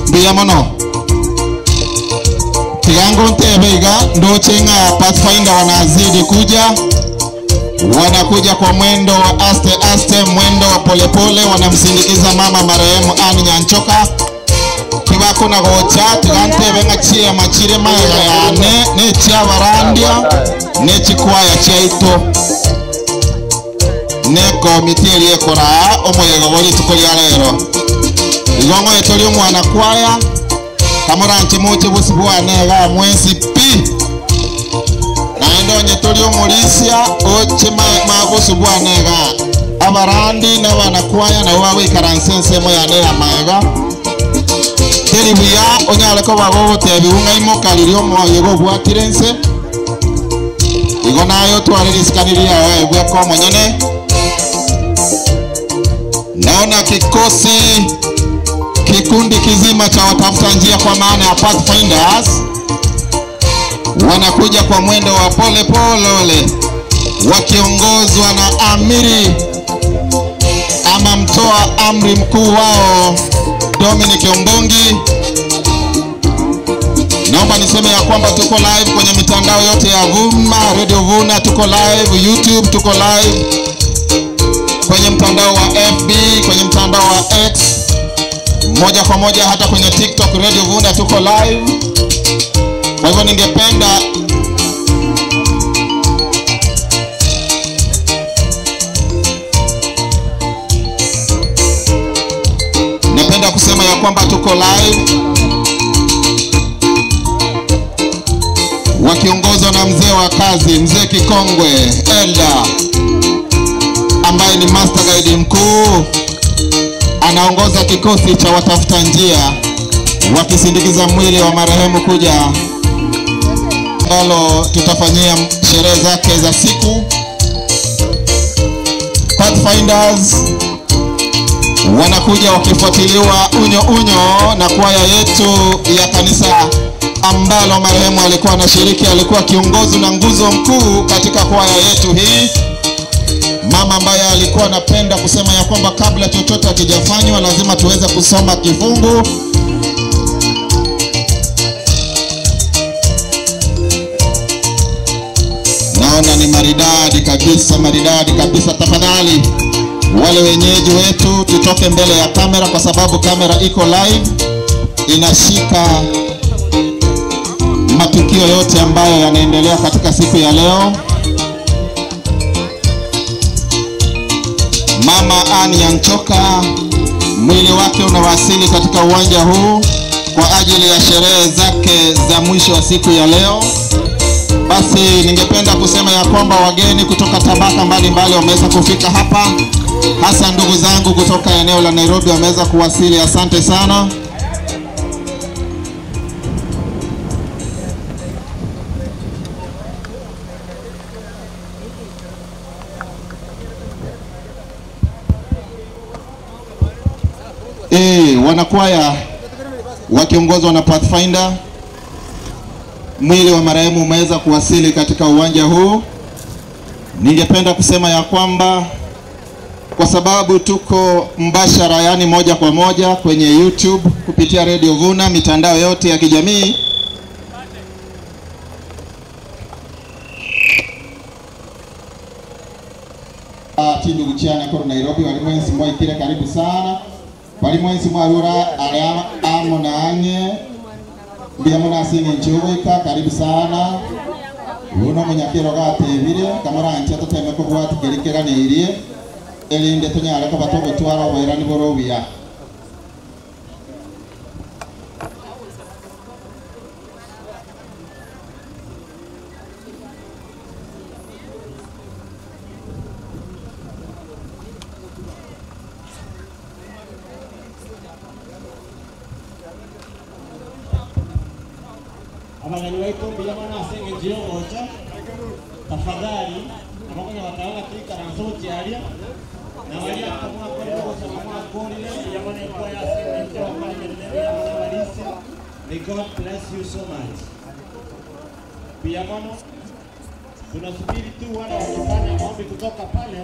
Mbuya mono. Tiga ngontebe iga ndoche ng'a Pathfinder wanazidi kuja, wanakuja kwa mwendo wa aste aste, mwendo wa polepole, wanamsindikiza mama marehemu Anne Nyanchoka kibako na gocha. Tiga ntebe ng'a chiema chire maega yane nechiabarandia nechikwaya chiaito nekomiti eria ekoraa omoyega bwa rituko ria rero. Igo ng'oe tori omwana kwaya kamoranche moche bosi bwane iga mwensi pi naende onye tori omorisia oche mabosi bwane iga abarandi na abanakwaya nabo bagoikaransa ensemo yane ya maega teri buya onyare koba gogotebi ung'aimoka riria omoyega obwatire nse igo naye otware risikani riawe bweka omonyene. Naona kikosi kikundi kizima cha watafuta njia kwa maana ya Pathfinders wanakuja kwa mwendo wa pole pole wakiongozwa na amiri ama mtoa amri mkuu wao Dominic Ombongi. Naomba niseme ya kwamba tuko live kwenye mitandao yote ya Vuma, Radio Vuna, tuko live YouTube, tuko live kwenye mtandao wa FB, kwenye mtandao wa X, moja kwa moja hata kwenye TikTok Radio Vuna tuko live. Kwa hivyo ningependa napenda kusema ya kwamba tuko live wakiongozwa na mzee wa kazi, mzee kikongwe Elda, ambaye ni master guide mkuu, anaongoza kikosi cha watafuta njia wakisindikiza mwili wa marehemu kuja ambalo tutafanyia sherehe zake za siku. Pathfinders wanakuja wakifuatiliwa unyo unyo na kwaya yetu ya kanisa ambalo marehemu alikuwa anashiriki. Alikuwa kiongozi na nguzo mkuu katika kwaya yetu hii, mama ambaye alikuwa anapenda kusema ya kwamba kabla chochote hakijafanywa lazima tuweze kusoma kifungu. Naona ni maridadi kabisa, maridadi kabisa. Tafadhali wale wenyeji wetu tutoke mbele ya kamera, kwa sababu kamera iko live, inashika matukio yote ambayo yanaendelea katika siku ya leo. Mama Anne Nyanchoka mwili wake unawasili katika uwanja huu kwa ajili ya sherehe zake za mwisho wa siku ya leo. Basi ningependa kusema ya kwamba wageni kutoka tabaka mbalimbali wameweza kufika hapa, hasa ndugu zangu kutoka eneo la Nairobi wameweza kuwasili. Asante sana. Wanakwaya wakiongozwa na Pathfinder, mwili wa marehemu umeweza kuwasili katika uwanja huu. Ningependa kusema ya kwamba kwa sababu tuko mbashara, yani moja kwa moja kwenye YouTube kupitia Radio Vuna, mitandao yote ya kijamii, Tindu Guchiana koro Nairobi walimwensi mwaikire karibu sana walimwensi mwarura aria amunanye mbia munasinge nchugoika karibu sana uno munyakiro gatebire kamoranche tuteme kobwati kerikeranirie erinde tunyare koba togotwara oboirani boro obuya. Abageni wetu bila mwana asenge njio gocha tafadhali abakonya batanga twikaransa ochiaria na baria mwakorire gosoma mwakorire yamana ekuwa yasenge njio bakore emirimo ya mwana barisi. May God bless you so much. Mbuya mono. Tunasubiri tu wale wakifanya maombi kutoka pale,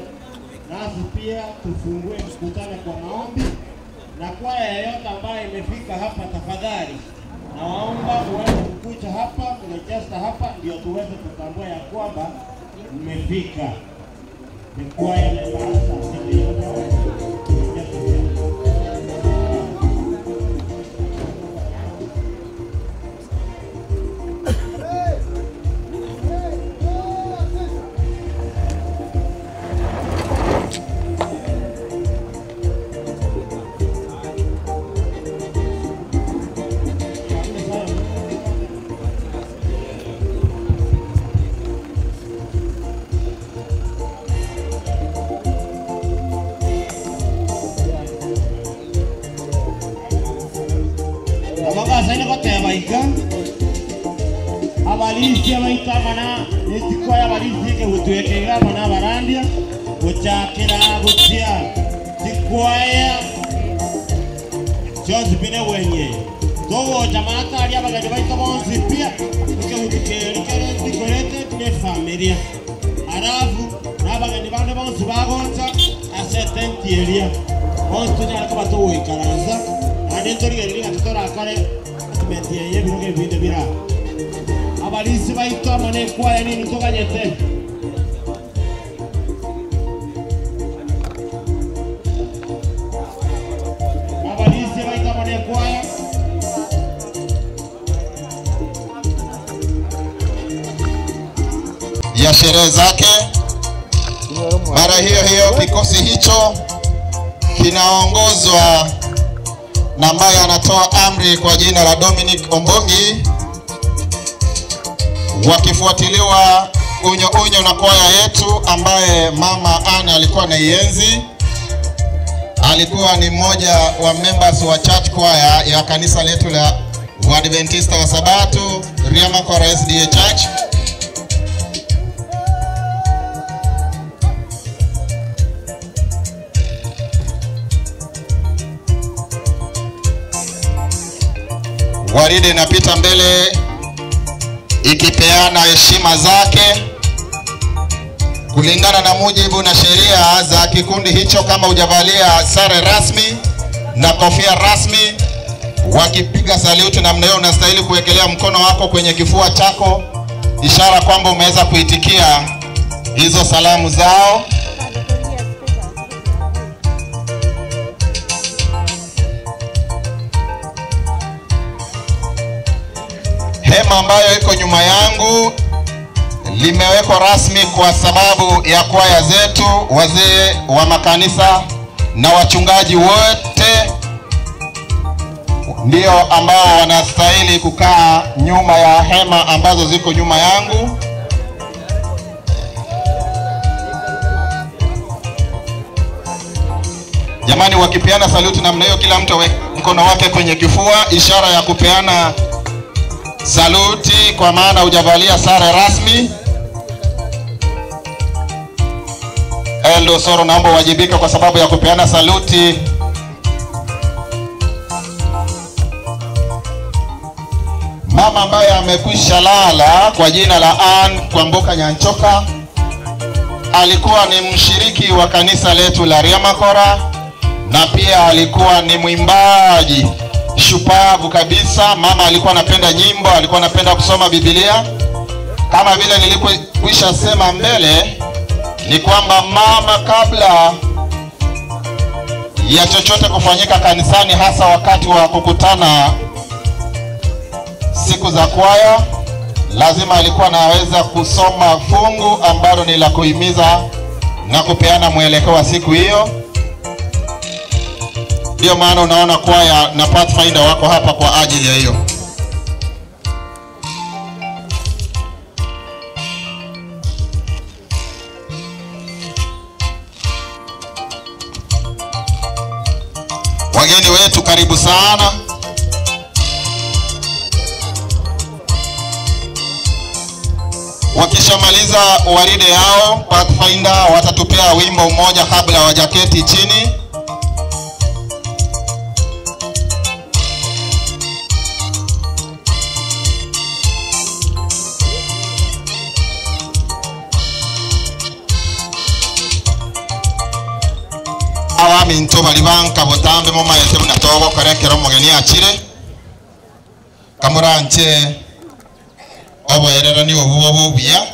nasi pia tufungue mkutano kwa maombi. Na kwaya yeyote ambayo imefika hapa, tafadhali nawaomba muweze kukuja hapa, mrejesta hapa, ndio tuweze kutambua ya kwamba mmefika. Ni kwaya members yeyote aweze kurejesta hapa. Abagasaine goteba iga abarisia baito amana netikoya abarisia ekegutweka iga amana abarandia gochakera gochia tikwaya chionsi pi nebwenye togocha matari abageni baito bonsi pia ekegutu keri kere ndikorete ne familia alafu na abageni bande bonsi bagocha ase etenti eria bonsi tonyare koba togoikaransa naende ntorigereria ng'a totorakore agreement eye ebirogo ebinde bira abarisi baito amo na ekwaya nini toganyete. Abarisi baito amo na ekwaya. Ya sherehe zake. Mara hiyo hiyo kikosi hicho kinaongozwa na ambaye anatoa amri kwa jina la Dominic Ombongi, wakifuatiliwa unyo unyo na kwaya yetu ambaye mama Anne alikuwa anaienzi. Alikuwa ni mmoja wa members wa church choir ya kanisa letu la Waadventista wa Sabato Riamakora SDA Church. Gwaride inapita mbele ikipeana heshima zake kulingana na mujibu na sheria za kikundi hicho. Kama hujavalia sare rasmi na kofia rasmi, wakipiga saluti namna hiyo, unastahili kuwekelea mkono wako kwenye kifua chako, ishara kwamba umeweza kuitikia hizo salamu zao. Hema ambayo iko nyuma yangu limewekwa rasmi kwa sababu ya kwaya zetu, wazee wa makanisa na wachungaji wote ndio ambao wanastahili kukaa nyuma ya hema ambazo ziko nyuma yangu. Jamani, wakipeana saluti namna hiyo, kila mtu aweke mkono wake kwenye kifua, ishara ya kupeana saluti, kwa maana hujavalia sare rasmi. Eldo Soro, naomba uwajibike kwa sababu ya kupeana saluti. Mama ambaye amekwisha lala kwa jina la Ann Kwamboka Nyanchoka alikuwa ni mshiriki wa kanisa letu la Riamakora na pia alikuwa ni mwimbaji shupavu kabisa. Mama alikuwa anapenda nyimbo, alikuwa anapenda kusoma Biblia. Kama vile nilikwisha sema mbele, ni kwamba mama kabla ya chochote kufanyika kanisani, hasa wakati wa kukutana siku za kwaya, lazima alikuwa anaweza kusoma fungu ambalo ni la kuhimiza na kupeana mwelekeo wa siku hiyo. Ndio maana unaona kwaya na Pathfinder wako hapa kwa ajili ya hiyo. Wageni wetu karibu sana. Wakishamaliza waride yao, Pathfinder watatupea wimbo mmoja kabla hawajaketi chini. Abaminto baria banka botambe momaete buna togokora ekero omogeni achire, kamoranche oboererani obwo bobe obuya,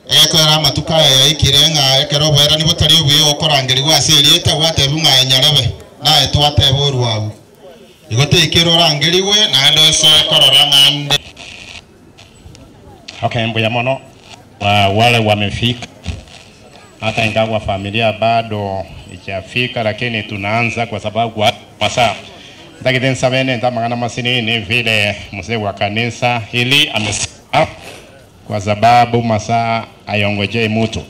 egekoera amatuko aya yaikire ng'a ekero oboererani botari obuya okorangerigwa ase erieta gwatebwa ng'a aye nyarebe, naye twateba orwagwo. Igo teikere orangerigwe naende osoe korora ng'a nde. Okay, mbuya mono wa wale wamefika, hata ingawa familia bado ijafika, lakini tunaanza kwa sababu wa masaa ndagite nsabene ntamang'ana masinini vile mzee wa kanisa hili amesema, kwa sababu masaa ayongojei mutu.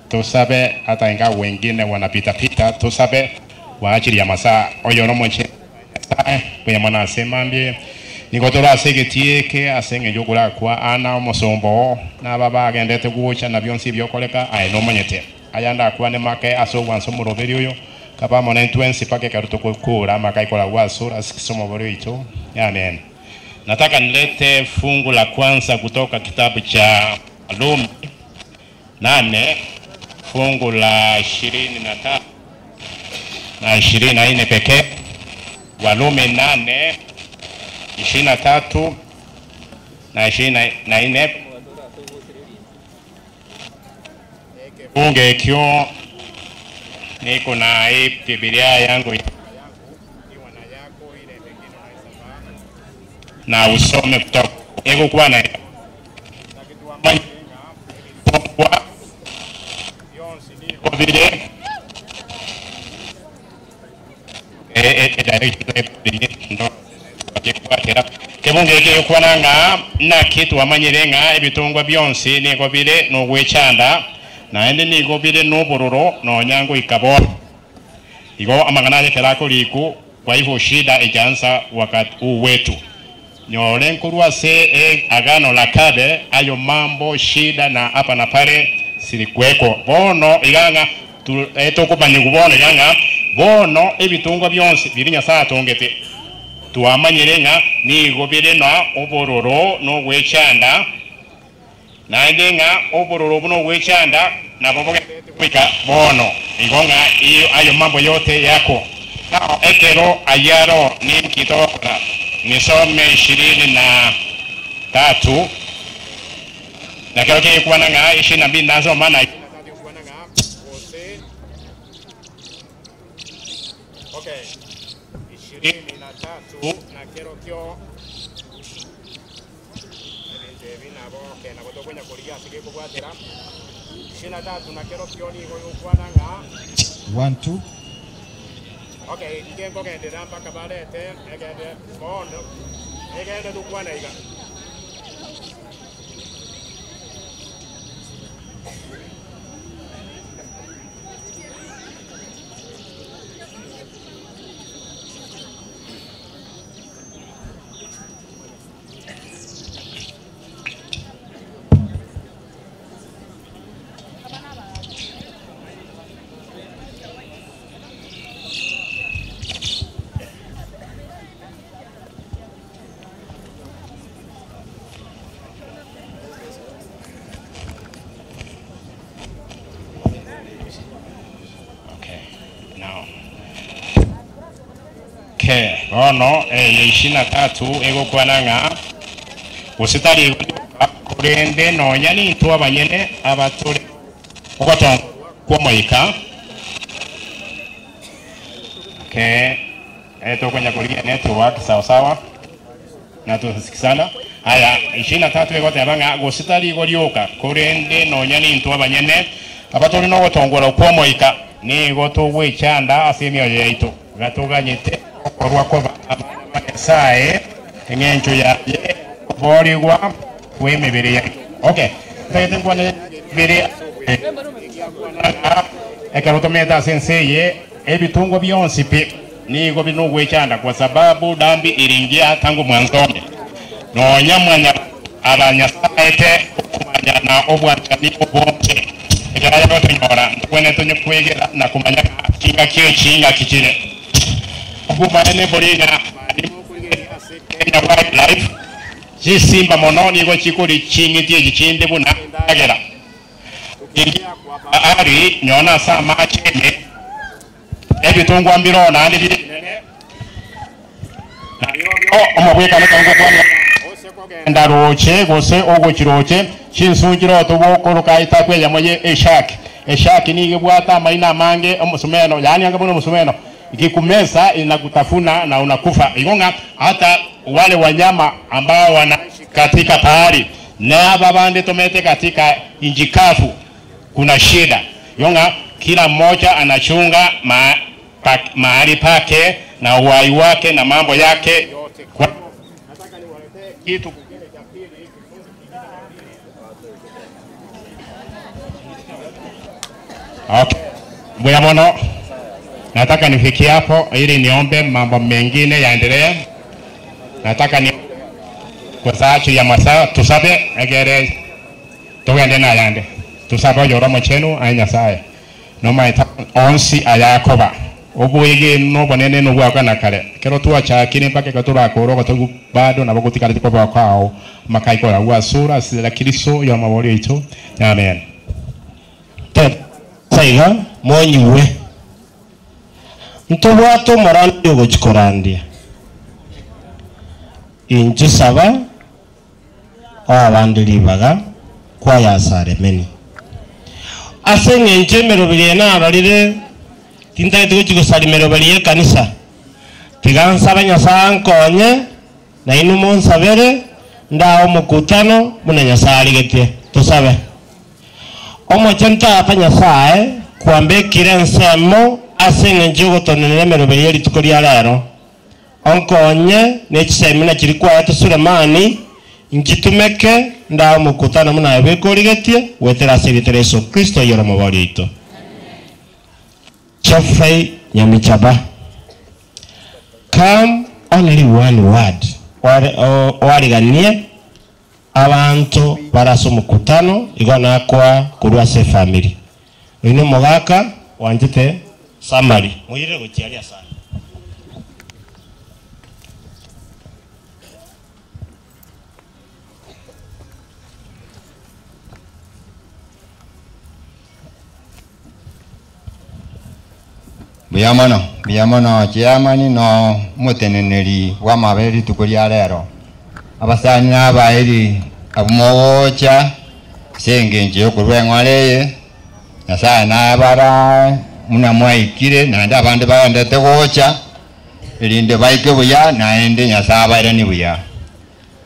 Tusabe hata ingawa wengine wanapita pita, tusabe kwa ajili ya masaa oyo nomoche kwenye mwana asema mbie nigo ase getieke ase eng'encho okorakwa ana omosombo naba bagendete gocha nabio nsi biokoreka aye nomonyete aya ndakwane make ase ogwansa omoroberi oyo kaba mono entwensi mpaka ekero tokokura amaka ikora gwasura ase kisomo oito. Amen. Nataka nilete fungu la kwanza kutoka kitabu cha Warumi 8 fungu la 23 na 24 pekee. Warumi 8:23 na 24. Bunge ekyo niko na hii Biblia yangu na usome kutoka ekukuwa na vile kebunge ekekwana ng'a naki twamanyire ng'a ebitongwa bionsi nigo bire nogwechanda naende nigo bire nobororo nonyango ikabo igo amang'ana aye kera kwa hivyo shida ijaanza wakati huu wetu nyore nkurwa ase e, agano la kale ayo mambo shida na hapa na pale silikuweko bono igang'a tukumanyigu bono igang'a bono ebitungwa bionsi biri Nyasaye atongete twamanyire ng'a nigo bire na obororo nogwechanda naende ng'a obororo obu nogwechanda nabo bogendete goika bono igo ng'a iyo ayo mambo yote yako nao ekero ayaro ninki togokora nisome 23 na kero kegekwana ng'a 22 nasoma na Okay. 23 na kero kio ebinto ebi nabo okay, nabo tokonya korigia ase gekobwatera 23 na kero kio nigo gokwana ng'a 1 2. Okay, nge nkogendera mpaka barete egende bono egende tukwana iga. Okay, now. Okay, bono 23 egokwana ng'a gositari korende nonya nintwe abanyene abatore ogotonga kwomoika. Okay, tokonya kurigia network sawa sawa na tusikisana. Haya, 23 egoteba ng'a gositari igorioka korende nonya nintwe abanyene abatore nogotongora kwomoika nigo togwechanda ase emioyo yaitu gatuganyete okorwa koba abana ba Nyasaye eng'encho yaye oborigwa bw'emibere yaitu. Okay, tagete nkwane bire ekero tumete ase ense eye ebitungo bionsi pi nigo binogwechanda kwa sababu dambi iringia tangu mwanzoni nonya mwanya abanyasaete okumanya na obwanchani obonche ekero gotunyora ntukwene tunye kwegera na kumanya kinga kio chinga kichire obumanene boriga Kenya Wildlife chisimba mono nigo chikori ching'iti echi chinde buna endagera. Bahari nyona ase amache ime, ebitongwa mbiroo naende bire ebinene, Nario omobwekano ekero ngokwanera ng'a ose kogenda roche gose ogochia roche, chinsunchire otobokoroka etaku eyemo ye eshaki. Eshaki nigo ebwate amaino amange, omosumeno, yaani anga buna omosumeno, ikikumesa inakutafuna na unakufa. Igo ng'a hata wale wanyama ambao wanaishi katika bahari na aba bande tomete katika inchi kavu kuna shida. Igo ng'a kila mmoja anachunga ma, pa, mahali pake na uhai wake na mambo yake yote. Kwa nataka niwaletee kitu kingine cha pili. Okay. Mbuya mono, nataka nifikie hapo ili niombe mambo mengine yaendelee. Nataka ni kwa sababu ya masaa tusabe egere togende nayande tusabe oyoro omochenu aye Nyasaye nomaete onsi ayakoba oboige nobonene nobwakwa na kare kero twachakire mpaka ekero torakore ogotogu bado nabo gotigareti koba kwao makaikora gwasura ase Kristo yomobori oito amen. Teba iga, monyigwe. Ntobwate omorandia ogochia korandia. Inche saba oe abande ribaga kwayasaremeni. Ase engencho emeroberi eye narorire, tintagete gochia gosaria emeroberi y'ekanisa. Tiga nsabe Nyasae ankonye, na inwe monsabere, ndae omokutano buna Nyasae arigetie. Tosabe. Omochenu Tata Nyasae, kwambekire ensemo ase engencho y'ogotonenera emeroberi ye rituko ria rero. Onkonye ne chisemi na chiria kwaete Sulemani, nchitumeke ndae omokutano buna aye bweka origetie, goetera ase erieta ria Yeso Kristo oyore Omobori oito. Geoffrey Nyamichaba Come only one word oariganie abanto bare ase omokutano igo nakoa korwa ase efamiri. Oyio nomogaka oanchete summary. Moirere gochia aria asande. Mbuya mono, mbuya mono chairman na omoteneneri bw'amabere rituko ria rero. Abasani na abairi abwo mogocha ase engencho y'okorua eng'ora eye, Nyasaye nabarae buna mwaikire, naende abande bagendete gocha, erinde baike buya, naende Nyasaye abairanie buya.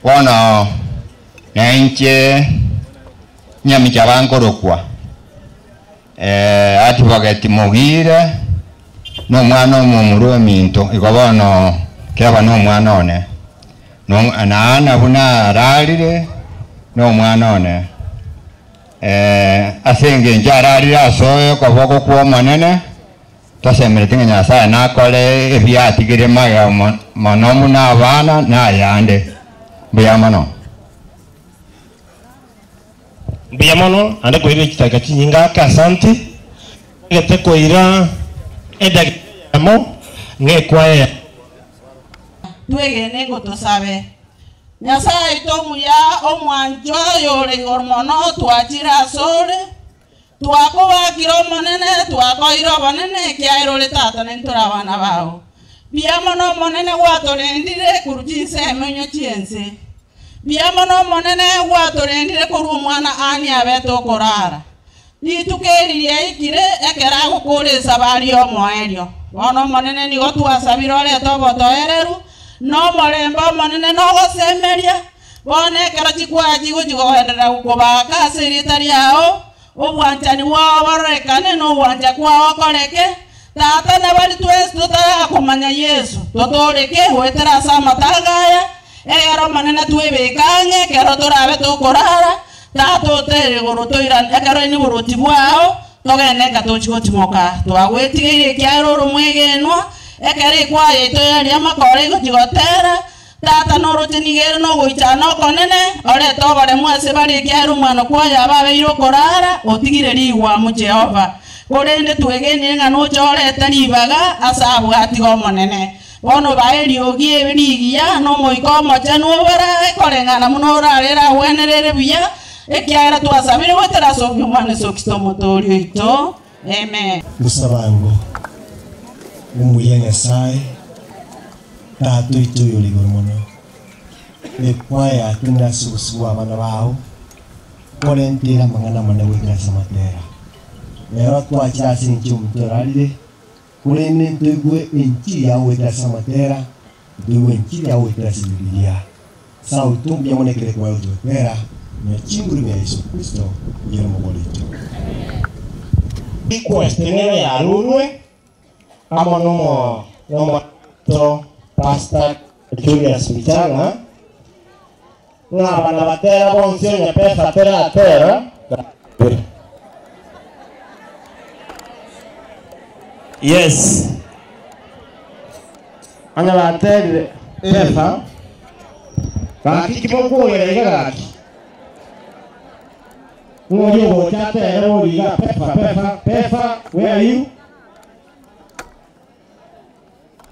Bono nainche nyamicha bankorokwa Advocate Mogire, nomwana omomura ominto, igo bono keba nomwana one, na Anna buna ararire nomwana one. Ase engencho ararire ase okoboko kw'Omonene, tosemeretie ng'a Nyasae nakore ebiatigire magega mono buna abana na ayande. Mbuya mono. Mbuya mono naende koira chidakika chinyinge ake asanti. Ntagete koira edakika eyemo ng'ekwaya ya. Twegene ngotosabe. Nyasae oito omuya, omwanchwa, oyore igoro mono, twachire asore, twakobakire Omonene, twakoeire obonene, ekiagera ore Tata naintwe tore abana bao. Mbuya mono Omonene gwatorendire korwa chinsemo inwe chi'ense. Mbuya mono Omonene gwatorendire korwa omwana Annie abete okorara. Rituko eri riaikire ekero agokora esabari y'omoerio. Bono Omonene nigo twasabire orete obotoereru, na omorembe omonene na ogosemeria. Bono ekero chikwaya chigochia kogenderera gokobaaka ase erieta riao, obwanchani bwao bororekane na ogwancha kwao koreke, Tata na baria twensi totarakomanya Yeso, totooreke goetera ase amatanga aya, Ekero Omonene twebeka ang'e, ekero torabe tokorara, Tata otere igoro toirane, ekero ine oboroti bwao, togende nka tochie gotimoka. Twagwetigeire ekiagera ore omwegenwa, ekero ekwaya yaito yaria amakoro egochia gotera, Tata noroche nigo ere nogoichana okonene, orete oboremu ase bare ekiagera omwana kwaye ababeire okorara, otigire rigwamu Jehova. Korende twegenire ng'a noche orete ribaga ase abwatiga Omonene. Bono bae eriogi rigiya, na Omoika Omochenu obarae, koreng'ana buna orarere agwenerere buya, Ekiagera twasabire goetera ase obogima bwa Yeso Kristo Omotoori oito. Amen. Ngosabango omuya Nyasae, Tata oito oyore igoro mono, ekwaya yatenenire ase obosio bw'abana bao, korentera amang'ana amanene goikera ase amatera. Rero twachire ase enchera omonto orarire, korende ntoigwe enchiri yao goetera ase amatera, ntoigwe enchiri yao goetera ase Ebibilia. Sauti mbuya mono ekero ekwaya gotoetera, na chinguru bia Yeso Kristo oyore omogori oito. Request nero yarurwe amo nomo nomoto Pastor Julius Bichang'a ng'a abana batera bonsi onye pesa teratera Yes. Onye baterire pesa gaki kimokuogera iga gaki. Ng'ori ogocha atere bori iga pefa pefa pefa where are you?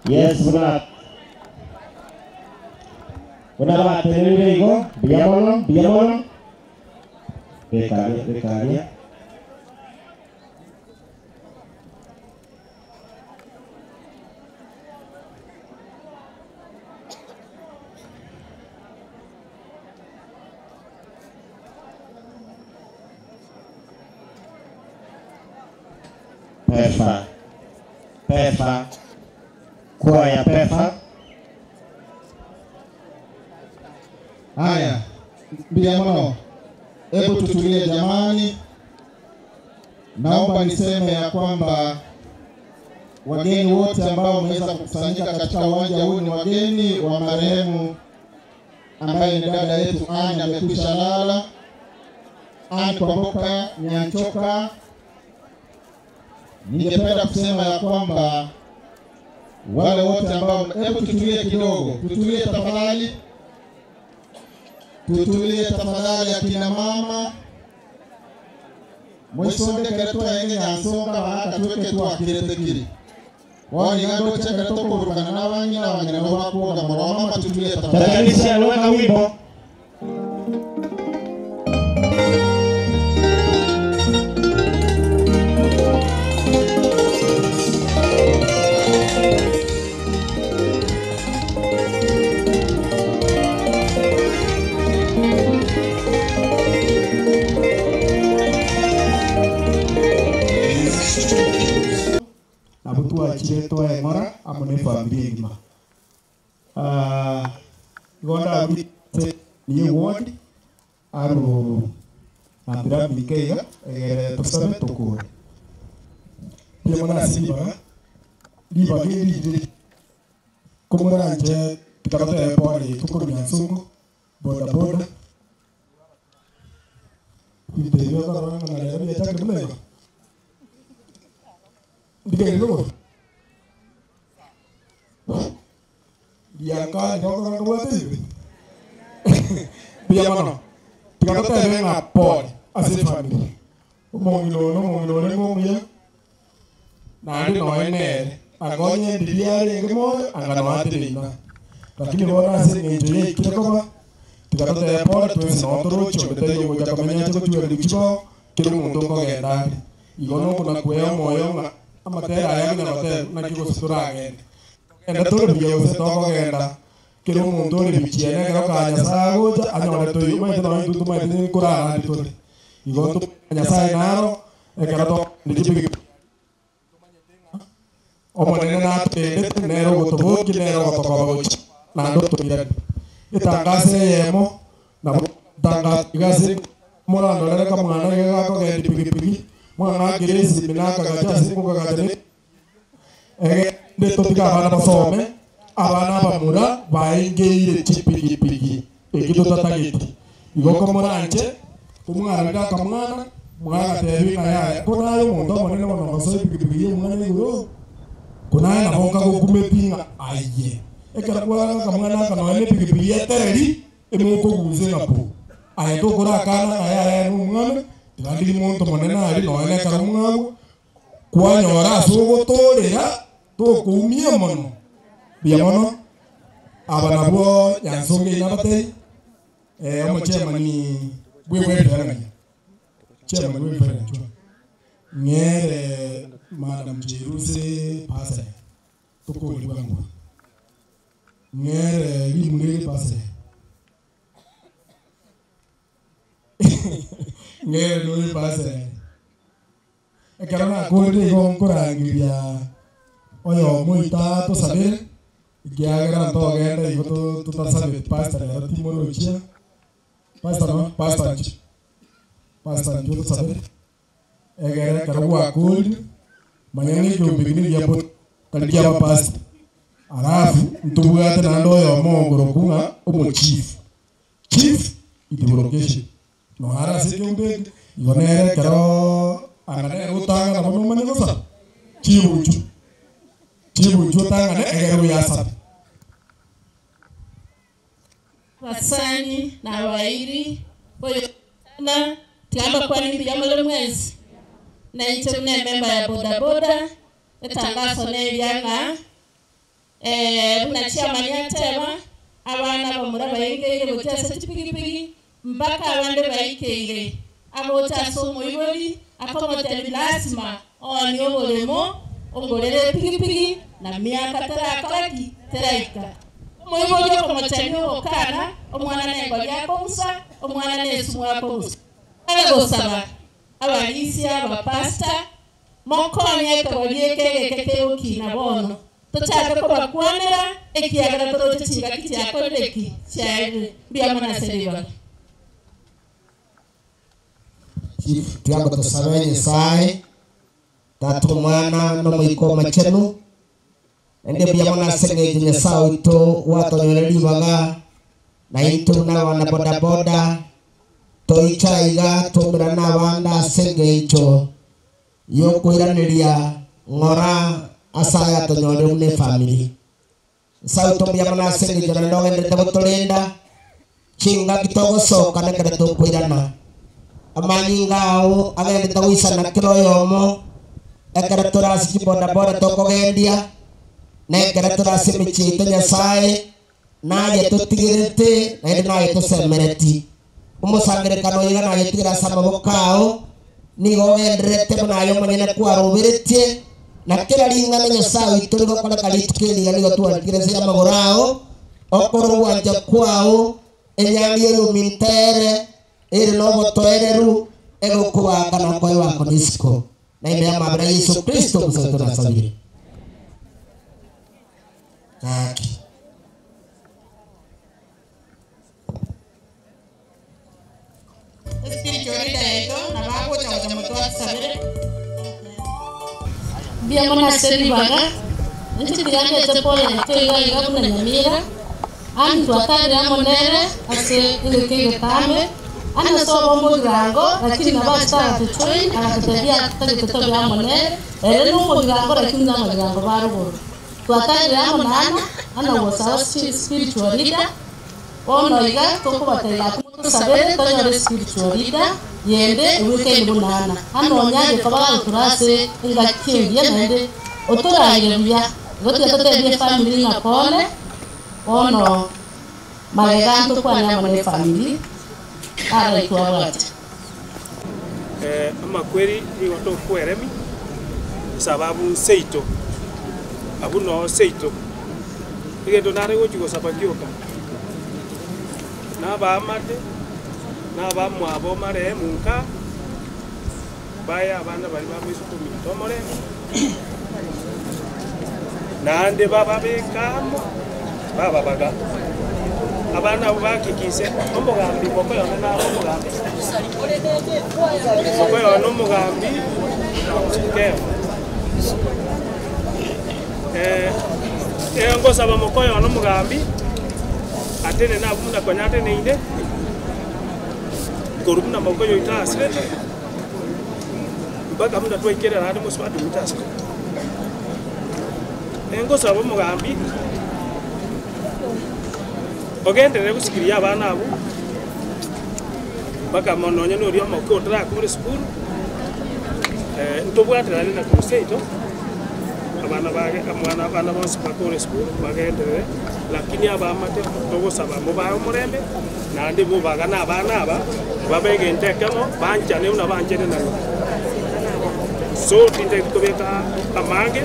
Yes buna buna batenenire igo mbuya mono mbuya mono bekaria bekaria. Pefa pefa kwaya pefa. Haya, mbuya mono, hebu tutulie jamani. Naomba niseme ya kwamba wageni wote ambao wameweza kukusanyika katika uwanja huu ni wageni wa marehemu ambaye ni dada yetu Ann amekwisha lala, Ann Kwamboka Nyanchoka. Ningependa kusema ya kwamba wale wote ambao, hebu tutulie kidogo, tutulie tafadhali, tutulie tafadhali, akina mama mwisondekere twaenge nyansonga baaka tweke twakiretekiri woniga ndochekere tokuburukana n'abang'ina abang'ina nabo bakuoga moro mama tutulie tafadhali. Tayarisha weka wimbo. Nabo twachire twaeng'ora amo na efamiri engima. Igo ndabwate niye ward aro nambira mbike iga egere tusabe tukure pia mwana ase ribaga ribaga erire komoranje tikatotebe pole tukorumia nsongo boda boda binto ebio okorora ng'a rero biachakire buna igo ndigerire riaka ndokora ngobwate ibe mbuya mono tigatotebe ng'a pole ase efamiri omong'ina one omong'ina one ng'omuya naende noe nere angonye ndiria arenge moyo anga noatereina lakini bono ase eng'encho yaikire koba tigatotebe pole twensi notoroche onde taiyo gocha komenya ache gochwereria chibao kera omonto nkogenda are igo nokona kwea omoyo ng'a amatera aya ng'ina goteba naki gose toragende togende tore buya gose tokogenda kera omonto ore bichiene ekero ka Nyasaye agocha anyore toiyo omanyete nonye intwe tomaete korara ande tore igo Nyasaye naro ekero tokogenda chipikipiki omonene natendete nere ogotobokia nere ogotokoba gochia naende otoirani etangase eyemo nabo tangaso iga ase morandorere kamwana iga gakogenda epikipiki mwana akire esimi nakagacha ase ngokagacha ne egende totiga abana basome abana abamura baengeire chipikipiki eki totatageti igo komoranche komwarorire akamwana mwagatebi ng'a yaya konaye omonto omonene mono gosoa epikipiki ya omwana igoro konaye nabo nkagokumeti ng'a aye ekero kwarora akamwana aka nonya na epikipiki etereri emokoguse ng'a pu aye tokora akana ng'a yaya na omwana tigandiri monto monene ari nonya na ekero mwabwo kwanyora ase ogotorera tokoumia mono mbuya mono aba nabwo nyansonga ina abatei omochemani Bwe bwebiarang'anya chairman bwe ebifarang'anya ng'ere madam Jeruse pasa tokori bwangu ng'ere rimurere pasa ng'ere noyo pasa ekero nakorire igo nkorangiria oyo moita tosabere ekiagera ntogenda igo tutasabete pastor ero timorochia pastor no pastor nchi pastor nchi tosabere egere ekero gwakorire manya ng'ekiombe kine giabo tari kia bapastor alafu ntobwate naende oyomo ogoroku ng'a omochief chief itiborokeshe noara ase ekiombe eke igo nere ekero anga nere otang'ana bono omanye gosaba chibunchu chibunchu otang'ane egere oyasabe. Basani na abairi boyana tiamba kwani mbuya muri mwezi na inche ne memba ya bodaboda etangazo neryang'a buna chairman yateba abana bamura baingeire gochasa chipigipigi mpaka abande baikeire agochasa omoibori akomotebi lazima oni oboremo ongorere epigipigi na miaka terakoraki teraika omoibori okomochani ogokana omwana nengori akomusa omwana nesumu akomusa agosaba abarisia abapasta mokonye ekegori eke egeke kegokina bono tochake kobakwanera ekiagera toroche chingaki chiakorire ki chiaerire mbuya mono ase ribaga. Chief tiago tusabe Nyasaye tata omwana n'omoika omachenu ende mbuya mono ase eng'encho Nyasaye oito gwatonyora ribaga na intwe na abana bodaboda toicha iga twaumerana na abande ase eng'encho yokoiraneria ng'ora ase ayatonyorire buna efamiri Nyasaye oito mbuya mono ase eng'encho naende ogenderete gotorenda chingaki togosoka nekere tokoirana amanyinga ao agendete goisana kera oyomo ekere torase chibodaboda tokogendia nekere torase emechie yaito Nyasaye naye totigerete naende naye tosemereti omosangerekano oyo iga naye tigere ase amaboko ao nigo ogenderete buna aye omonyene kwaroberetie na kera ring'ana Nyasaye oito rigokoreka rituko eriga nigo twarikire ase amagoro ao okoro ogwancha kwao enyangi oyomintere ere nobotoereru egokobanga na koewako nisiko na ime ya mabera Yesu Kristo omusaito nasabire gaki. Spiritual leader yetu na bagocha gocha motwatusabire mbuya mono ase ribaga inche tigandeche pole yaito iga iga buna Nyamira ani twatarire amo nere ase egeke egetame ana sobo omogirango lakini nabo agatujoin agatutebia tagete tobe amo nere ere na omogirango lakini na amagirango baruguru twatarire amo nana ana was our spiritual leader bono iga tokobatebia tusabere tonyore spiritual leader yende ewikendi bunana ano onyage koba gagotura ase engaki engiya naende otoraire buya igo tiga totebie efamily ng'a pole bono magega ntokwane amo na efamily araitwabwate. Amakweri nigo tokweremi sababu seito abwo noo seito egento nare gochi gosaba gioka na abaamate na abamwabo marehemu nka baye abana bari bamoisuka ominto omorembe naende bababeka amo bababaga abana abo bakikise omogambi mokoyone nabo omogambi mokoyone omogambi keo ngosaba mokoyone omogambi atene nabo buna konya ateneine koru buna mokoyo oito asirete mpaka buna twaikerera naende mosubati oito asirete ngosaba omogambi ogenderere gosikiria abana abo mpaka mono onye noria omoke otarakure esukuru ntobwaterane na koru seito. Abana bage omwana abana bonsi bakore esukuru bagenderere, lakini abaamate togosaba mobae omorembe, naende mobagane abana aba, babe egento ekemo, banchane buna banchene nainwe. So tintageti kobeka amange,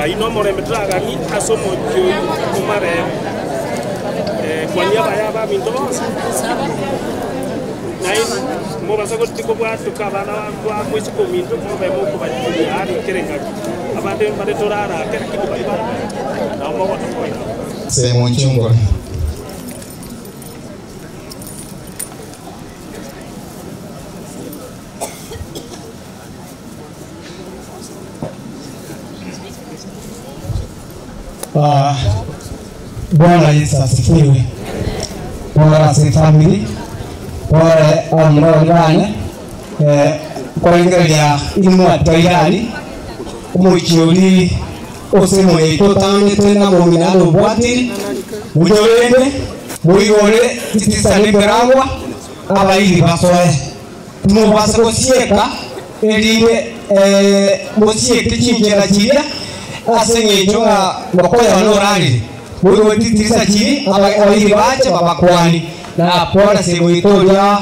ayio na omorembe toraganie ase omochie oyio omarembe. Kwania abaya abaminto bonsi, nainwe mobasa gotiga kobwatoka abana ba moiseke ominto, mobe mokobatiria aria kera engaki. Abande mbare torarake, lakini baria barare, nabo mogotokonya. Semo nchungore. Ah, Bwana Yesu asifiwe. Bora ase family, bora omurori bane, eh, korengereria imwe toirani, omoichi ori ose moito otang'ete na omong'ina na obwatiri, muyorende, muigore titisani mberagwa, abairi basoe. Timobasa gosieka erinde eh, mosieke chinchera chiria ase eng'encho ng'a mokoyona norarire moigwe titirisa chiri abairi bache babakwani na pora ase goika oria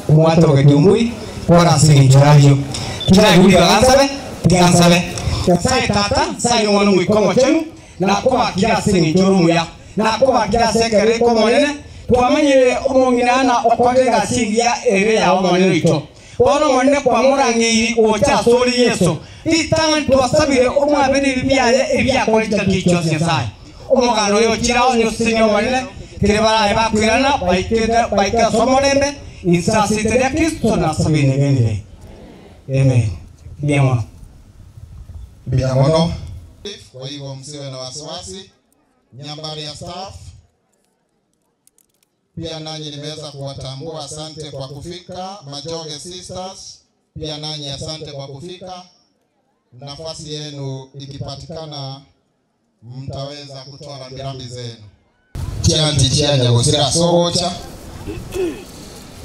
omwatogeti omoi pora ase eng'encho yayo tinaguri bagansabe tigansabe Nyasaye tata Nyasaye omwana omoika omochenu nakobakire ase eng'encho ore omuya nakobakire ase ekero eke omonene twamanyire omong'ina na okorire egasi engiya ere yao omonene oito bono omonene kwamorang'eiri gocha ase ore Yeso ritang'ani twasabire omwabere ebi biaye ebiakore chingaki chionsi Nyasaye omogano oyo ochire ao nyosesenie omonene kere baraye bakoirana baikete baike ase omorembe inse ase ritwa ria Kristo nasabire negenire amen mbuya mono. Mbuya mono. Kwa hivyo msiwe na wasiwasi. Nyambari ya staff pia nanyi nimeweza kuwatambua, asante kwa kufika. Majoge Sisters pia nanyi asante kwa kufika. Nafasi yenu ikipatikana, mtaweza kutoa rambirambi zenu. Chianti chianya gusira sogocha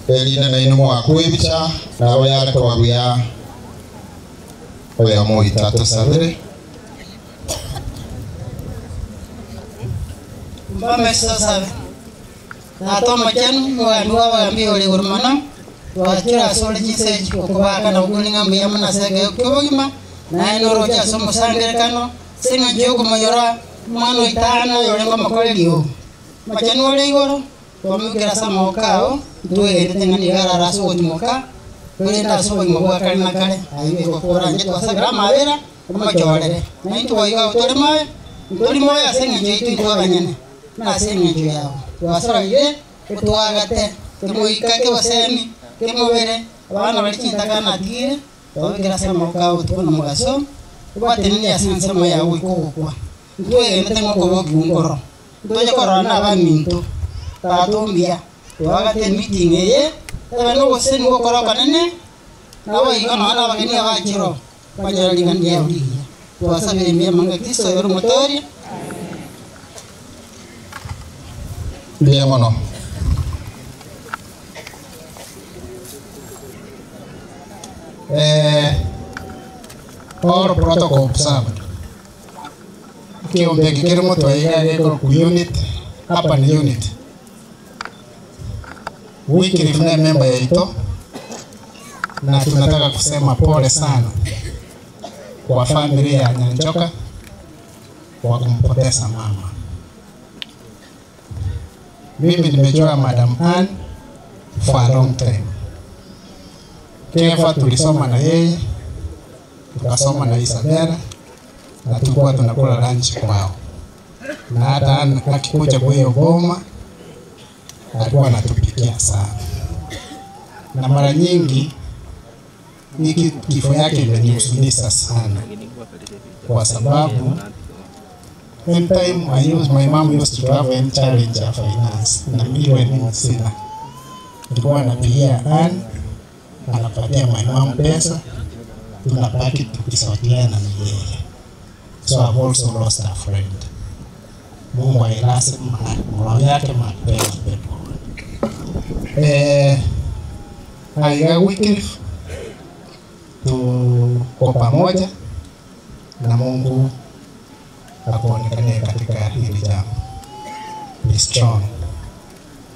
erinde nainu mwakwibicha nawe yarekwabuya oyo moita tusabire. Mbamesosaba tata omochenu omogambi bwa abagambi ore igoro mono twachire ase ore chinsechi okobaka na okoringa mbuya mono ase ekegeo kia obogima naye noroche ase omosangerekano ase eng'encho ya okomoyora omwana oito Ana oyorenge omokoreri oo. Omochenu ore igoro twamoikera ase amaboko ao ntwegenete ng'a nigo arare ase ogotimoka korende ase obogima bwa kare na kare ayio igokora inche twasabire amabera omochorere naintwe boigo abwo tore moyo ntori moyo ase eng'encho yaito intwe abanyene na ase eng'encho yabo twasororire otwagate kemoika kebosemi kemobere abana baria chintaka natigire twabekera ase amaboko ao botuko na mogaso obwateneni ase ensemo yao goika ogokwa ntwegenete ng'a okobokia nkoro ntoche korora na abaminto tata omuya twagate emeeting eye ebe na obosemi gokora okonene naboigo nonya na abageni abachire oo banyore ring'ana riabo rigiya twasabire mbuya mono ng'a Kristo oyore omotoria. Mbuya mono. Eh, all protocol observed. Ekiombe eke kere motwe iga gekorokwa unit, urban unit. Wycliffe ne member yaito na tunataka kusema pole sana kwa familia ya Nyanchoka kwa kumpoteza mama. Mimi nimejua Madam Ann for a long time. Kefa tulisoma na yeye, tukasoma na Isabella na tulikuwa tunakula lunch kwao, na hata Ann akikuja kwa hiyo boma alikuwa anatupikia sana, na mara nyingi hiki kifo yake imenihuzunisha sana, kwa sababu one time I used, my mom used to have any challenge ya finance na mimi mimi sina, nilikuwa napigia Ann anapatia my mom pesa, tunabaki tukisautiana na yeye. So I've also lost a friend. Mungu ailase roho yake mahali pema peponi. Aiga Wycliffe tuko pamoja na na Mungu akuonekanie katika hili jambo. Be strong.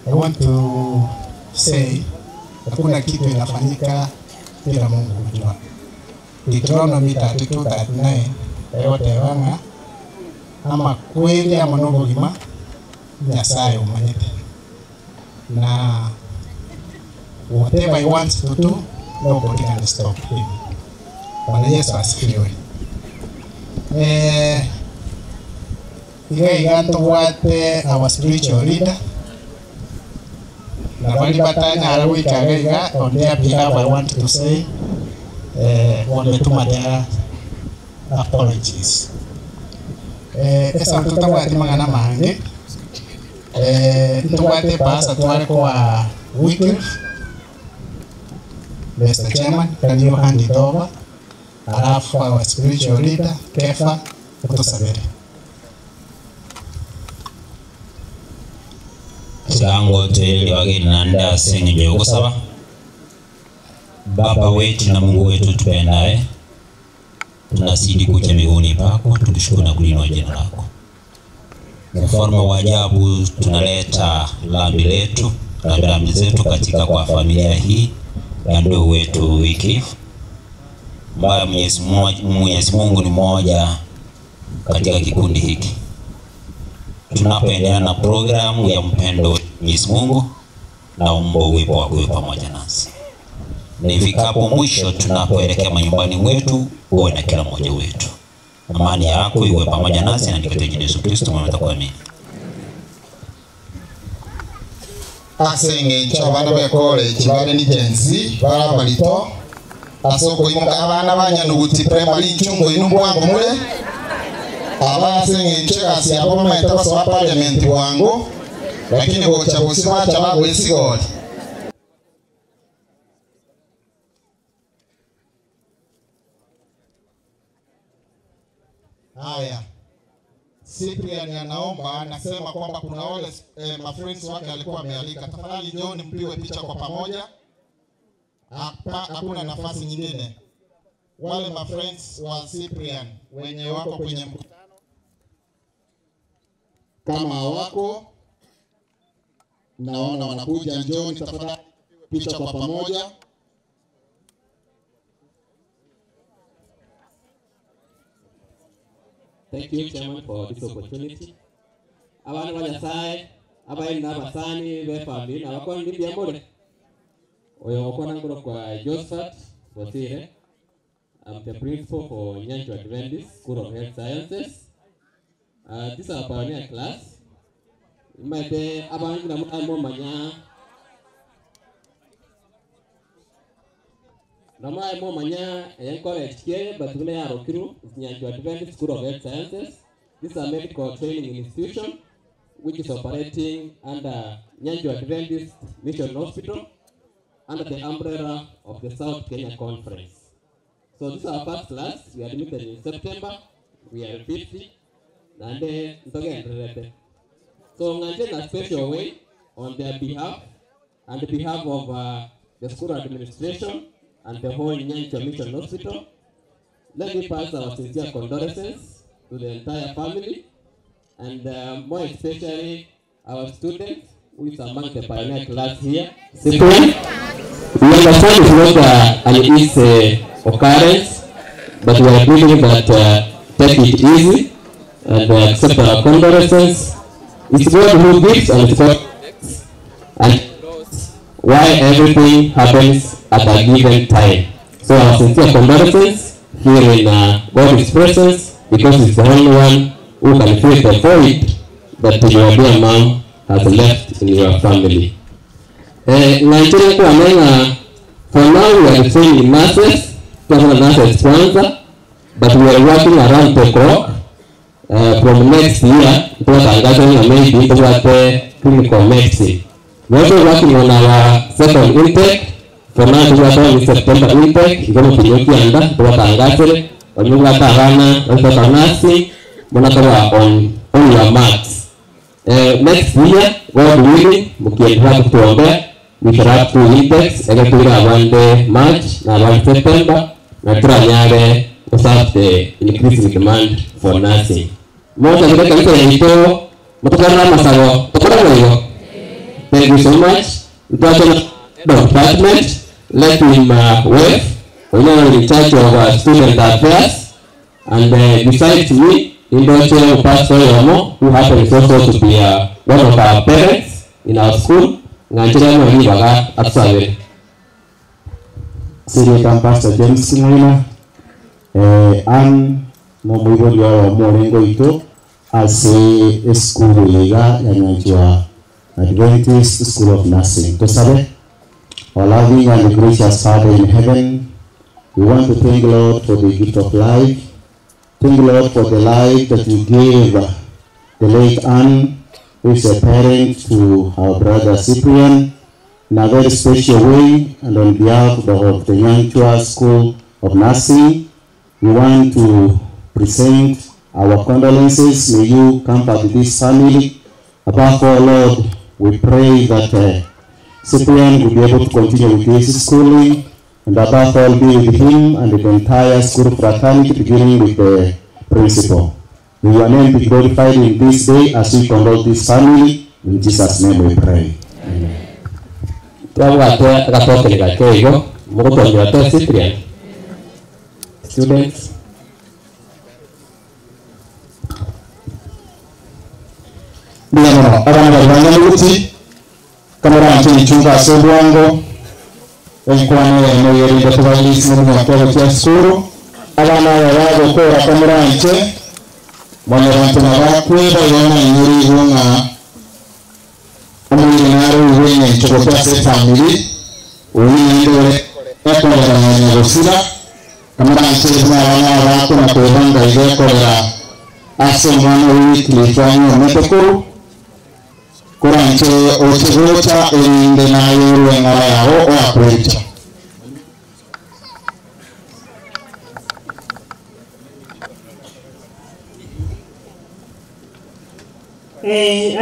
I want to say hakuna kitu inafanyika bila Mungu kujua. Deuteronomy 32:39 egotebanga ama kweli ama nobogima Nyasaye umanyite na whatever he wants to do nobody can stop him. Bwana Yesu asifiwe. Eh, iga iga ntobwate our spiritual leader na bali batanyara gwikaga iga on their behalf I want to say eh, wametuma their apologies. Eh, esa tutabwate mang'ana mange eh, ntobwate pasa tware kwa Wycliffe. Mr. Chairman, can you hand it over? Alafu our spiritual leader Kefa utusabere. Kilango tweli wageni nanda senye okusaba. Baba wetu na Mungu wetu tupendaye, tunazidi kuja miguuni pako tukishukuru na kuliinua jina lako. Mfalme wa ajabu, tunaleta lambi letu rambirambi zetu katika kwa familia hii ya ndugu wetu Wycliffe, ambaye Mwenyezi Mungu ni mmoja katika kikundi hiki. Tunapoendelea na programu ya mpendo wa Mwenyezi Mungu, naomba uwepo wako uwe pamoja nasi, na ifikapo mwisho, tunapoelekea manyumbani mwetu, uwe na kila mmoja wetu. Amani yako iwe pamoja nasi, na katika jina la Yesu Kristo mwema takuamini. Ase eng'encho abana b'ecollege bare ni Gen Z bara barito ase okoimuka abana banyanuguti primary nchungu inu bwango mure aba ase eng'encho egasi yabo bamaete basoba parliament bwango lakini gocha bosi bacha bagwesigori. Haya, Cyprian anaomba, anasema kwamba kuna wale mafriends wake alikuwa amealika, tafadhali njooni mpigwe picha kwa pamoja. Hapa hakuna nafasi nyingine. Wale mafriends wa Cyprian wenye wako kwenye mkutano, kama hawako, naona wanakuja, njooni tafadhali picha kwa pamoja. Thank you, Chairman, for this opportunity. Abana ba Nyasaye, abaini n'abasani b'efamily n'abakora ndibyambole. Oyo okora ngoro kwa Josephat Bosire. I'm the principal for Nyanchwa Adventist School of Health Sciences. This is our pioneer class. Imaite abantu na manya Namai mo manya encourage here, but we are Okiru, Nyanchwa Adventist School of Health Sciences. This is a medical training institution which is operating under Nyanchwa Adventist Mission Hospital under the umbrella of the South Kenya Conference. So this is our first class. We admitted in September. We are 50. And then, so in a special way, on their behalf, and the behalf of the school administration and the whole Nyanchwa Mission Hospital, let me pass our sincere condolences to the entire family, and more especially our students, who is among the pioneer class here. Cyprian, we understand it's not an easy occurrence, but we are believing that take it easy and accept our condolences. It's God who gives and it's God and why everything happens at a given time. So our sincere condolences here in God's presence, because it's the only one who can fill the void that your dear mom has left in your family. For now we are training nurses, nurses sponsor, but we are working around the clock. From next year, maybe clinical medicine. We are also working on our second intake. For now, we are on September intake. On your marks. Next year, God willing, we shall have two intakes. One day March, na one September, na to serve the increasing demand for nursing. Mochakire kanisa yaito mutokora masabo tokora boigo. Thank you so much. Mtwacho head of department, let him wave. We are in charge of student affairs. And besides me, Indoche Pastor Yomo, who happens also to be one of our parents in our school, Nganchira Mwani Baga Atsabe. Senior Pastor James Mwina, an no muibori wa Morengo ito ase school yega ya Nyanchwa Adventist School of Nursing. Tosabe, our loving and gracious Father in heaven, we want to thank Lord for the gift of life. Thank Lord for the life that you gave the late Anne, who is a parent to our brother Cyprian, in a very special way, and on behalf of the Nyanchwa School of Nursing, we want to present our condolences. May you comfort this family. Above all, Lord, we pray that Cyprian will be able to continue with his schooling, and above all, be with him and the entire school fraternity, beginning with the principal. May your name be glorified in this day as we condole this family. In Jesus' name we pray. Amen. Students. Abana bari banyamuguti kamera nchunga asebwango enkwano eno yerinda kubalisi mu myaka kya sukuru abana aba bagokora kamera nche bantu nabakweba yona nyiri nga omuli naro uwenye nchoko kwa se family uwinde ekolera na gosira kamera nche abana bakona kwebanga igekolera ase omwana w'Wycliffe ometokuru kuranche ochigocha erinde nayo rweng'ara yao oakwericha.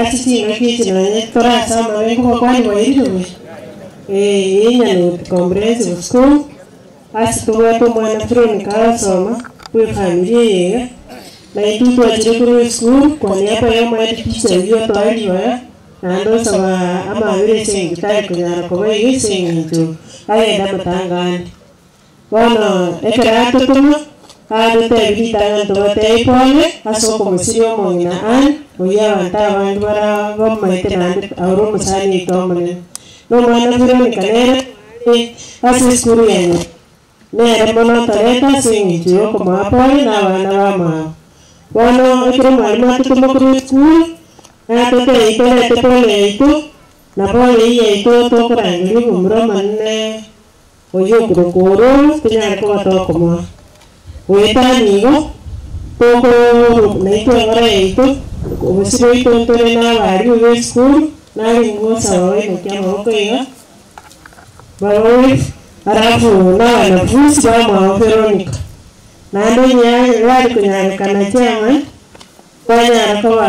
Asisi ngaki nanye torasoma bengo kwani wairiwe inya comprehensive school asi tubwate omwana Veronica asoma kwi familia yega na itu twachire kuri school kwa niaba ya omwana teacher oyo twariwa naende osaba amabire ase eng'encho tari konyara koba iga ase eng'encho agenda amatangani bono ekero atotoma adotebi ritang'ani tobatebie pole ase okomosiria omong'ina Ann oyo abanto abange bara bamaete naende aure omosani oito omonene na omwana Veronica nere ase esukuru yenye nere mono ntoreta ase eng'encho ya okomoa pole na abana bamwabo bono ekero omwalimu atotoma korwa esukuru natotebie torete pole yaito na pole eywo yaito tokorangeria obomura omonene oyo okorokwa ororo tonyare koba tokomoa gwetani igo toko naitwe eng'ora yaito obosi bwaito ntore na abarimu ba esukuru nare ngosaba baimokia amaboko iga bawe alafu na wanafunzi bamwabo Veronica naende bari konyarekana chairman banyara koba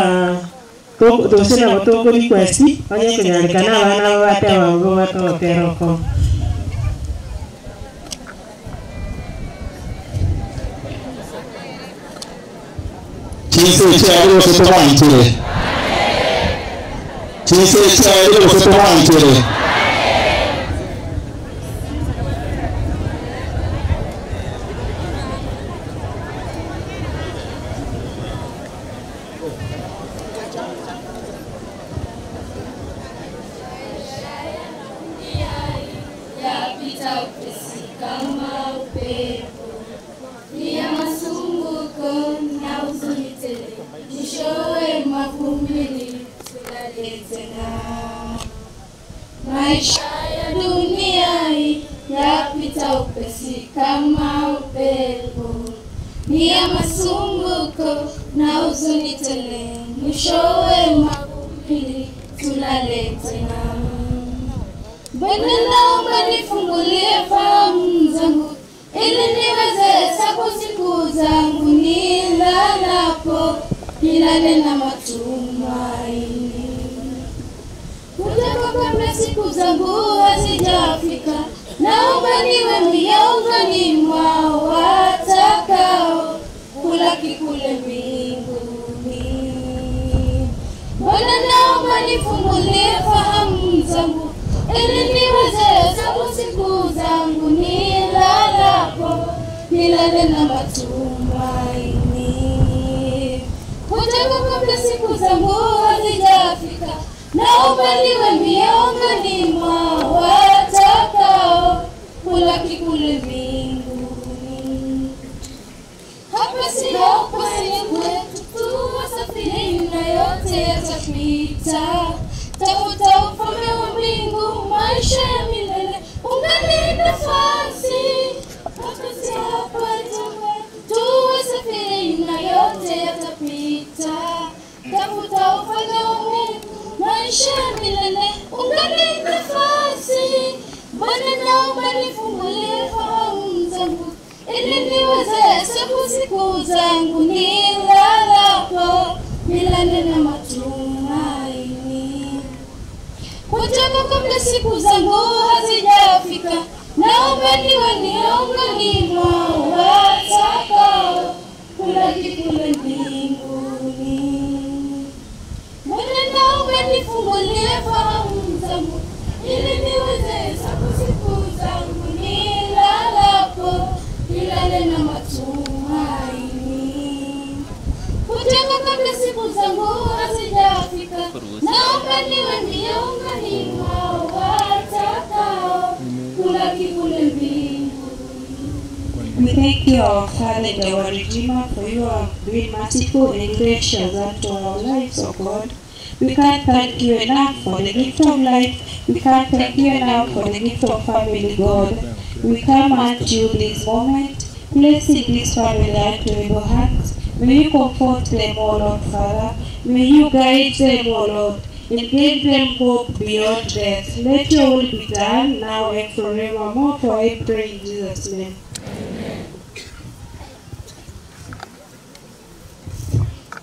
tose nabo toko request banye konyarekana abana babate ababo batogotera okomo. Chinse kyali osetubanjire. Chinse kyali osetubanjire. Yapita upesi kama upepo, ni ya masumbuko na huzuni tele, mwishowe mavumbini tulale tena. Maisha ya dunia hii yapita upesi kama upepo, ni ya masumbuko na huzuni tele, mwishowe mavumbini tulale tena. Bwana naomba nifungulie fahamu zangu ili niweze hesabu siku zangu nilalapo, nilale na matumaini. Kuja kabla siku zangu hazijafika, naomba niwe miongoni mwa watakao kulaki kule mbinguni. Bwana, naomba nifungulie fahamu zangu ili niweze hesabu siku zangu nilalapo, nilale na matumaini. Kutoka kabla siku zangu hazijafika, naomba niwe miongoni mwa watakao kulaki kule mbinguni. Hapa sio kweli kwetu, tuwasafiri na yote yatapita. Tafuta ufalme wa mbingu, maisha ya milele, ungali nafasi. Hapa sio kwetu, tuwasafiri na yote yatapita. Tafuta ufalme wa mbingu, maisha ya milele, ungali nafasi. Bwana, naomba nifungulie fahamu zangu ili niweze hesabu siku zangu nilalapo, nilale na matumaini. Kutoka kabla siku zangu hazijafika, naomba niwe miongoni mwa watakao kulaki kule mbinguni. Bwana, naomba nifungulie fahamu zangu ili niweze hesabu siku zangu nilalapo, nilale na matumaini. Kutoka kabla siku zangu hazijafika, naomba niwe miongoni mwa watakao kulaki kule mbinguni. We thank you, our Father and our Redeemer, for you have been merciful and gracious unto our lives, O God. We can't thank you enough for the gift of life. We can't thank you enough for the gift of family, God. We come unto you this moment, placing this family unto your hands. May you comfort them, O Lord, Father. May you guide them, O Lord, and give them hope beyond death. Let your will be done now and forevermore, for I pray in Jesus' name.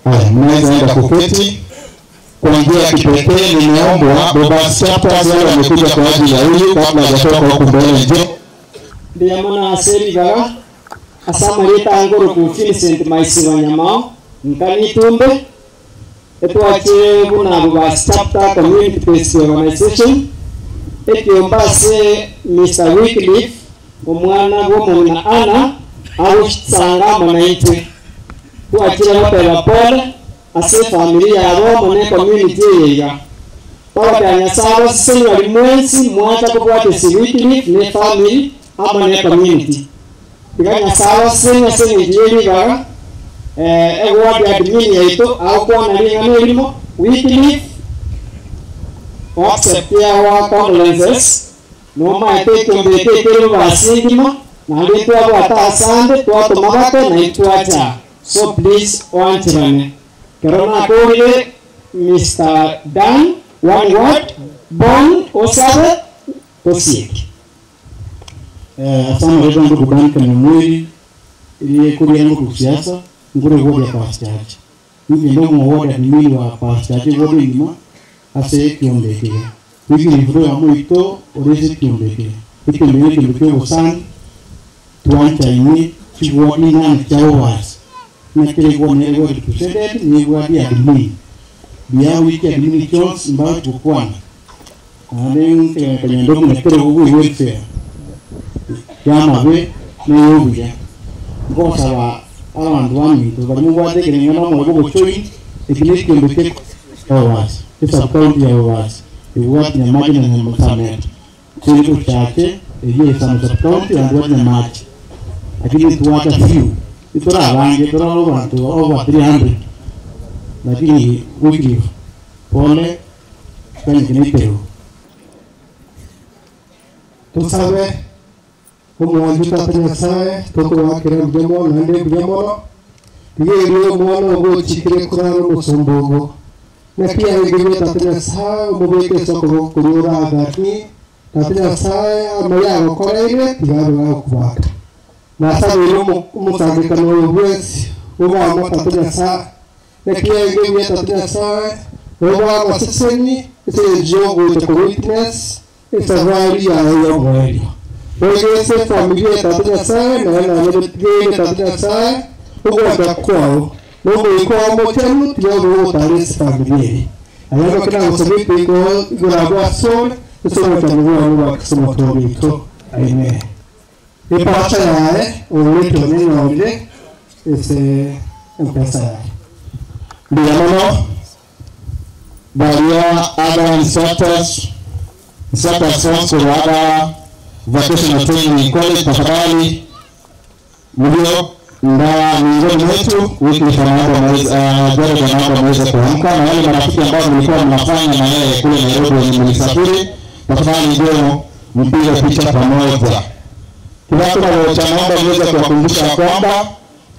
Haya, mnaweza enda kuketi. Kwa njia ya kipekee nimeombwa Bobas Chapters wale wamekuja kwa ajili ya huyu kabla hajatoka huku mbele njoo. Ndiamona aserigaga asamarita nguru ku Vincent Maisiwa Nyamao nkanitumbe etwachire buna Bobas Chapter Community Based Organization ekiomba ase Mr. Wycliffe omwana bw'omong'ina Anna agusanga monaitwe twachire goteba pole ase family yabo mone community eyeiga twagoteba nyasaye abaseseni bari mwensi mwacha kobwatesi Wycliffe ne family amo ne community tiga nyasaye abaseseni ase eng'encho ya eribaga egwadi admin yaitu agokwana ring'ana erimo Wycliffe accept our condolences nomaete ekiombe eke ekere basingima naende twabwata asande twatoma bake na itwacha so please oanchirane kero nakorire Mr. Dan one word bon osabe tosieke Asante rega ndugu Duncan Mwiri iliye kuri yangu kusiasa ngure wodi ya pastor Mimi ndo mu wodi admin wa pastor wodi nyuma ase kiombeke wiki ni ya muito orese kiombeke ikiombe kiombeke osan tuancha ini chiwodi na chawas na kile kwa ne wodi president ni wodi admin bia wiki admin Jones mbao tukwana ane kanya ndogo na kile kugu welfare yamabe neyobuya nkosaba abandu bamitu bari mubwatekerenga nomwoyo gwogochoi eki nekiondo kie Bobasi esubcounty ya Bobasi ebwati Nyamache na Nyamusameta kiri kuchache eyo esano subcounty and bwati Nyamache lakini tuwacha few itora abange tora abantu over 300 lakini Wycliffe pole kanya kinetero tusabe omwanju tata nyasaye tokobakera mbuya mono naende mbuya mono rigerie omwana ogochikire korara omosomba ogo naki aengerie tata nyasaye omobeke ase okoboko koria oragani tata nyasaye amaya agokoreire tiga abe gagokobaka nasabeire omosangekano oyo bwensi obama tata nyasaye naki aengerie tata nyasaye obama seseni ase engencho ogocha kowitness esafari yaye ya omwerio wegese familia tata nyasaye naye nanyebetigeire tata nyasaye Ogwancha kwao na omoika oo omochenu tiga obe ogotara ase efamiri eye. Aya ngoki nagosabete igoro abwo asore ase obwanchani bwao bwa Kristo omotoori oito. Amen. Epasha yaye oretwe nenyorire ase empesa yaye. Mbuya mono baria other instructors instructors once wa other vocational training college, tafadhali mlio nda miongoni mwetu Wycliffe anaomba mweze, Jared anaomba muweze kuamka, na wale marafiki ambao mlikuwa mnafanya na yeye kule Nairobi wenye mlisafiri, tafadhali njoo mpige picha pamoja. Kibato cha naomba niweze kuwakumbusha kwamba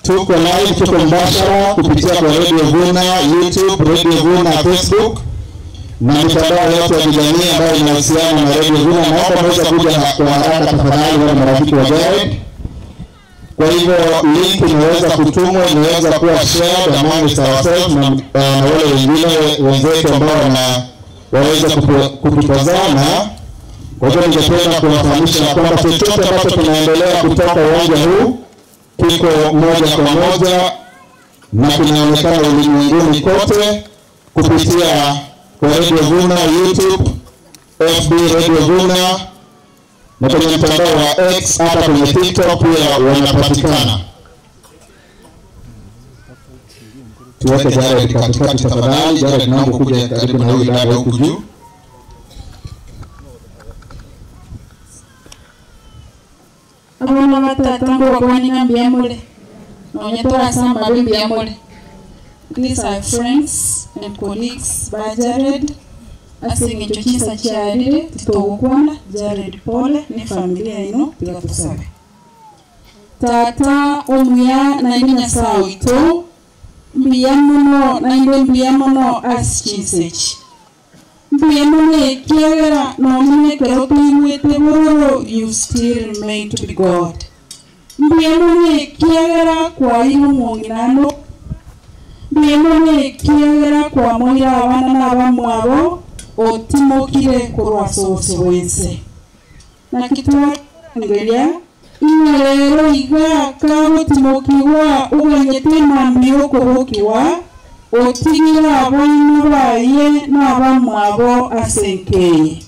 tuko live, tuko mbashara kupitia kwa Radio Vuna YouTube, Radio Vuna Facebook na mitandao yote ya kijamii ambayo inahusiana na Radio Vuna. Naomba muweze kuja kwa haraka tafadhali, wale marafiki wa Jared. Kwa hivyo link imeweza kutumwa, imeweza kuwa shared among ourselves na wale wengine wenzetu ambao waweza kututazama. Kwa hivyo ningependa kuwafahamisha kwamba chochote ambacho kinaendelea kutoka uwanja huu kiko moja kwa moja na kinaonekana ulimwenguni kote kupitia kwa Radio Vuna YouTube, FB Radio Vuna na kwenye mtandao wa X, hata kwenye TikTok pia wanapatikana. Tuweke Jared katikati tafadhali. Jared, naomba kuja karibu na huyu dada huku juu. Abana batata ngobakwanira mbuya nonye torasamba be mbuya mure. These are friends and colleagues ba Jared ase eng'encho chinsa chiarire titogokwana Jared pole ne familia ino tiga tusabe. Tata omuya naende Nyasaye oito mbuya mono naende mbuya mono ase chinsa echi mbuya mono ekiagera nonye ekero toigwete bororo you still remain to be God. Mbuya mono ekiagera kwaire omong'inano mbuya mono ekiagera kwamoire abana na abamwabo otimokire korwa ase obosio bwense. Naki twarangeria inywe rero iga kagotimokiwa ogwenyete emambi okobokiwa otigire abana baye na abamwabo ase enkeye.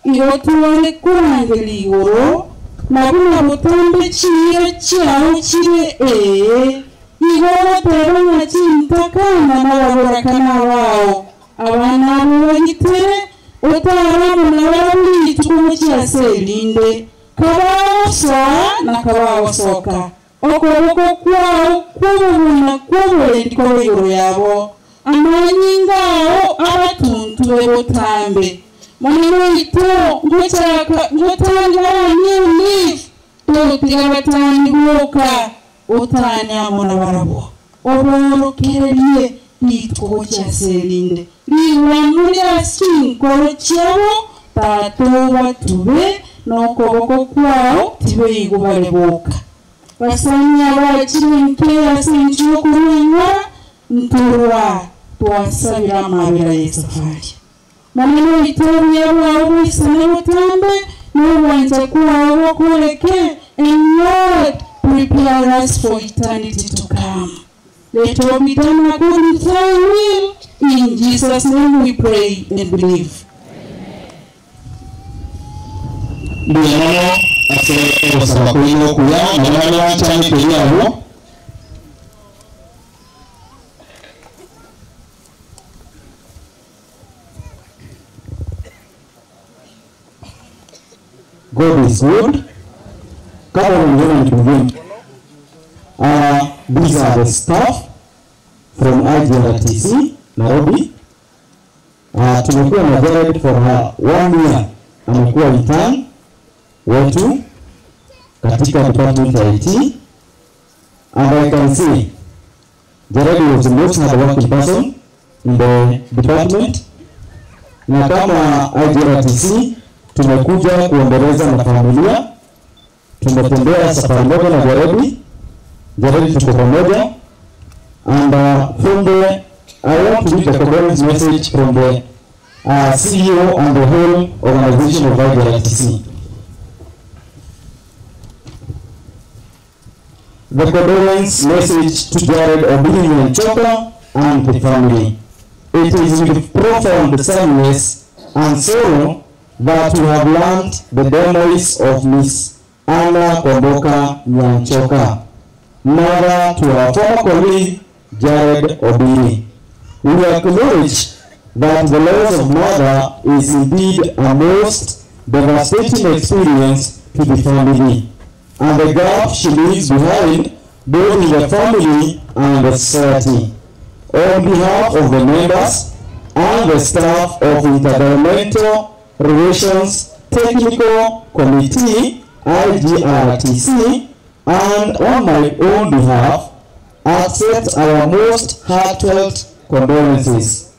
Igo tware korangeria igoro na buna botambe chiire chiao chire ee igo ogoteba ng'a chintakana nababorakana bao abana abo bagitere otaramo nabo rituko chiase erinde kabagosoa na kabagosoka okoboko kwao kw'obobuna kw'oborendi kobe igoro yabo amanyinga ao abatuntu bebotambe monene oito ngotanga new leaf totiga batani boka otane amo na barabwo oborokererie rituko chiase erinde rigwanu ria chinkoro chiabo tata obatube n'okoboko kwao tibeigo bare boka basanya bakiri nkeya ase enju y'okurunywa nturwa twasabira amabera y'esafari monene oito obuya bwawe bwisane butambe n'obwancha kwawe bwokoreke and Lord prepare us for eternity to come. Let all be done according to thy will. In Jesus' name we pray and believe. Mbuya mono ase ogosaba kwino okuya na bana banchani keria abwo. God is good. Kama unaniona nipungie. These are the staff from IGRTC Nairobi. Tumekuwa na Jared for 1 year, amekuwa intern wetu katika department ya IT, and I can see Jared was the most hardworking person in the department, na kama IGRTC tumekuja kuendeleza na familia. Tumetembea safari moja na Jared. Jared tuko pamoja, and from the I want to read the condolence message from the CEO and the whole organization of IGRTC. the condolence message to Jared Obiri Nyanchoka and the family. It is with profound sadness and sorrow that we have learned the demise of Miss Anna Kwamboka Nyanchoka, mother to our former colleague Jared Obiri. We acknowledge that the loss of mother is indeed a most devastating experience to the family, and the gap she leaves behind both in the family and the society. On behalf of the members and the staff of Intergovernmental Relations Technical Committee, IGRTC, and on my own behalf, accept our most heartfelt condolences.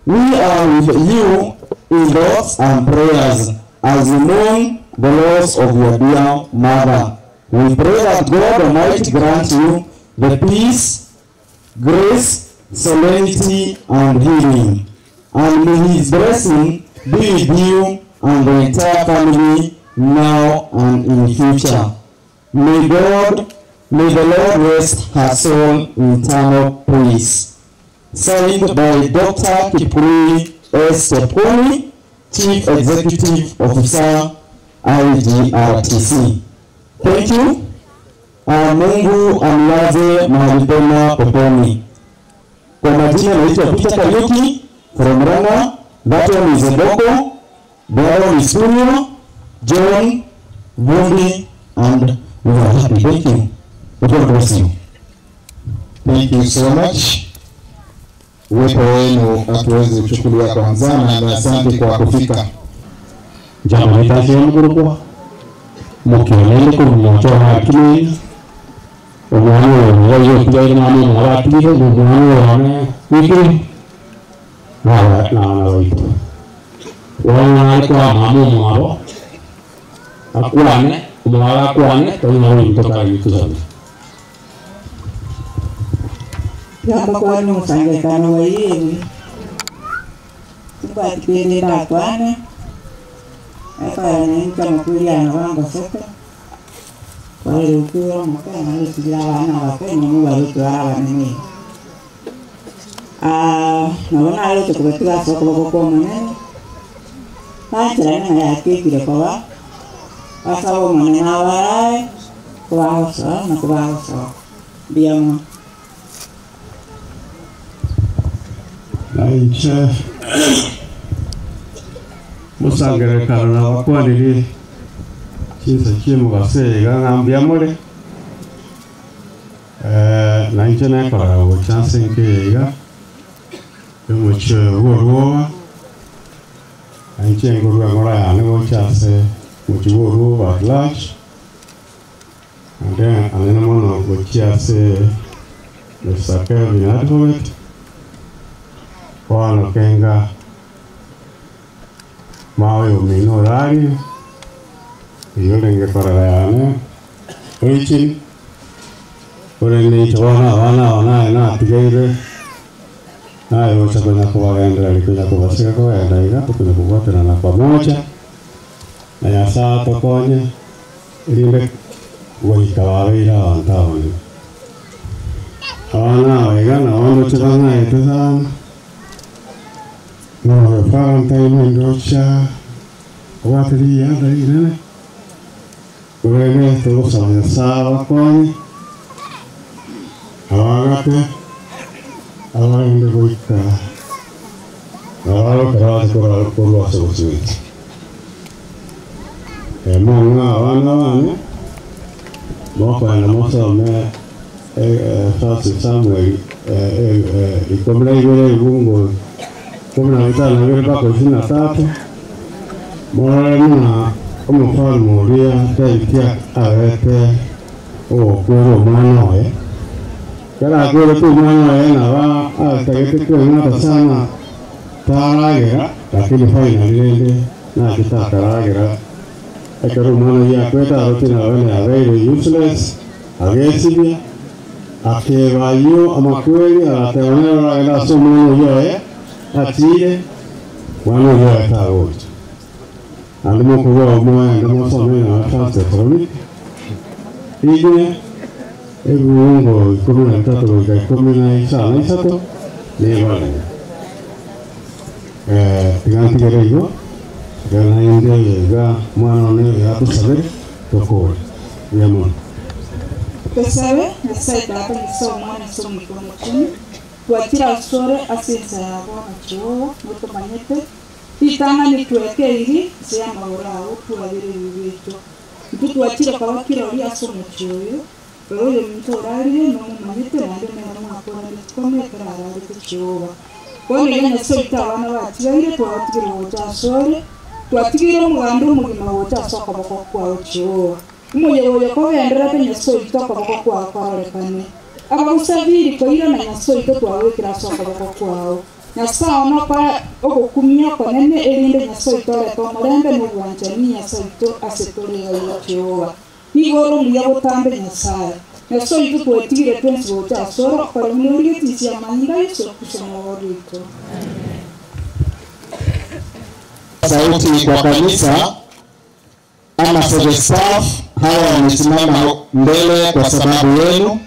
We are with you in thoughts and prayers as you mourn the loss of your dear mother. We pray that God Almighty grant you the peace, grace, serenity, and healing. And may His blessing be with you and the entire family now and in future. May God, may the Lord rest her soul in eternal peace. Signed by Dr. Kipri S. Chepkwony, Chief Executive Officer, IGRTC. Thank you. Mungu amlaze mahali pema peponi. Kwa majina naitwa Peter Kariuki from Rana. That one is Eboko, the other one is Kurio, John, Vundi, and we are happy. Thank you. God bless you. Thank you so much. Uwepo wenu hatuwezi kuchukulia kwa mzana, na asante kwa kufika. Jambo litaciamgurukwa mukionele kumunyocho hakili omwana oyo wayokujaire mwana omwe abatire omwana oyo wikiri nawana baitu wona alikuwa mama omwabo akwane omwabo akwane tonyina wintokayitusabe Yamba kwani musangekano wayewe tukwatipende ndakwana akwana nkamukuliana wangoseka waile ukura mukana lutila abana bakenya mubalutwara abanene nabona alote kubatula soko boko munene bantirana yakekile koba basaba omunene abarae kubagosoa na kubagosoa mbiamo. Nainche musangerekano na bakwaniri chinsa chimugase iga ng'ambia muri nainche nekoraga gocha nse nkeiga omochie bwa orwoba nainche nkorwa ng'ora yane gocha ase mochie bwa orwoba at large ande anene mono gochia ase Mr. Kelvin Advocate kwano kenga mawe omino orari iyo renge korora yane oichini orende inche bono abana aba naye natigeire naye gocha konya kobagendera rikonya kobasika kogenda iga tokonya kobwaterana pamoja na Nyasaye atokonye erinde goika babeire abanto abone abana aba iga nabo ndoche bang'aete sana. No, Valentine ndocha obwateri yanda inene urene togosaba Nyasaye abakonye abagate abarinde goika abarokera baze korwa ase obosibeti mong'a abana bane mokoenda mosome First Samuel 12 ibungo 15 mpaka 23 morore muna omufalme oria Daudi abete ogokwera omwana oye kera akwerete omwana oye naba atagete kweng'ata sana taragera lakini finally rende naki takaragera ekero omwana oyo akwete aroche nabe nabeire useless agesibia akebayo amakweri agateba oragera ase omwana oyo oye atire mwana oyo oye tagocha ande mokoboa omoyo ande mosome na First Thessalonians ige Ebiungo 13 goika 13 nebarenge. Tiga ntigere igo, tiga naende iga mwana one iga atusabere tokore. Mbuya mono. Tosabe, Nyasae Tata, Nyasae Omwana, Nyasae Omoika Omochenu, twachire asore ase ensa ya bono Jehova, notomanyete, ritang'ani twekeiri inse y'amagoro ao twabere ebibe biaito. Intwe twachire koba kirori ase omochie oyo, rora oyominto orarire nomomanyete naende nere mwakwanire chikome ekero ararete Jehova. Bono iga Nyasae oito abana batigaire twabatigire gocha asore, twatigeire omoganda omogima gocha ase okoboko kwao Jehova. Omoyega oyo kogendererete Nyasae oito okoboko kwao kororekane. Abagosabiri koirana Nyasae oito twagwekire ase okoboko kwao. Nyasae one okoe ogokumia okonene erinde Nyasae oito orete omorembe na obwanchani Nyasae oito ase tore iga iga Jehova. Nigo ore omuya botambe Nyasae. Nyasae oito twetigire twensi gocha asore okore buna origetie inse y'amanyinga a Yeso Kristo Omogori oito. Sauti kwa kanisa ama service staff, hawa wamesimama mbele kwa sababu yenu.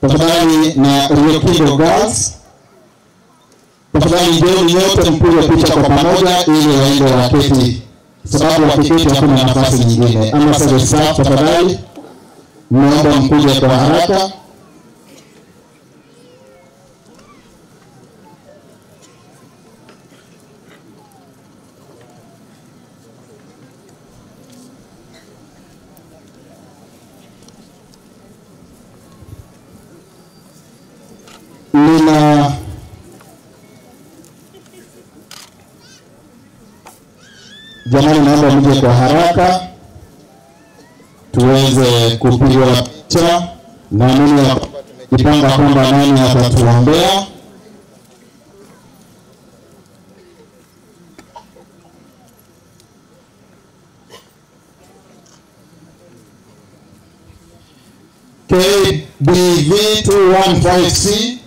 Tafadhali na Riokindo Girls, tafadhali njooni nyote mpige picha kwa pamoja ili waende waketi, sababu wakiketi hakuna nafasi nyingine. Ama service staff, tafadhali naomba mkuje kwa haraka. Nina jamani, naomba mje kwa haraka tuweze kupigwa picha. Naamini ya kwamba tumejipanga kwamba nani atatuombea. KBV 215C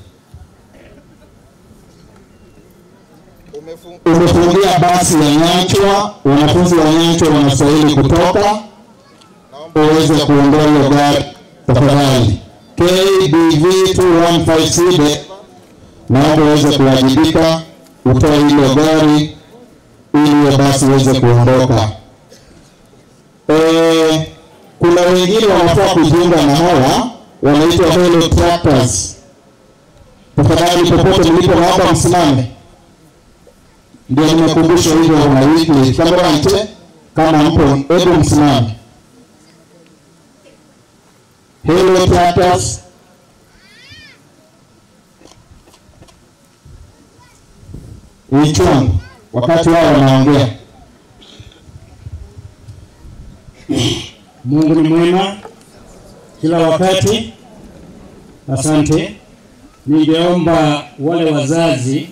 umefungia basi ya Nyanchwa. Wanafunzi wa Nyanchwa wanastahili kutoka, uweze kuondoa hiyo gari tafadhali. KBV 215C, naomba uweze kuwajibika, utoe hilo gari ili hiyo basi iweze kuondoka. Kuna wengine wanafaa kujiunga na hawa wanaitwa Hello Tractors. Tafadhali popote mlipo, naomba msimame. Ndio nimekumbusha hivyo na weekly. Kama nje, kama mpo, hebu msimame. Hello Tractors. Ichungu wakati wao wanaongea. Mungu ni mwema kila wakati. Asante. Ningeomba wale wazazi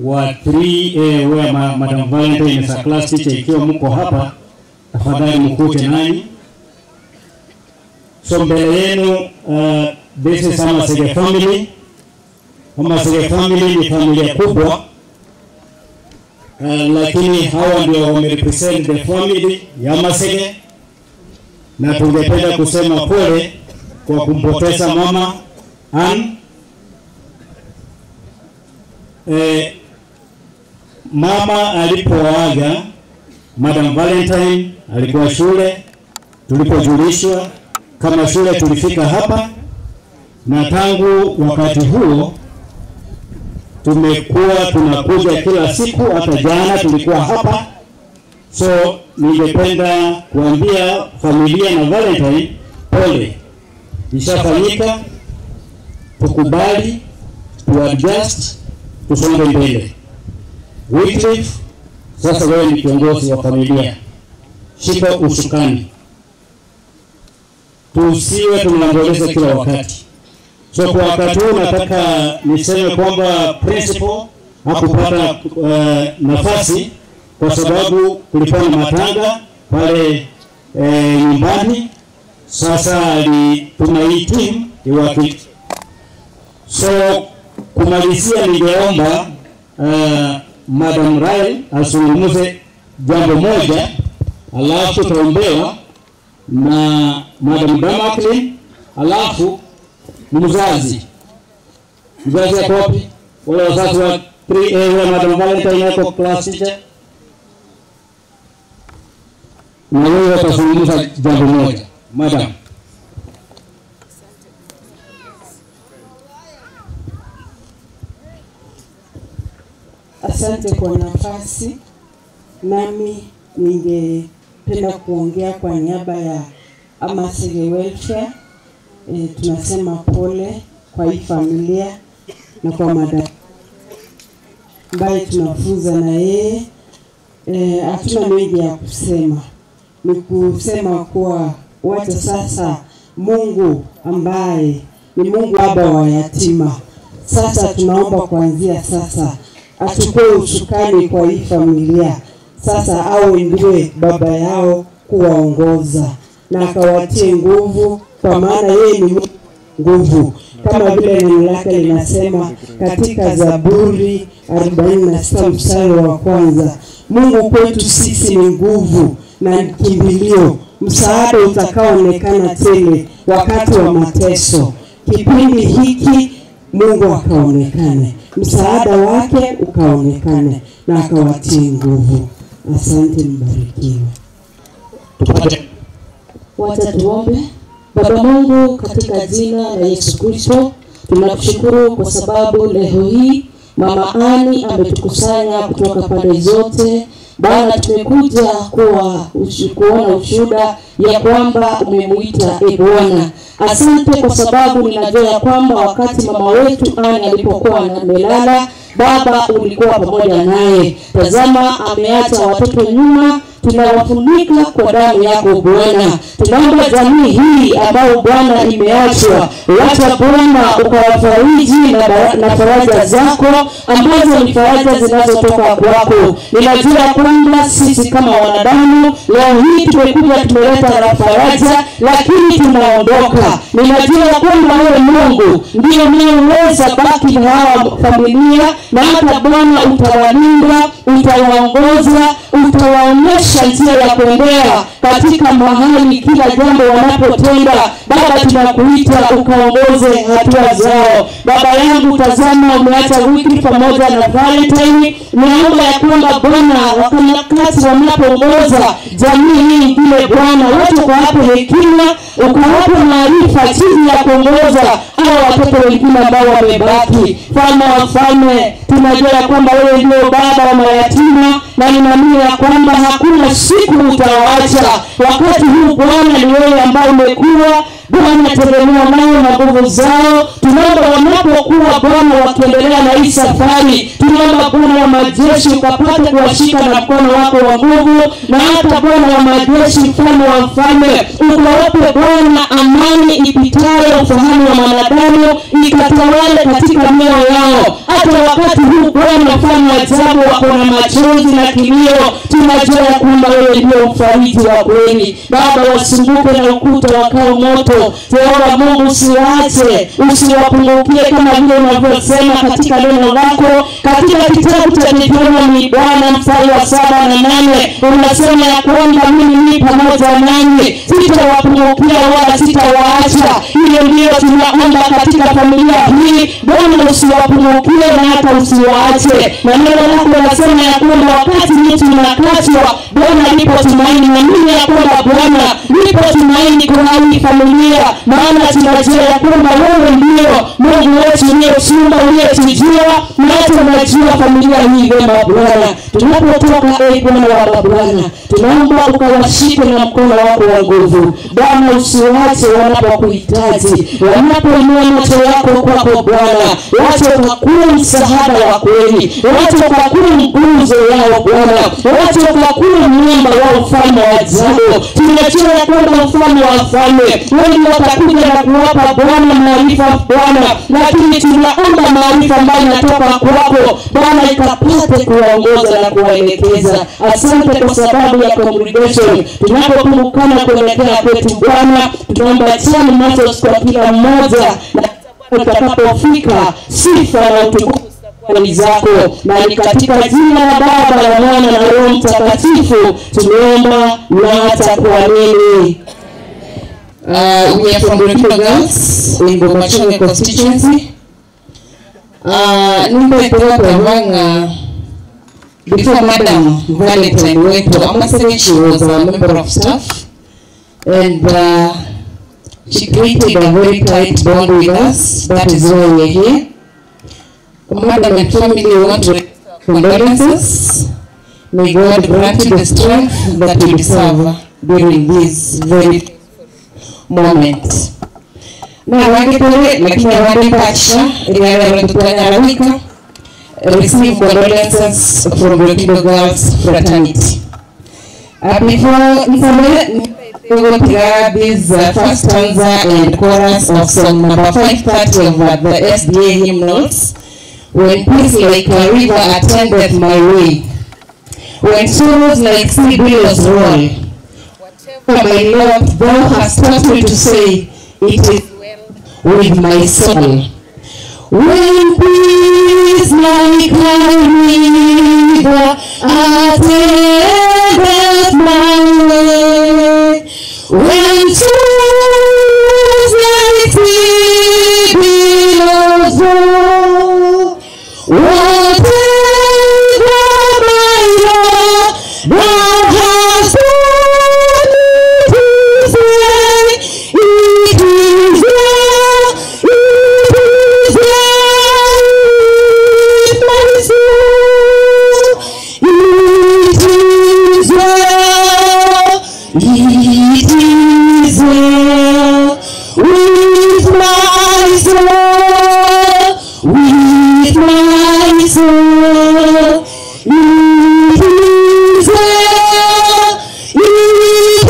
wa 3A where Madam Valentine is a class teacher, ikiwa mko hapa tafadhali mkute nanyi. So mbele yenu this is Amasege family. Amasege family ni familia kubwa. Lakini hawa ndio wamerepresent the family ya Amasege, na tungependa kusema pole kwa kumpoteza mama Ann. Mama alipoaga Madam Valentine alikuwa shule, tulipojulishwa kama shule tulifika hapa, na tangu wakati huo tumekuwa tunakuja kila siku, hata jana tulikuwa hapa. So ningependa kuambia familia na Valentine pole, ishafanyika, tukubali, tuadjust, tusonge mbele. Wycliffe, sasa wewe ni kiongozi wa familia, shika usukani, tusiwe tunaomboleza kila wakati. So kwa wakati huu nataka niseme kwamba principal hakupata nafasi kwa sababu kulikuwa na matanga pale nyumbani. Sasa alituma hii team iwakilishe. So kumalizia, ningeomba Madam Rael azungumze jambo moja, alafu tutaombewa na Madam Damaklin, alafu Ni mzazi. Mzazi ako wapi? Wale wazazi wa 3A wa Madam Valentine ako class teacher. Na wewe watazungumza jambo moja. Madam. Asante kwa nafasi. Nami ningependa kuongea kwa niaba ya Amasege Welfare. Tunasema pole kwa hii familia na kwa madam ambaye tunafunza na yeye. Hatuna mengi ya kusema, ni kusema kuwa wacha sasa Mungu ambaye ni Mungu baba wa yatima, sasa tunaomba kuanzia sasa achukue usukani kwa hii familia, sasa awe ndiye baba yao kuwaongoza na akawatie nguvu, kwa maana yeye ni Mungu nguvu, kama vile neno lake linasema katika Zaburi 46 mstari wa kwanza, Mungu kwetu sisi ni nguvu na kimbilio, msaada utakaoonekana tele wakati wa mateso. Kipindi hiki Mungu akaonekane, msaada wake ukaonekane na akawatie nguvu. Asante, mbarikiwe. Wacha tuombe. Baba Mungu, katika jina la Yesu Kristo, tunakushukuru kwa sababu leo hii Mama Ani ametukusanya kutoka pande zote. Bwana, tumekuja kuona ushuhuda ya kwamba umemuita, e Bwana. Asante kwa sababu ninajua ya kwamba wakati mama wetu Ani alipokuwa amelala, Baba ulikuwa pamoja naye. Tazama, ameacha watoto nyuma, tunawafunika kwa damu yako Bwana. Tunaomba jamii hii ambayo Bwana imeachwa, wacha Bwana ukawafariji na faraja zako ambazo ni faraja zinazotoka kwako. Ninajua kwamba sisi kama wanadamu leo hii tumekuja tumeleta na faraja, lakini tunaondoka. Ninajua kwamba wewe Mungu ndiye unayeweza baki na hawa familia, na hata Bwana utawalinda, utawaongoza, utawaonyesha njia ya kuendea katika mahali kila jambo wanapotenda. Baba, tunakuita ukaongoze hatua zao. Baba yangu, tazama umeacha wiki pamoja na Valentine. Naomba ya kwamba Bwana wakati wanapoongoza jamii hii ingine, Bwana wote ukawape hekima, ukawape maarifa chini ya kuongoza hao watoto wengine ambao wamebaki. Mfalme wa wafalme, tunajua ya kwamba wewe ndio baba wa mayatima, na ninaamini ya kwamba hakuna siku utawaacha. Wakati huu Bwana ni wewe ambaye umekuwa Bwana tegemeo nao na nguvu zao. Tunaomba wanapokuwa Bwana wakiendelea na hii safari, tunaomba Bwana wa majeshi ukapate kuwashika na mkono wako wa nguvu, na hata Bwana wa majeshi, mfalme wa mfalme, ukawape Bwana amani ipitayo ufahamu wa mwanadamu, ikatawale katika mioyo yao. Hata wakati huu Bwana mfalme wa ajabu, wako na machozi na kilio, tunajua ya kwamba wewe ndio mfariji wa kweli. Baba, wasumbuke na ukuta wakao moto. Jehova Mungu, usiwaache, usiwapungukie kama vile unavyosema katika neno lako katika kitabu cha Deuteronomy Bwana mstari wa 7 na 8, unasema ya kwamba mimi ni pamoja nanyi, sitawapungukia wala sitawaacha. Hiyo ndiyo tunaomba katika familia hii Bwana, usiwapungukie na hata usiwaache. Na neno lako linasema ya kwamba wakati mtu unakatwa, Bwana lipo tumaini. Naamini ya kwamba Bwana lipo tumaini kwa hii familia, maana tunajua ya kwamba wewe ndio Mungu wetu uliyetuumba, uliyetujua na hata unajua familia hii vyema Bwana. Tunapotoka ee Bwana wa mabwana, tunaomba ukawashike na mkono wako wa nguvu Bwana, usiwache wanapokuhitaji, wanapoinua macho yako kwako Bwana, wacha ukakuwe msaada wa kweli, wacha ukakuwe nguzo yao Bwana, wacha ukakuwe mwamba wa ufalme wa ajabu. Tunajua ya kwamba mfalme wa wafalme wengi watakuja na kuwapa Bwana maarifa Bwana, lakini tunaomba maarifa ambayo inatoka kwako Bwana ikapate kuwaongoza na kuwaelekeza. Asante kwa sababu ya congregation, tunapokumbukana kuelekea kwetu Bwana, tunaomba chani macho kwa kila mmoja, na utakapofika sifa na utukufu ni zako, na ni katika jina la Baba la Mwana na Roho Mtakatifu tumeomba na hata kuamini. We are from Rokino Girls in Bomachoge constituency. Nimbe before Madam Valentine went to Amasege, she was a member of staff, and she created a very tight bond with us. That is why we are here. Madam and family, we want to condolences. May God grant you the strength that you deserve during this very moment. Na wangepole lakini wangepacha iliyotutanya receive condolences from Rokino Girls Fraternity. Before Nsame, we will hear this first stanza and chorus of song number 530 of the SDA hymnals. When peace like a river attendeth my way, when sorrows like sea billows roll, whatever my Lord thou hast taught me to say, it is well with my soul. When peace like a river attendeth my way, when sorrows like sea billows roll, whatever my Lord thou hast taught me to say, it is well, it is well with my soul. It is well, it is well with my soul, with my soul. It is well, it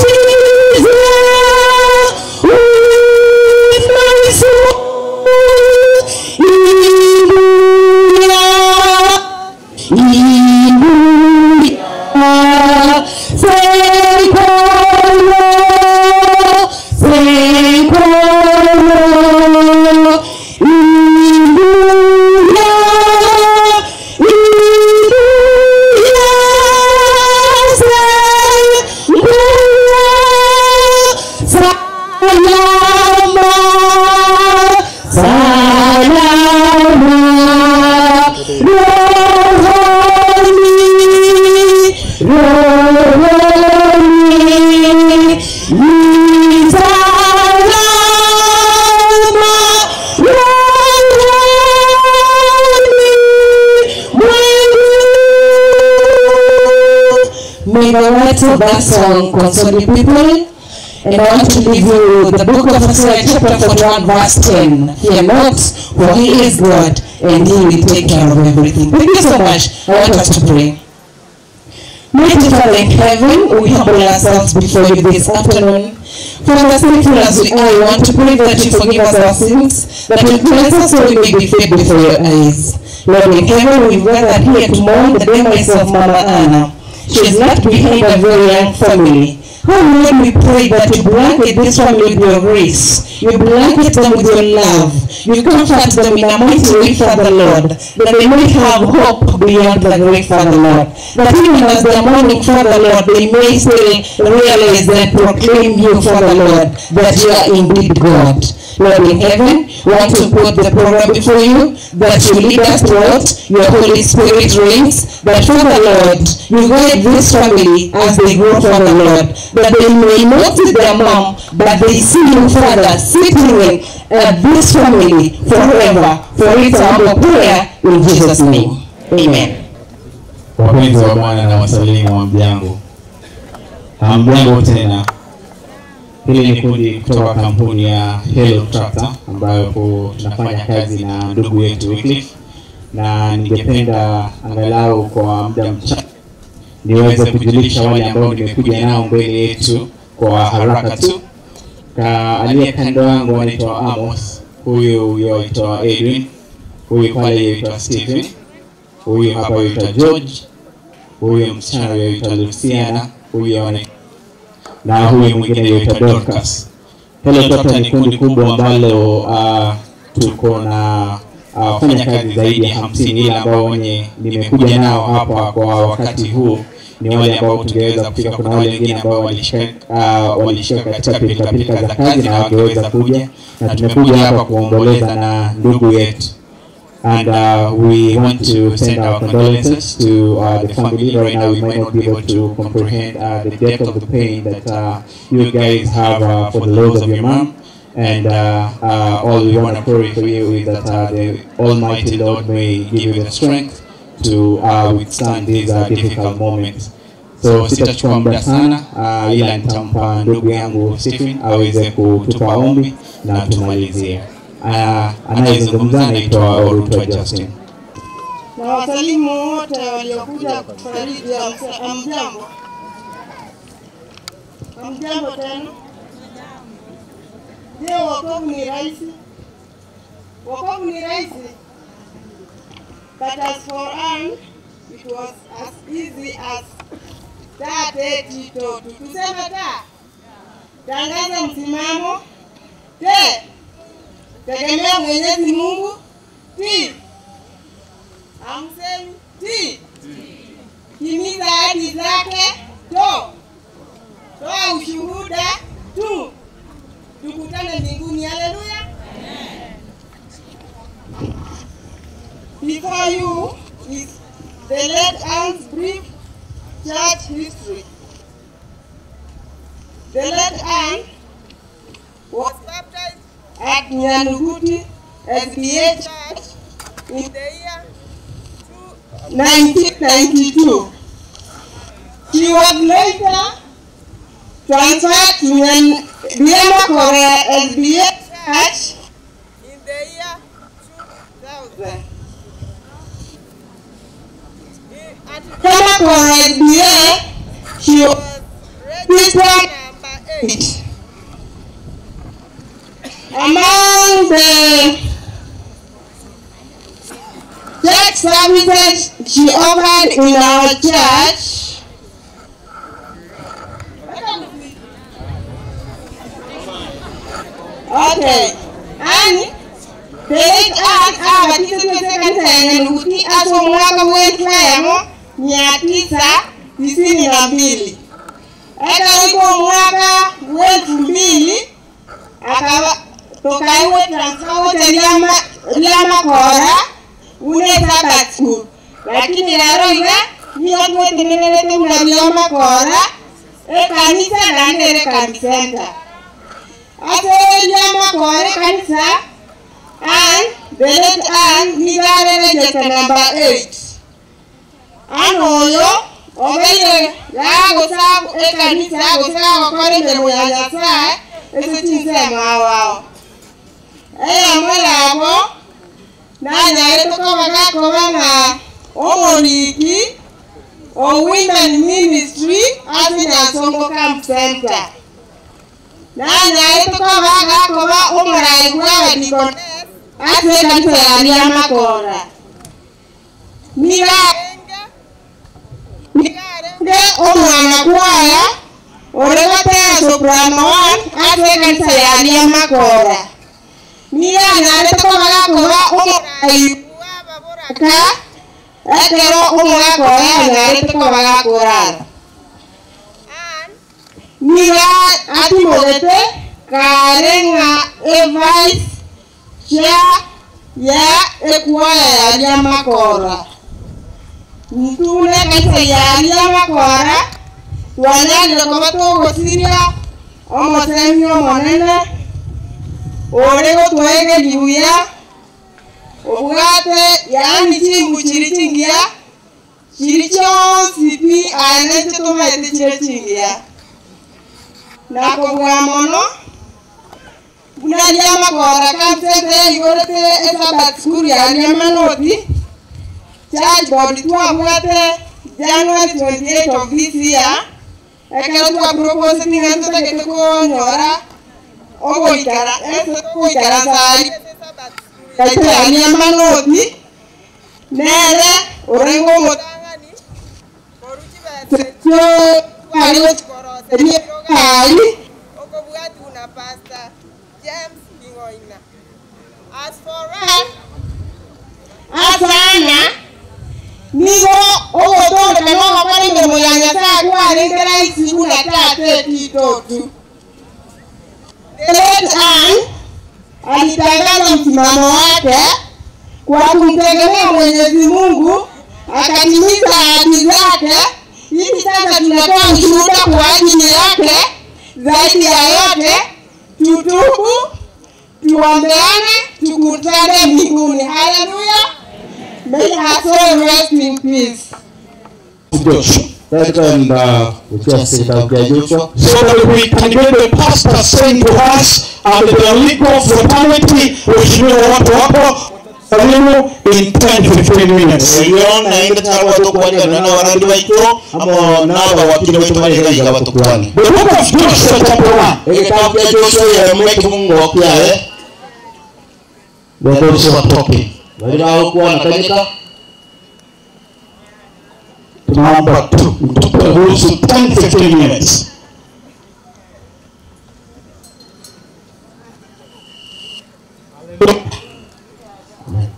is well with my soul. Hallelujah, thank God, thank God. Hallelujah, hallelujah, thank God. Salama, salama, rohoni, rohoni, salama, rohoni mwangu. May the words of that song console you people. And I want to leave you with the book of Isaiah chapter 41 verse 10. Fear not, for he is God and he will take care of everything. Thank you so much. I want us to pray. Mighty Father in heaven, we humble ourselves before you this afternoon. Father, sinful as we are, we want to pray that you forgive us our sins, that you cleanse us so we may be fit before your eyes. Lord in heaven, we gathered here to mourn the demise of Mama Anna. She has left behind a very young family. Oh Lord, we pray that you blanket this family with your grace. You blanket them with your love. You comfort them in a mighty way, Father Lord, that they may have hope beyond the grave, Father Lord. That even as they are mourning, Father Lord, they may still realize and proclaim you, Father Lord, that you are indeed God. Lord in heaven, we want to put the program before you, that you lead us throughout, your Holy Spirit reigns, that Father Lord, you guide this family as they grow, Father Lord, that they may not see their mom, but they see you, Father, sitting in this family forever. For it's our prayer in Jesus' name. Amen. Wapenzi wa Bwana na wasalimu wa mjango. Hamjambo tena. Hili ni kundi kutoka kampuni ya Hello Tractor ambayo tunafanya kazi na ndugu yetu Wycliffe, na ningependa angalau kwa muda mchache niweze kujulisha wale ambao nimekuja nao mbele yetu kwa haraka tu. Aliye kando yangu anaitwa Amos, huyu yuaitwa Edwin, huyu pale yuaitwa Stephen, huyu hapa yuaitwa George, huyu msichana yuaitwa Luciana, huyu na huyu mwingine yuaitwa Dorcas. Hello Tractor ni kundi kubwa ambalo tuko na wafanya kazi zaidi ya 50 ila ambao wenye nimekuja nao hapa kwa wakati huu ni wale ambao tungeweza kufika. Kuna wale wengine ambao walishika walishika katika pilikapilika za kazi na wangeweza kuja, na tumekuja hapa kuomboleza na ndugu yetu and we want to send our condolences to the family. Right now, we might not be able to comprehend the depth of the pain that you guys have for the loss of your mom. And all we want to pray for you is that the Almighty Lord may give you the strength to withstand these difficult moments. So sitachukua muda sana ila nitampa ndugu yangu Stephen aweze kutupa ombi na tumalizie. Anayezungumza anaitwa Orutwa Justin. Na wasalimu wote waliokuja kutufariji. Hamjambo? Hamjambo tena. Je, wokovu ni rahisi? Wokovu ni rahisi? But as for Anne, it was as easy as ta te ti to tu. Tuseme ta. Tangaza msimamo. Te, tegemea Mwenyezi Mungu. Ti, hamsemi ti. Timiza ahadi zake. To, toa ushuhuda. Tu, tukutane mbinguni. Haleluya. Before you is the late Anne's brief church history. The late Anne was baptized at Nyanuguti SDA Church in the year 1992. She was later transferred to Riamakore SDA Church in the year 2000. At Riamakore SDA, she was registered number 8. Among the church services she offered in our church, okay, and the late Anne abatizwe kanisa ya Nyanuguti aso mwaka wa 1992. Eka mwaka wa 2000 akawa tokaiwe transfer Riamakora une Sabbath school, lakini lero iga niyo twetenerete buna Riamakora ekanisa naende ere kambi center ase Riamakora ekanisa and the late Anne nigo are register number 8 Anne oyo obeire gagosa ekanisa gose gagokora emeremo ya Nyasaye ase chinsemo ao eyamo yabo nanyare tokoba gakoba ng'a omoriki o Women Ministry ase Nyansongo Camp Center nanyare tokoba gakoba omorai bwa abadikones ase ekanisa ya Riamakora nigarenge omwana kwaya oregotea soprano 1 ase ekanisa ya Riamakora nianyarete koba gakoba omorai bw'ababoraka ekero omwaka oyo anyarete koba gakorara niga atimogete kare ng'a evice chair ya ekwaya ya Riamakora ntune ekanisa ya Riamakora twanyarire koba togosiria omosemi omonene ore gotwegeria buya obwate yaani chimbu chiri chingiya chiri chionsi pi aye naintwe tomaete chire chingiya nakobua mono buna Riamakora Camp Center yaigorete esabat school ya Riamanoti church board twabwate January 28 of this year ekero twapropose ng'a ntotagete konyora ogoikara ase togoikara nsari yaito ya Riamanoti nere orenge omotang'ani koru tware gochikoroseria egari okobwatiwa na Pastor James King'oina. As for us, asana nigo ogotoreka na Ogokora emirimo ya Nyasaye kwarenge rahisi buna tata etitotu. The late Ann alitangaza msimamo wake kwa kumtegemea Mwenyezi Mungu, akatimiza ahadi zake. Hivi sasa tunatoa ushuhuda kwa ajili yake. Zaidi ya yote, tutubu, tuombeane, tukutane mbinguni. Haleluya! May her soul rest in peace. Joshua. Tutaenda kuchia kitabu cha Joshua So that we can get the pastor saying to us and the legal fraternity, waheshimiwa watu wako salimu in 10 15 minutes. Uliona ende tabo tukwani na warandi baito amo naba wakili baito bali gaiga batukwani. The book of Joshua chapter 1. Ekitabu kya Joshua yemo ekimungo kyaye Those who are talking. bali baokuwa nakanyika Tunaomba tu mtupe ruhusu 10 15 minutes.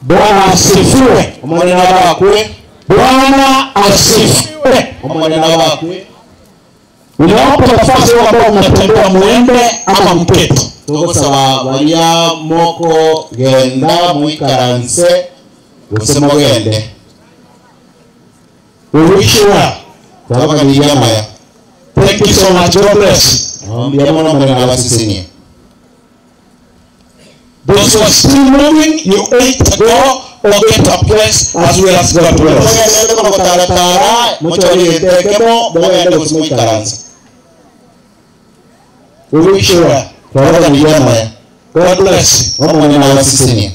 Bwana asifiwe. Omwana bakwe. Bwana asifiwe. Omwana bakwe. Ninawapa nafasi wale ambao mnatembea muende ama mketi. Tugusaba baria moko genda mwikaranse gose mugende. We wish you well. Twabagiriria maya. Thank you so much. God bless. Mbia mono mwana abasisinie. Those who are still moving, you ate go or get a place as well as God bless. Mugende kugutaratara muchorire tekemo mugende gose mwikaranse. We wish you well. Twabagiriria maya. God bless. Omwana abasisinie.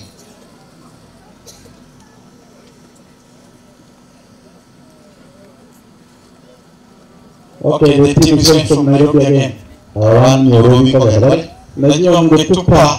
Okay, the team is going from Nairobi again. Awan Nairobi kogenda bari. Najua mngetupa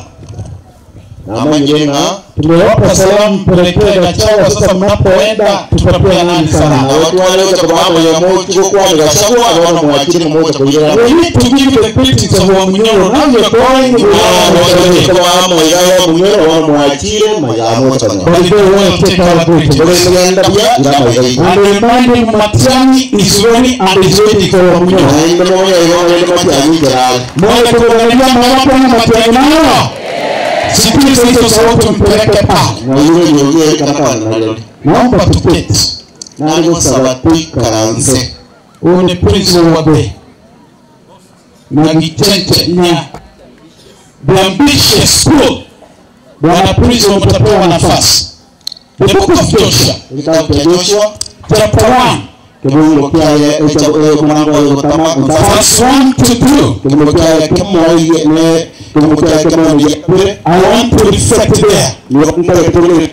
Namanyire ng'a tumewapa salamu mpelekee Gachagua. Sasa mnapoenda tutapea nani salamu? abatwale kubamo yamuki gukwani Gachagua abona mwakiri mmoja kugira We need to give the greetings of Wamunyoro. Now you're going we are kubamo igayo munyoro wa mwakire mayamocha But they want to take our greetings. Mugenda bya ngama igayi And remind him Matiang'i is ready and is waiting for Wamunyoro. Naende moyo yoyo Matiang'i gerale. Moyo tukuangalia mawapo na Matiang'i nayo. Sikiliza hizo sauti mpeleke pale. Na yule yule kana kana na Naomba tuketi. Nari gusaba twikaranse. Huyu ni Prince wa Bay na Gitente na The Ambitious School. Bwana Prince mtapewa nafasi. The Book of Joshua Kitabu cha Joshua chapter 1 kibungo kyaye ekyo mulango wa gutama verse 1 to 2. kibungo kyaye kimoye ne kibungo kyaye kimoye kure I want to reflect there. ni ntare tuli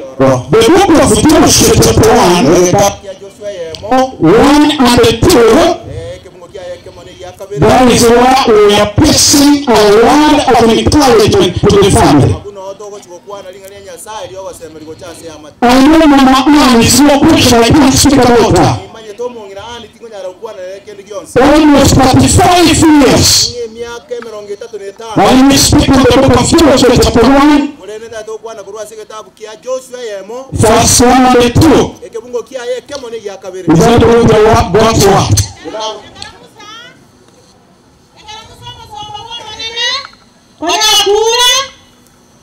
The book of Joshua chapter 1 1 and 2. That is why we are placing a word of encouragement to the family. I know Mama Ann is no question, I can't speak about her. Almost 35 years. When we speak of the book of Joshua chapter 1, verse 1 and 2, is that the way the word God's word? Konyakura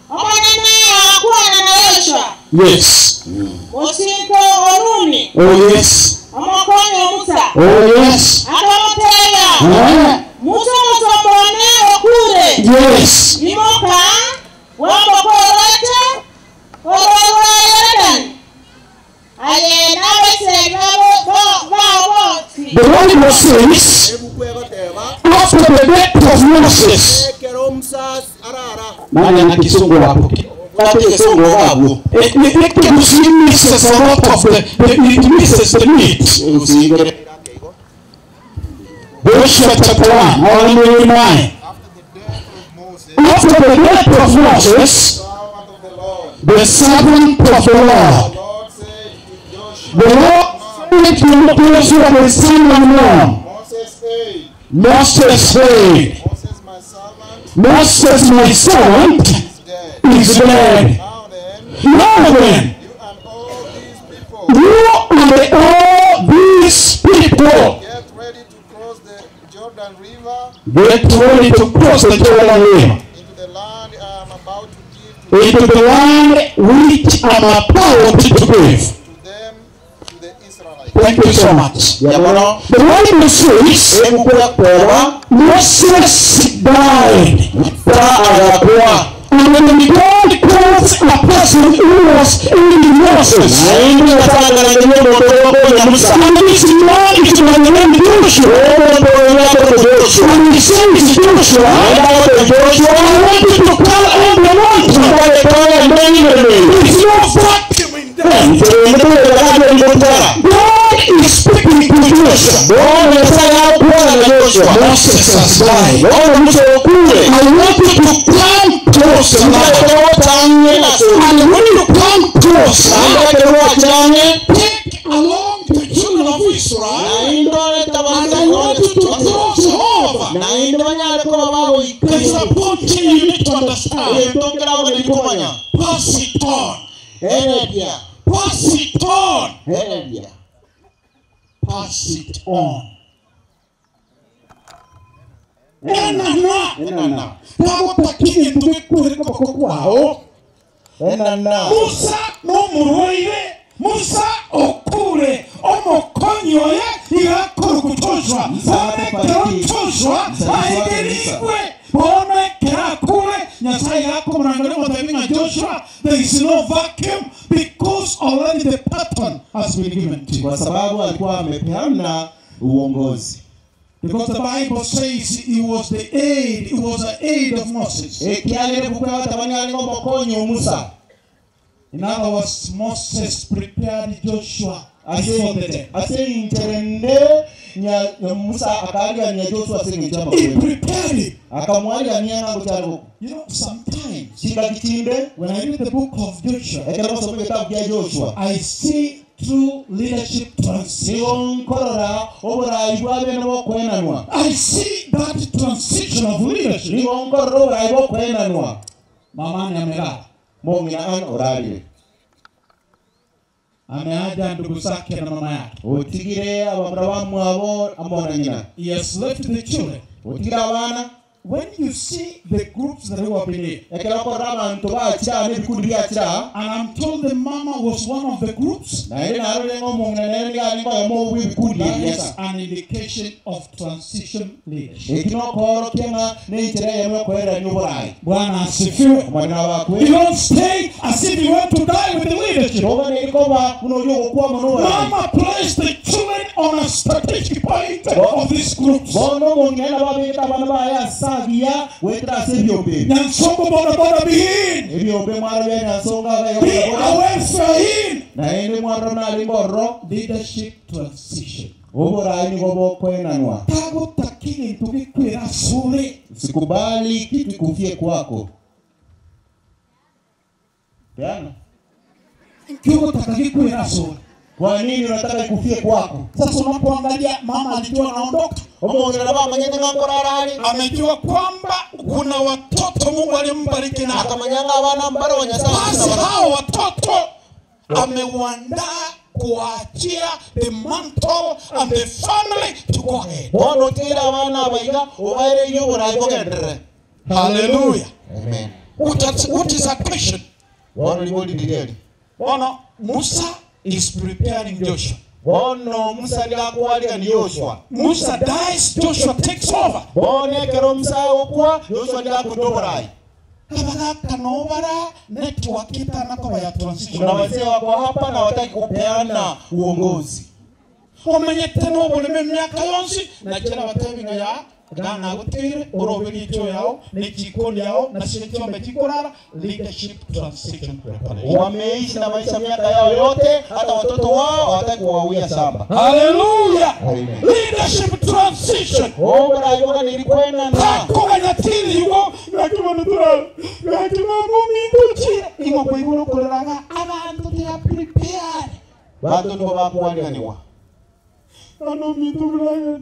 omonene yakwana na Yoshua Yes. musinko Oruni Oh, yes. omokonyo Musa Oh, yes. akamuteya Ah. Musa musombone okure Yes. imoka wambokorete ororwa Yorodani aye n'Abaisiraeli babo The Bible says, after the death of Moses, nani ana kisungu hapo? kisungu babu. It misses a lot of the it misses the meat. Joshua chapter 1, I want to remind. After the death of Moses, the servant of the Lord said to Joshua the son of Nun, Moses said, Moses my servant is dead. Now then, you and all these people 24. Get ready to cross the Jordan River Get ready to cross the Jordan River into the land I am about to give into the land which I'm about to give. to them, to the Israelites. Thank you so much. Yabono The Bible says Moses died. Musa agakwa And when God calls a person who was in Moses, naende Nyasaye akarangeria omonto oyokonya Musa and this man is by the name Joshua, omonto oyo akorokwa Joshua and he says, Joshua, naende agote Joshua I want you to call on the mountain. ntagetwara ndenyiremere There's no vacuum in there. nterendetuwetakagerigokwara God is speaking to Joshua. bono Nyasaye akwana na Joshua Moses has died. bono Musa okure I want you to come closer. ntagetwara And when you come closer, ntagetwara take along the children of Israel, naende oreta and I want you to cross over. naende banyare kuba bagoika There's a point here you need to understand. egentongera nerikomanya Pass it on. erebia Pass it on. erebia Pass it on. Enana. enana Tagotakire ntugikwire koboko kwao. enana Musa n'omurwaire Musa okure omukonyoye igakoruku Joshua onekero Joshua aegerigwe onekero akure Nyasaye gakomorangere gotebi ng'a Joshua there is no vacuum because already the pattern has been given to you. kwa sababu alikuwa amepeana uongozi Because the Bible says he was the aid, he was the aid of Moses. ekiagere bukwata alinga omukonyi Musa In other words, Moses prepared Joshua before the death. ase incherende nya Musa akaagania Joshua ase eng'encho He y'amakweri prepared him. akamwagania ng'ango kyariko You know, sometimes kinga kitinde when I read the book of Joshua, ekero gosoma egetabu kia Joshua I see true leadership transition. nigo nkorora oborai bwa bene bokwenanwa I see that transition of leadership. nigo nkorora oborai bokwenanwa Mama ni amelala, mong'ina an orarire ameaja ndugu zake na mama yake. otigire abamura bamwabo amona nyina He has left the children. otigire abana When you see the groups that who have been here, ekero okorora abanto bakira n'ebikundi byakira and I'm told the mama was one of the groups, naende narore ng'a omong'ina nere niga aringa oyomo obwa ebikundi that is ebiasa an indication of transition leadership. eki nokoorokia ng'a nenchera eyemo yokoererania oborai Bwana asifiwe. omwana bakwe You don't stay as if you want to die with the leadership. oba nerikoba buna ori ogokwama n'oborai Mama placed the children on a strategic point of these groups. bono omong'ina nabo abegete abana baye asagia gwetera ase ebyombe ebi Nyansongo boda boda behin. ebyombe mwaro bya nyansonga Be aware in. naende mwaro naringa ororo Leadership transition. oborai nigo bokwenanwa Tagotakire ntugikwira sure. sikubali kitu ikufie kwako peana Kiugotaka gikwira sure. kwa nini unataka ikufie kwako Sasa unapoangalia mama alijua anaondoka, omong'ina nabo amanyete ng'akorara ari amejua kwamba kuna watoto Mungu alimbariki nao. akamanyanga abana mbare wa Nyasaye Basi hao watoto ameuandaa kuwaachia the mantle and the family to go ahead. bono otigire abana abaiga obaereirie oborai bogenderere Hallelujah. Amen. What is a question? Bono libolidirieri Bono Musa is preparing Joshua. bono Musa nigakwariga Yoshua Musa dies, Joshua takes over. bono ekero Musa agokwa Yoshua nigakuta oborai Kabagaka nobara network itanakoba ya transition. kuna wazee wako hapa na wataki kupeana uongozi omenyete n'obulimi emyaka yonsi nakira batebinga ya gana gutire urobiri icho yao n'ikikoni yao na shire chombe chikorara leadership transition preparation. wameishi na maisha miaka yao yote hata watoto wao hawataki kuwawia shamba Hallelujah. Amen. Leadership transition. oborai boganeri kwenana Takuganyatiriwo nakimanutura nakimamuminduchi ingo kwiguru kureraga abantu they are prepared. bantu nibo bakwariganiwa Ano mitubulaga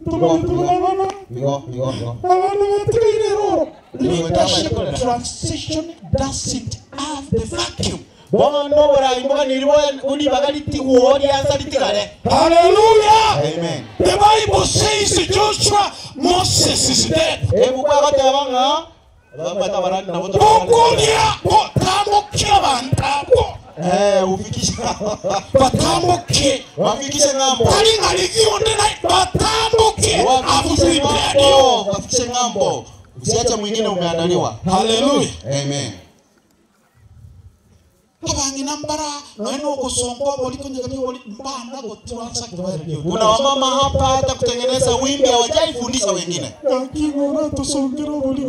tumitubulaga Igo, igo, igo. abantu batirero. Leadership transition doesn't have the vacuum. Bono oburayi mboganiri buribaga ritigwo riansa ritigare. Hallelujah. Amen. The Bible says Joshua, Moses is dead. Ebuku egoteba ng'a bamata barani nabo Bokuria botambuke abantu abo. Ufikishe batambuke wafikishe ng'ambo. Bali ngaligi na batambuke Wafikishe ng'ambo, wafikishe ng'ambo. Usiache mwingine umeandaliwa. Hallelujah. Amen. Abang'ina mbara noene ogosonga obori konyegania obori mbana goturansa kibaererio. Kuna wamama hapa hata kutengeneza wimbi hawajaifundisha wengine.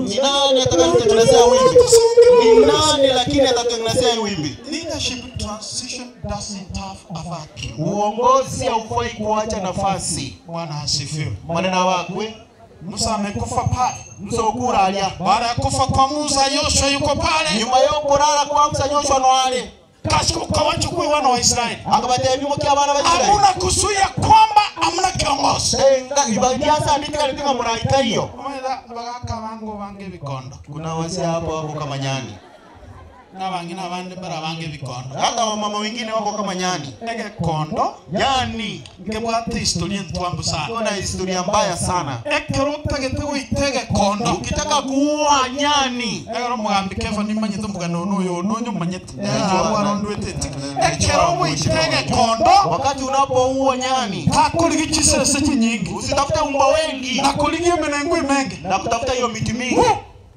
Ni nani atakayetengenezea wimbi? Ni nani lakini atatengenezea hii wimbi? Leadership transition doesn't have a vacuum. Uongozi haufai kuacha nafasi. Bwana asifiwe. Maneno wakwe Musa amekufa pale. Musa okura alya. Baada ya kufa kwa Musa, Yoshua yuko pale. Nyuma yokurara kwa Musa Yoshua noale. Kashuka wachukue wana wa Israeli. Akabatea ebimo kia abana ba Israeli. Hamuna kuzuia kwamba hamuna kiongozi. Tenga ibadiasa andika litinga muraika hiyo. Bagaka bango bange bikondo. Kuna wazee hapo wako kama nyani. Na bangina abandi bara bange bikondo. Hata wamama wengine wako kama nyani. Egekondo Nyani. nkebwate historia ntwambu sana. Kuna historia mbaya sana. Ekero otagete goita egekondo. Ukitaka kuua nyani. Ekero omogambi Kefa nimanyete omogano ono oyo ono onye omanyete. Abwo arondwete Ekero ogoita egekondo Wakati unapoua nyani, takorigi chisese chinyingi. usitafute umba wengi Nakorigi emenengo emenge. na kutafuta hiyo miti mingi.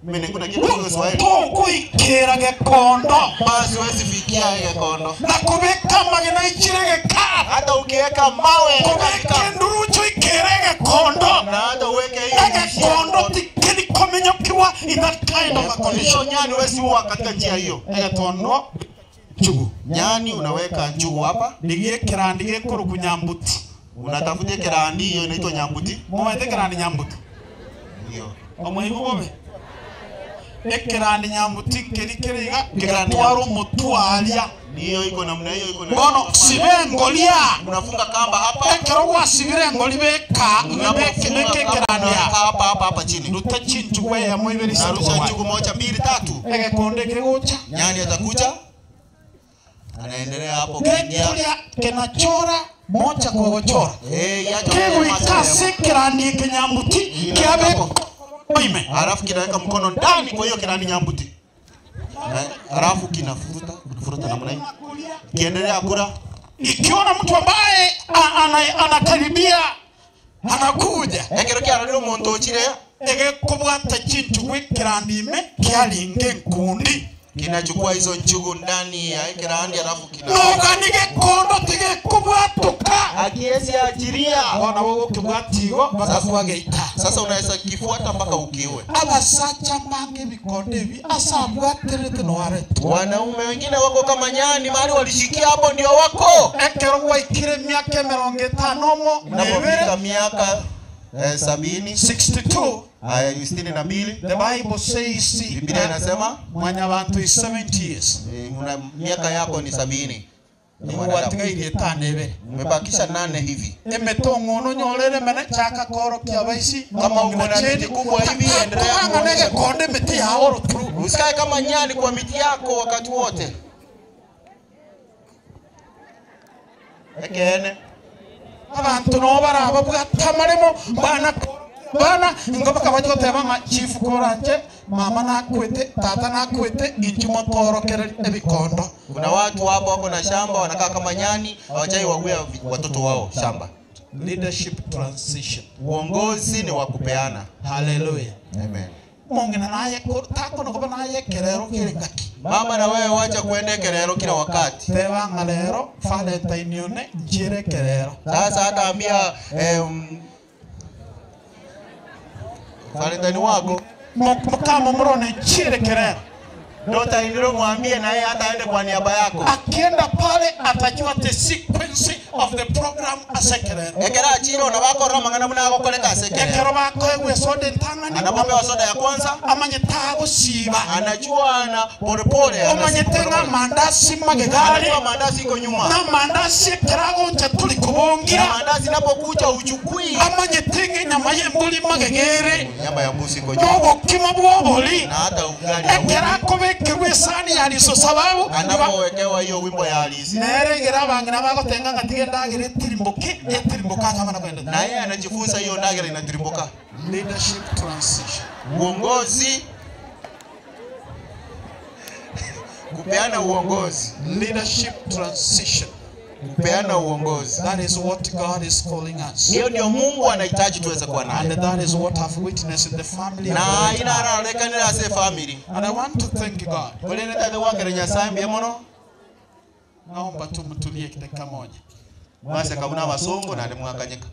Menengo na kitu kwa Kiswahili. Togoikera gekondo. Basi huwezi fikia ile kondo. Na kubeka amagena ichire geka. Hata ukiweka mawe Kubeka endurucho ikere gekondo. na hata uweke hiyo Egekondo tikeri komenyokiwa in that kind of a hiyo condition. nyani huwezi ua katika njia hiyo. Egetondo njugu. Nyani unaweka njugu hapa, Ndigie kirandi gekuruku nyambuti. unatafuta kirandi hiyo inaitwa nyambuti. Mumanyete kirandi nyambuti. Ndio. Omwaigu bobe. Ekirandi nyambuti nkeri keriga Kirandi kigatwara omotwaria. Niyo iko namna hiyo iko na. Bono sibe engolia. Unafunga kamba hapa. Ekero gwasibire engoli beka beke beke Unafunga ekirandia. hapa hapa hapa chini. Ruta chinchugu eyemo ibere Narusha isatu njugu moja mbili tatu. Egekonde kegocha. Nyani atakuja. Anaendelea hapo kuingia. Gekuria kenachora mocha kogochora. Eh, yacho. Kegoika ase ekirandi ekenyambuti kiabe oime. Halafu kinaweka mkono ndani kwa hiyo kirandi nyambuti. Halafu kinafuruta, kufuruta namna hii. Kiendelea kula. Ikiona mtu ambaye anakaribia anakuja Ekero kiarorire omonto ochire egekobwata chinchugu ekirandi ime kiaringa enkundi kinachukua hizo njugu ndani ya kirandi halafu kina nogani gekondo tigekobwatuka akiesi achiria. Bona bogokibwatigo bakakuageita Sasa unaweza kifuata mpaka ukiue. abasacha mbange ebikondo ebi ase abwaterete noaretwa Wanaume wengine wako kama nyani, mahali walishikia hapo ndio wako. ekero gwaikire emiaka emirongo etano omo Unapofika nebere miaka 70 62 aya 62, the Bible says Biblia inasema mwanyabantu is 70 years una miaka yako ni 70. nigo gwatigairie etano ebere Umebakisha 8 hivi. emetong'ono nyorere mene chaka korokia baisi Kama uko na miti kubwa hivi, endelea ng'ana kuonyesha. egekonde emiti yao oroturu Usikae kama nyani kwa miti yako wakati wote. Ekene abantu nabo baraba bwatamaremo bana bana ngo bakabaje goteba ng'a chief koranje mama nakwete tata nakwete inchi motorokere ebikondo kuna watu hapo wako na shamba wanakaa kama nyani, hawajai wawia watoto wao shamba. Leadership transition. Uongozi ni wa kupeana. Hallelujah. Amen. Mongina naye takono koba naye kerero kere ngaki. Mama na wewe wacha kuenda kerero kila wakati. Teba ng'a lero Valentine yone njire kerero. Sasa hata ambia Valentine wako mukama murone chire kerero. Dota indilo mwambie na yeye hata aende kwa niaba yako. Akienda pale atajua the sequence of the program asekerero. Ekera achiro na bakora mangana muna agokoreka asekerero. Ekero bakoegwa esoda entang'ani. Anapopewa soda ya kwanza amanyete agosiba. Anajua ana polepole. Omanyete ng'a mandasi magegari. Anajua mandasi iko nyuma. Na mandasi ekeragoncha tuli kubongira. Na mandasi inapokuja uchukui. Amanyete ng'a enyama y'embori magegere. Nyama ya mbuzi iko nyuma. N'obokima bw'obori. Na hata ugali. Ekero akobeka Abekerwa esani ya Alice sababu Anapowekewa hiyo wimbo ya Alice, neregera abang'ina bagotenga ng'a tiga endagera etirimboke etirimboka akabana kwenda. Na yeye anajifunza hiyo ndagera inatirimboka. Leadership transition. Uongozi, kupeana uongozi. Leadership transition. Kupeana uongozi. That is what God is calling us. Hiyo ndio Mungu anahitaji tuweze kuwa nayo. And that is what I've witnessed in the family of Na the ina ararekanira ase family. And I want to thank God. Kolene tate wakere Nyasaye mbuya mono. Naomba tu mtulie dakika moja. Mwase kabuna abasongo na mwakanyika.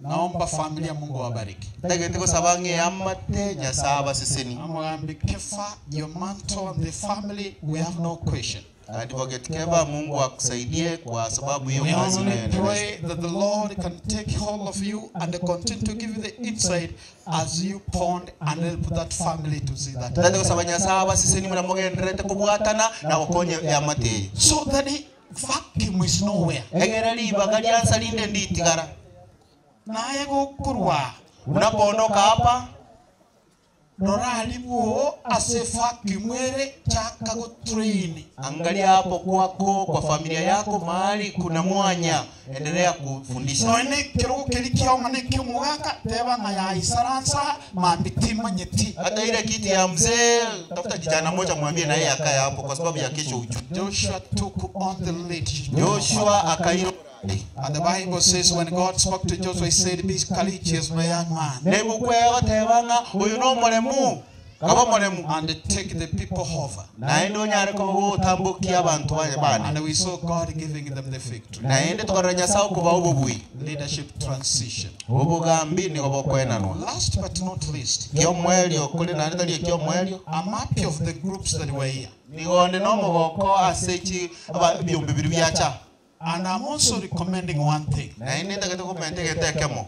Naomba familia Mungu awabariki. Tagete gosaba ng'eyamate Nyasaye abaseseni. Amugambi Kefa, your mantle and the family, we have no question. Advocate Keva, Mungu akusaidie kwa sababu hiyo We kazi only unayoendeleza. pray that the Lord can take hold of you and continue to give you the insight as you pond and help that family to see that. Tate gosaba Nyasaye abaseseni muramugenderete kobwatana na gokonya eyamate eye. So that the vacuum is nowhere. Egere ribaga riansa rinde nditigara. Naye gokorwa Unapoondoka hapa roraribwo ase vacuum ere chaka gotrain. Angalia hapo kwako, kwa familia yako, mahali kuna mwanya, endelea kufundisha. Noene kirogo keri kioma ne kiomogaka teba ng'a yaisaransa mambi timanyeti. Hata ile kiti ya mzee, tafuta kijana mmoja mwambie na yeye akae hapo, kwa sababu ya kesho ujue. Joshua took on the leadership. Joshua akairo And the Bible says when God spoke to Joshua, he said, "Be courageous, my young man." Nebukwegotebanga uyu no muremu kaba muremu And take the people over. naende onyare kogotambukia abantu baye bane And we saw God giving them the victory. naende tukarora Nyasaye okubaha obobui Leadership transition. obogambi nigo bokwenanwa Last but not least, kiomwelio kuri naende tari ekiomwelio I'm happy of the groups that were here. nigonde nomogoko ase chi ebiombe biri biacha And I'm also recommending one thing. naende ntagete komenta egento ekemo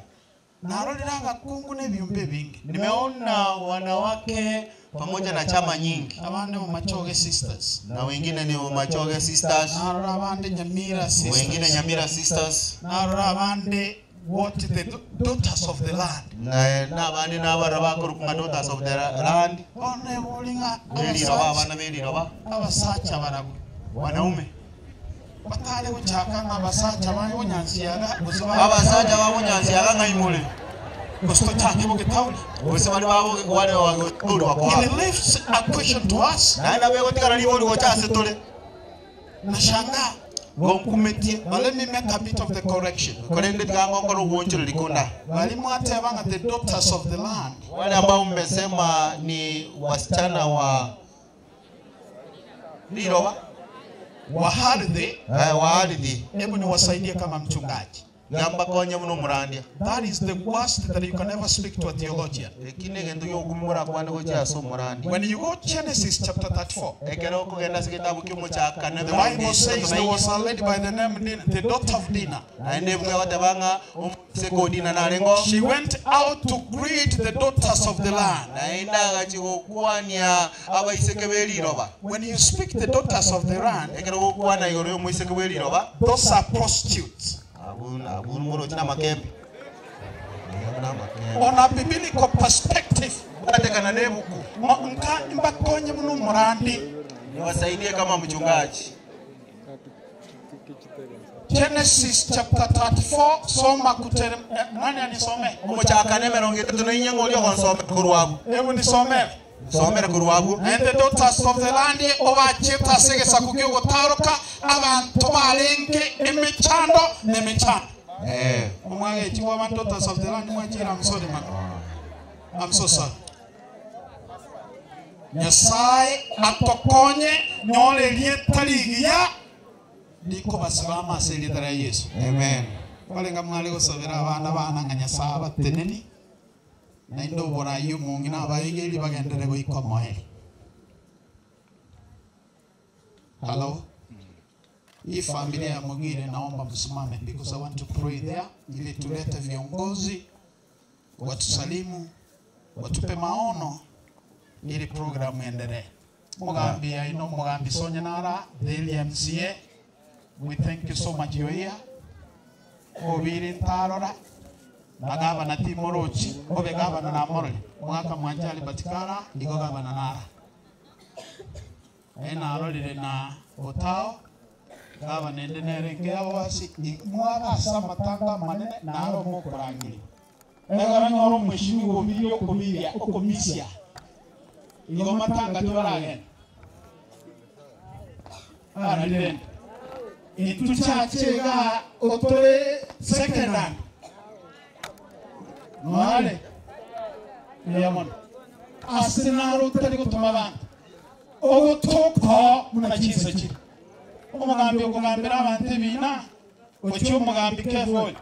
Narorera abakungu n'ebyumba bingi. Nimeona wanawake pamoja na chama nyingi Abandi mu Machoge sisters. na wengine ni Machoge sisters, Narora abandi Nyamira sisters. wengine Nyamira sisters Narora abandi what the daughters of the land. na n'abandi n'abara bakorukunga daughters of the land One bolinga beliroba abana beliroba abasacha barabwo wanaume batari guchaka ng'abasacha babunyansiaga abasacha babunyansiaga ng'aimule gose tochake bogetauni gose bari babo wale wagoturi wako It leaves a question to us. Naenda begotigara ribori gocha ase tore Nashangaa gonkumetie. But let me make a bit of the correction. Korende tigangokora obwonchoreri kunda Walimu atebanga the daughters of the land. Wale ambao mmesema ni wasichana wa liroba wa ardhi, wa ardhi, hebu niwasaidie kama mchungaji. Gamba konya muno murandia. That is the worst that you can ever speak to a theologian. Ekine gento gyokumura kwana gocha ase omorandi. When you go Genesis chapter 34, Ekero okogenda ase getabu kiomochaka the Bible says there was a lady by the name Dinah, the daughter of Dinah. Naende bwe batebanga omoiseke o Dina narengo. She went out to greet the daughters of the land. Naende agachi gokwania abaiseke b'eriroba. When you speak the daughters of the land, Ekero gokwana igoro y'omoiseke bw'eriroba, those are prostitutes. Abu morochi namakembe. On a biblical perspective, Batekana nebuku. Nka mbakonye muno murandi. Niwasaidie kama mchungaji. Genesis chapter 34 soma kutere nani anisome? Omochaka nemerongo etatu na inya ng'oria ogonsome korwabu. Hebu nisome. Somere korwabu. And the daughters of the land obacheta segesaku gyogotaroka abantu barenge emechando n'emechando. Eh. Omwage chiwa abantu daughters of the land mwachira I'm sorry man. I'm so sorry. Nyasaye atokonye nyore rietarigia niko basimama ase erieta ria Yesu. Amen. Barenga mwari gosabera abana bana ng'a Nyasaye abateneni naende oborai omong'ina abaegeri bagendere goika omoeri. Hello? Hii familia ya Mugire naomba msimame because I want to pray there ili tulete viongozi watusalimu, watupe maono ili programu iendelee. Mugambi aino Mugambi Sonya Nara, the MCA. We thank you so much you're here. Obiri ntarora na gavana ti morochi obe gavana na morori mwaka mwanjali batikara igo gavana nara. Naye narorire na otao gaba nende nere nkeyabo basi mwabasa amatanga amanene naro mokorangire egara nyoro omweshimiwa obiria okobiria okomisia igo matanga tibaragenda ararire intuchachega otore second hand noare yamon asenaro utari gutuma abantu ogotoka muna chinsa chiri omugambi okugambira abantu ebina ochi omugambi kefoli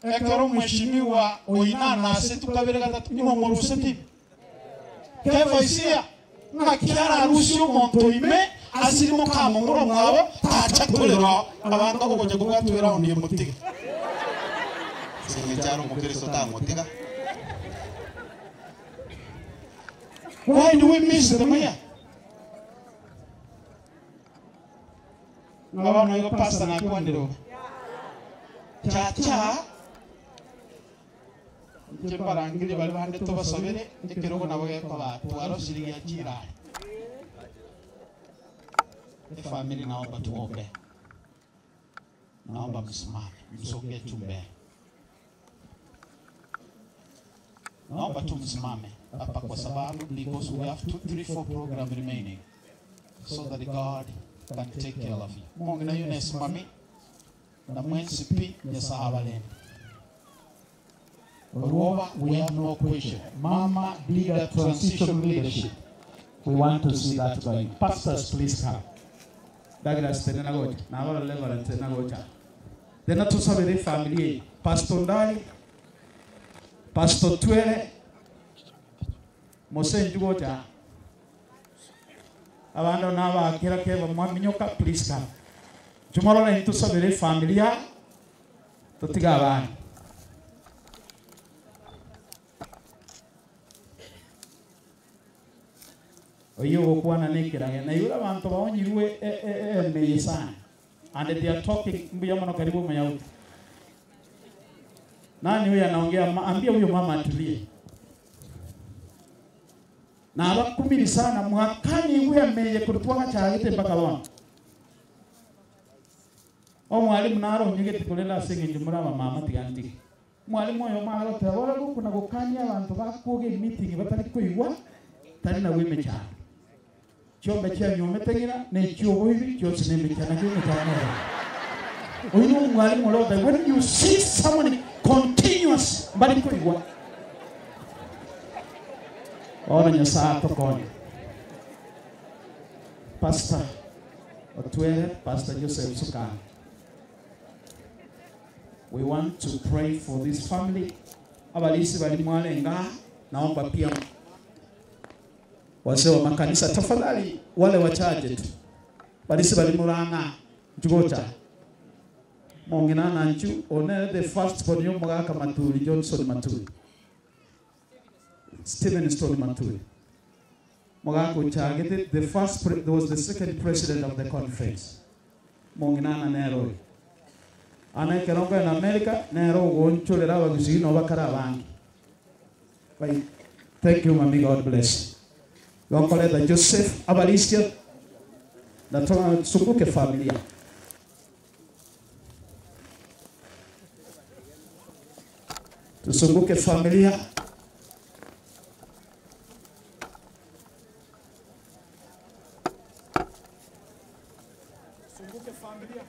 ekero omweshimiwa oina nase tukabere gatatu nimo muruse tibi kefa isia ng'akiara arusi omonto ime asirimo kamomuro mwabo tacha korero abantu ogogocha kobwatwera ondiye motige Singecharo mukristo tamotiga. Why do we miss them here? Ngabano igo pastor nakwandiro. Chacha nje barangire bari bande tobasabere ekirogo nabo gekoba twaro shirigia chira. The family naomba tuombe. Naomba msimame, msonge tu mbele. Naomba tu msimame hapa kwa sababu because we have 2 3 4 program remaining so that God can take care of you. Mungu na yune simami na mwensi pi nyasahabaleni. Roba, we have no question. Mama leader transition leadership. We want to see that going. Pastors, please come. Douglas Tenagocha. Nawala Reverend Tenagocha. Tena tusabere family. Pastor Ndai, Pastor Twele, Mose Njugocha. Abando naba kira keva mwaminyoka, please come. Jumalo tusabere familia tutiga abana. Oyo gokwana nekirage na yule abantu baonyirwe emeye sana and they are talking mbuya mono karibu Mayahudi. Nani huyu anaongea? Ambia huyo mama atulie. Na abakumiri sana mwakani huyu ameye kurutwaga chagete mpaka bona. O mwalimu naro nyigete kulela singi njumura mama tigantike. Mwalimu oyo maro tabora gukuna gukania abantu bakuge meeting batari kuigwa tari na wime cha. Chombe cha nyometengira ne chiobo hivi chose ne mechana kyo mechana. Oyu mwalimu leo when you see someone continuous bali kuigwa. Ona nyasaa tokonye. Pastor Otwele, Pastor Joseph Sukan. We want to pray for this family. Abalisi bali mwalenga, naomba pia wazee wa makanisa tafadhali, wale wachache tu. Balisi bali muranga njugocha. Monginana nchu one the first born yo mugaka Maturi Johnson Maturi. Stephen Stone Maturi. Mugaka uchagete the first there was the second president of the conference. Monginana Nairobi. Ana kerongo in America nero goncholera bagusino bakara bangi. Bye. Thank you, mami. God bless. Gonkoleta Joseph Abalisio na tusunguke familia. Tusunguke familia. Tusunguke familia.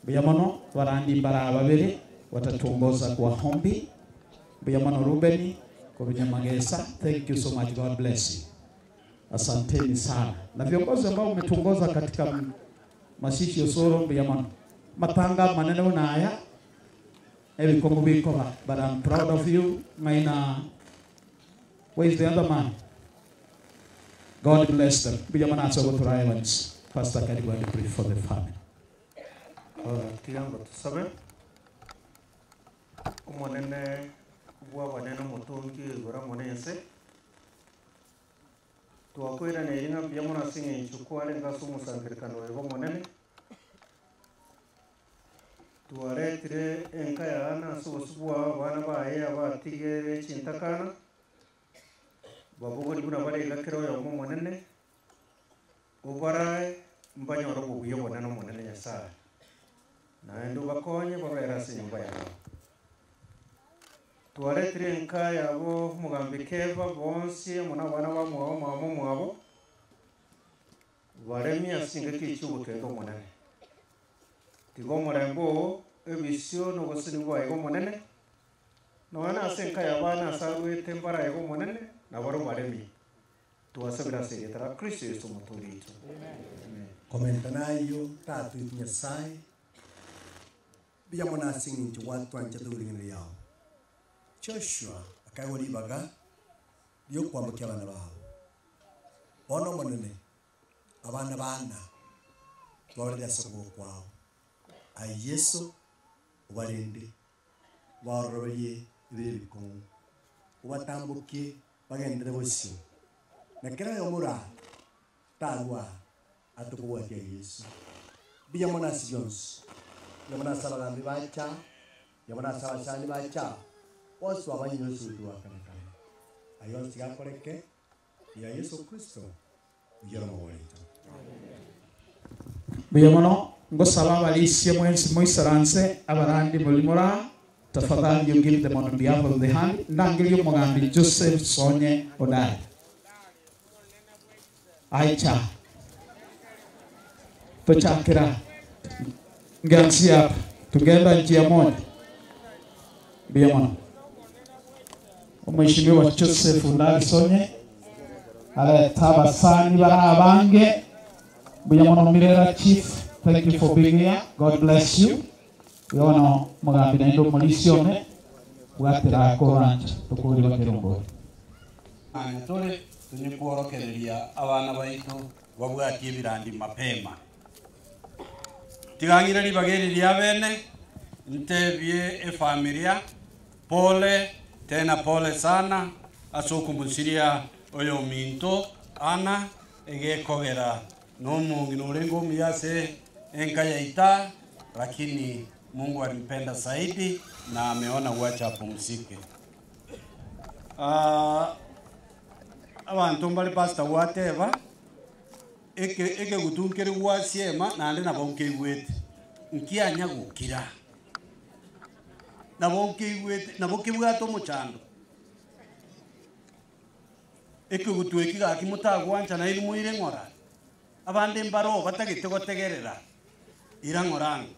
Buyamono warandi mbara babiri watatuongoza kwa hombi. Buyamono Rubeni kwa Binyamagesa, thank you so much, God bless you. Asanteni sana. Na viongozi ambao umetuongoza katika mashishi osoro Buyamono. Matanga maneno na haya. Ebi kongo bikoba, but I'm proud of you. Maina, where is the other man? God bless them. Buyamono asogo Evans. Pastor karibu and pray for the family. Tiyango tusabe omonene bwabanene omotongi igoro monense twakwirana eringa mbuya mono ase eng'encho kwarenge ase omosangerekano oyo omonene Twaretire enka ya Ana ase obosio bwao abana baye abatigere chintakana, babogori buna bare iga kera oyomo Omonene, obarae mbanyore obobuya obonene Omonene Nyasae, naende obakonye babere ase enyomba yao. Twaretire enka yabo omogambi Keba bonsi amo nabana bamwabo mama omwabo, baremie ase chingaki echi chi'ogotwenga Omonene. Tiga omorembe oo, ebisio, na obosemi bwaye Omonene, nonya nase enka y'abana ase arwete mbaraye Omonene, na barabwo baremie. Twasabire ase erieta ria Kristo Yeso Omotoori oito. Amen. Komenta nayio, Tata oito Nyasae, mbuya mono ase eng'encho gwatwanchete goika ring'ana riao. Joshua akaegwa ribaga riokwambokia abana bao. Bono Omonene, abana bana twabarire ase okoboko kwao. Aye Yeso, obarende, obaororoberie ebire ebikong'u, obatambokie bagenderere bosio, na kera oyomo ore aa tarwa aa atokobwatia Yeso. Mbuya mono ase bionsi, mbuya mono ase abagambi bacha, mbuya mono ase abasani bacha, bonsi twabanyire ase ogoitwa gwa kare na kare. Ayio onsi gakoreke, ya Yeso Kristo, oyio ore omogori oito. Mbuya mono, ngosaba abarisia mwensi moisaranse, abarandi moria more aa, tafadhali you give them on behalf of the hand, ndangerie omogambi Joseph Sonye Odari. Aicha. Tochakera ngeansia hapa, tugenda njia moja. Mbuya mono. Omweshimiwa Joseph Odari Sonye areta abasani bare abange. Mbuya mono Mirera Chief, thank you for being here. God bless you. Bono omogambi naende omorisia one, bwatera korancha tokori bakerongori. Nonya tore tonywe kworokereria abana baito babwatie ebirandi mapema. Tiga ng'ire ribaga eri ria bene, ntebie efamilia pole tena pole sana ase okomochiria oyominto Anna egekogera nomong'ina orenge omuya ase enka yaita, lakini Mungu alimpenda zaidi na ameona wacha apumzike. Ah, abanto mbare pastor gwateba eke ekegutu nkere gwasiema naende nabo nkeigwete nkianya gokira nabo nkeigwete nabo kebwate omochando ekegutu eki gaki motagwancha nainwe moire ng'ora abande mbaro batagete gotegerera ira ng'ora ang'e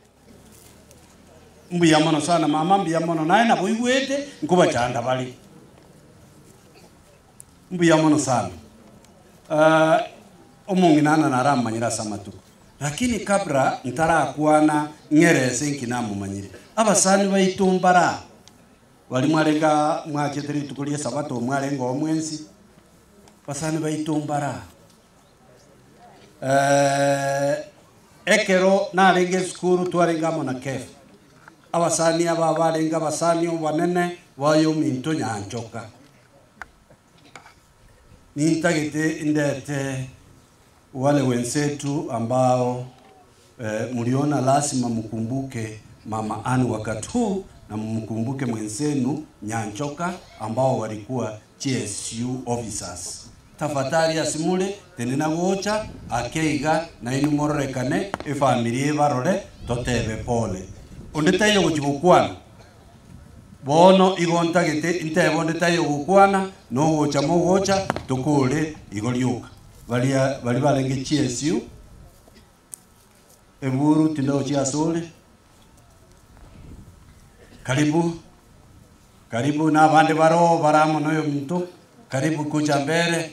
mbuya mono sana mama mbuya mono naye nabo oigwete nkobachanda bare mbuya mono sana uh, omong'ina ana naramanyire ase amatuko lakini kabla ntarakwana ng'erese nki namomanyire abasani baito mbara bari mwarenga mwachete rituko ria esabato mwarenga omwensi basani baito mbara eh, ekero narenge esukuru twarenge amo na Kefa abasani aba barenge abasani obanene bayo ominto nyanchoka nintagete ndete wale wenzetu ambao mliona lazima mkumbuke mama Ann wakati huu na mkumbuke mwenzenu Nyanchoka ambao walikuwa GSU officers. Tafadhali asimule tenena gocha akeiga na inu mororekane efamily ebarore totebe pole onde taiyo gochigokwana bono igo ntagete ntebe onde taiyo gokwana nogocha mogocha tokore igo rioka baria bari barenge GSU eburu tindo chiasore karibu karibu na abande baro baramo noyo minto karibu kuja mbere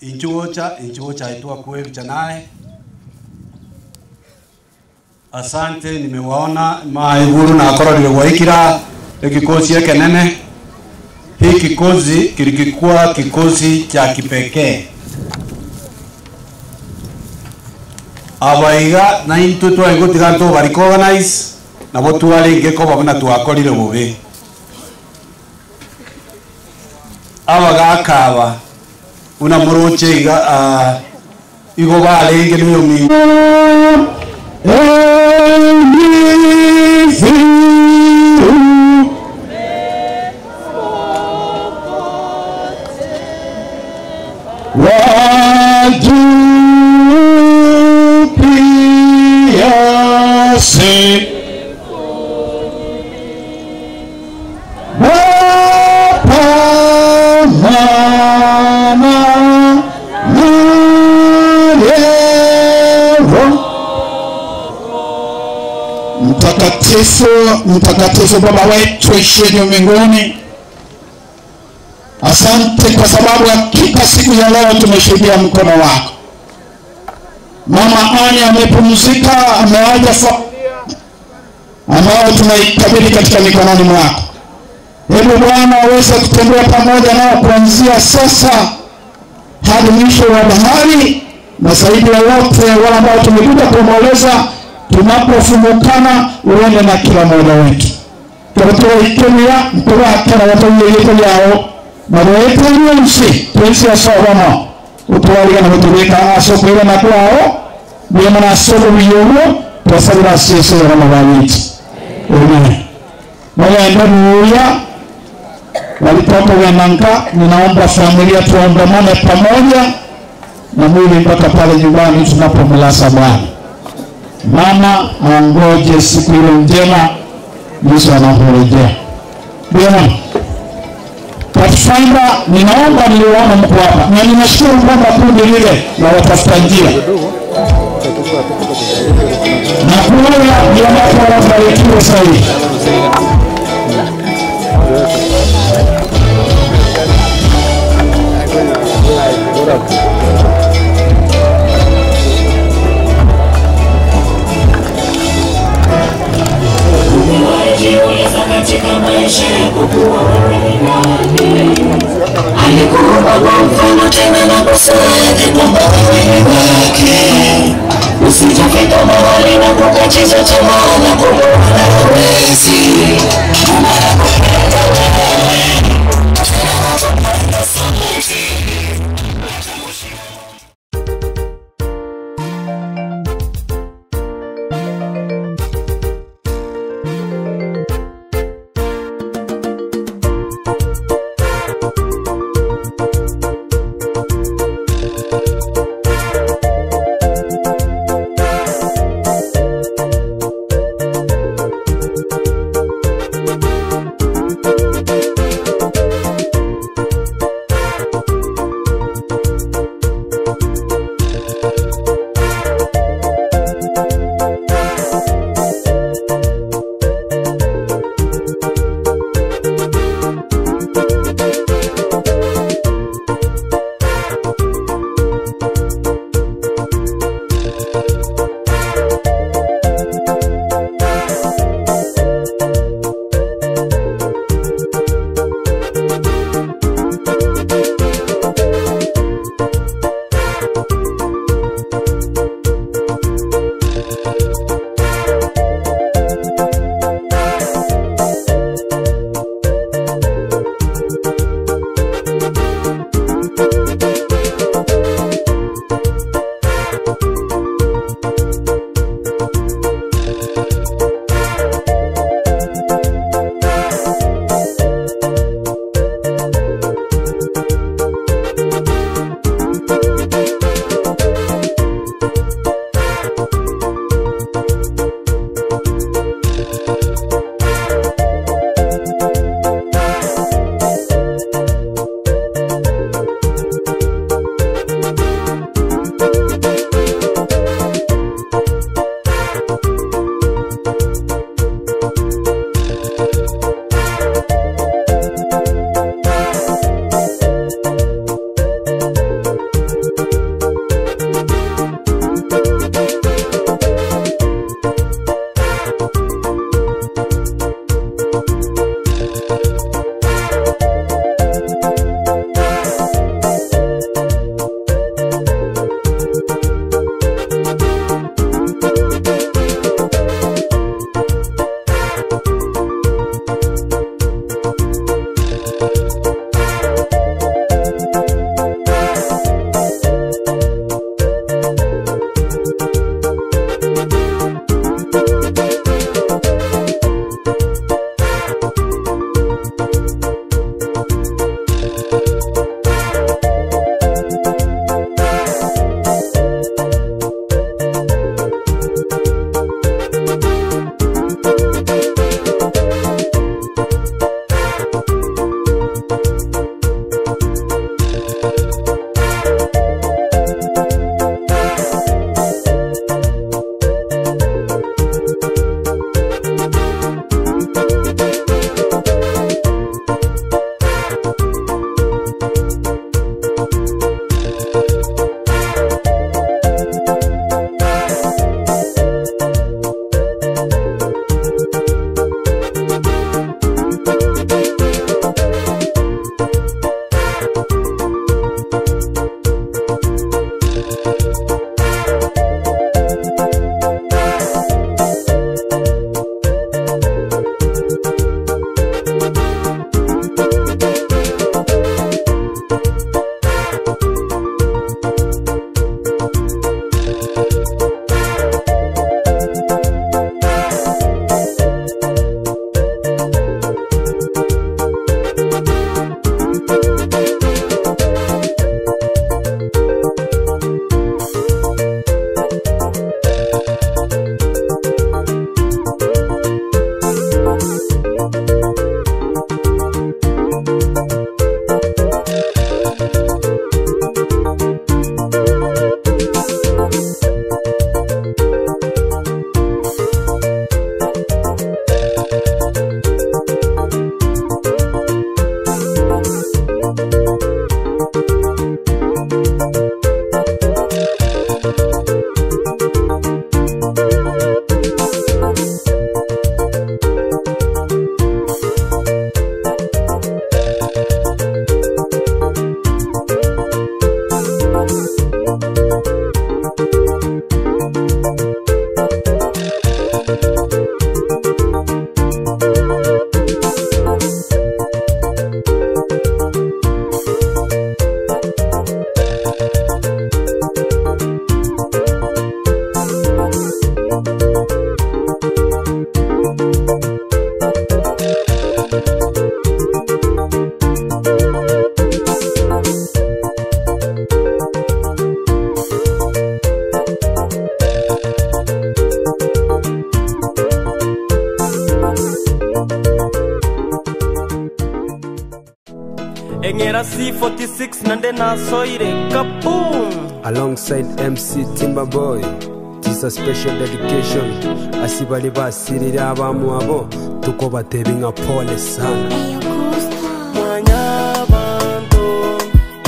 inchuocha inchuocha aitwa kuebicha naye asante nimewaona maiguru na akororire gwaikira ekikosi ekenene hii kikosi kilikikuwa kikosi cha kipekee abaiga na intwe twaigutiga ntobaricorganize nabo twarenge koba buna twakorire bobe abagakaba buna moroche iga igo barenge niyo mi Anything Wajupia se Baba mama Nalevo. Mtakatifu, mtakatifu Baba wetu ishiye juu mbinguni, asante kwa sababu hakika siku ya leo tumeshuhudia mkono wako. Mama Ani amepumzika, ameaja familia ambayo tunaikabidhi katika mikononi mwako. Hebu Bwana aweze kutembea pamoja nao kuanzia sasa hadi mwisho wa bahari, na zaidi ya wote wale ambao tumekuja kuomboleza, tunapofumukana uende na kila mmoja wetu tuwatoa ikemia ntubakana watoyeyeko lyao nabeeteriyo nsi twensi yasobomo utuwaligana butubika asokwirana kwao byemana asobo biyobwo twasabira asieserana babitu amen mwagenda buuya walitoka nka ninaomba familia tuandamane pamoja na mwili mpaka pale nyumbani tunapomlasa Bwana. Mama angoje siku ile njema Yesu anaporejea. Bwana Pathfinder, ninaomba niliwaona mko hapa na ninashukuru kwamba kundi lile la watafuta njia na kuona ndio ambapo wanafanikiwa zaidi. Umewahi katika maisha yako kuwa wewe ni nani? Alikuumba kwa mfano tena na kwa sura yake kwamba wewe ni wake. Usijafika mahali na kukatiza tamaa na kumuona hawezi. Mungu anakupenda wewe. Tena anakupenda zaidi. C46 nande nasoire kaboom Alongside MC Timber Boy This a special dedication asibali basirire abamu abo tukobatebinga pole sana. Mwanyabanto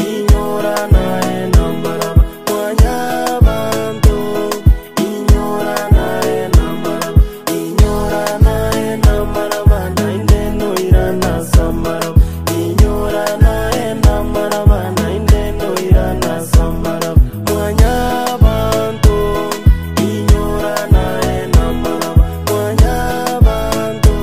inyora nae nambaraba Mwanyabanto inyora nae nambaraba Inyora nae nambaraba nainde noirana samaraba Inyora nae nambaraba nainde noirana samaraba Mwanyabanto inyora nae nambaraba Mwanyabanto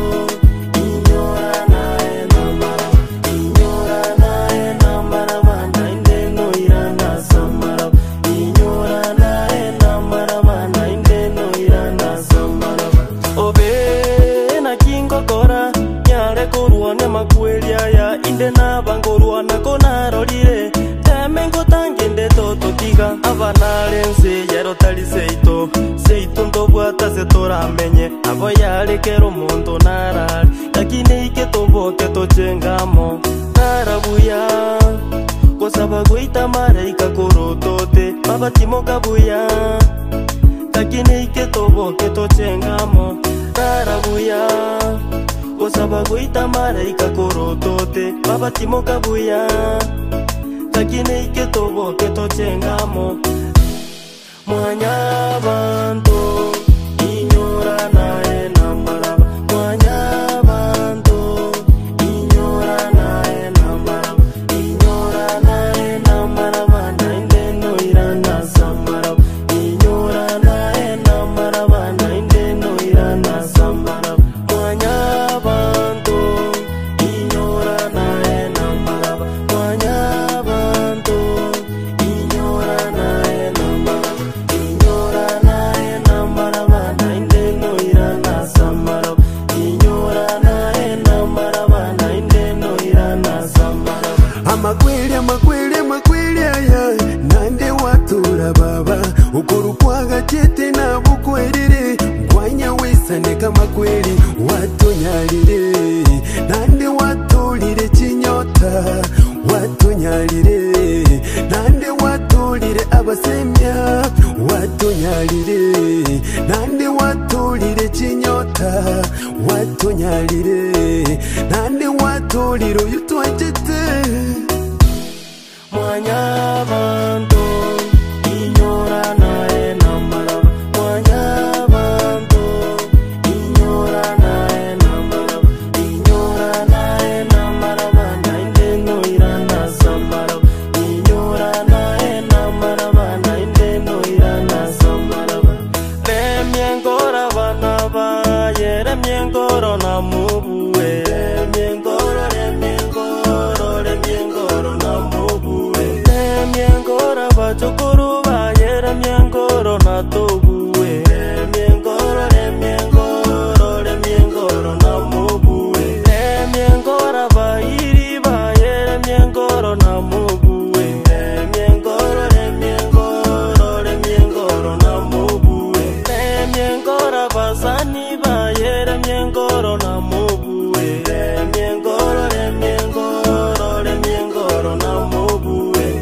inyora nae nambaraba Inyora nae nambaraba nainde noirana samaraba Inyora nae nambaraba nainde noirana samaraba Obe nakingokora nyare korwana makweli aya inde nabangorwana konarorire teme ngotangende tototiga abanare nse yarotari seito seito ntobwata setoramenye abo yarekera omonto narare lakini ike toboke tochengamo narabuya gosaba goita maraika korotote babatimoka buya lakini ike toboke tochengamo narabuya gosaba goita maraika korotote babatimoka buya lakini ike toboke tochengamo mwanyabanto inyora nae nambaraba mwanyabanto inyora nae nambaraba inyora nae nambaraba nainde noirana samaraba inyora nae nambaraba nainde noirana samaraba mwanyabanto inyora nae nambaraba mwanyabanto inyora nae nambaraba inyora nae nambaraba nainde noirana samaraba inyora nae nambaraba nainde noirana samaraba Amakweli amakweli amakweli aya nande watura baba ukurukwaga chete na bukwerere ngwanya wisane kama kweli watunyalire nande watulire chinyota watunyalire nande watulire abasemya watunyalire nande watulire chinyota watunyalire nande watulire uyu twachete. Mwanyabanto inyora nae nambaraba Mwanyabanto inyora nae nambaraba Inyora nae nambaraba nainde noirana samaraba Inyora nae nambaraba nainde noirana samaraba Remyengora bana baye remyengoro namubuwe Remyengoro remyengoro remyengoro namubuwe Remyengora bachukuru baye remyengoro natubuwe Remyengoro remyengoro remyengoro namubuwe Remyengora bairi baye remyengoro namubuwe Remyengoro remyengoro remyengoro namubuwe Remyengora basani baye remyengoro namubuwe Remyengoro remyengoro remyengoro namubuwe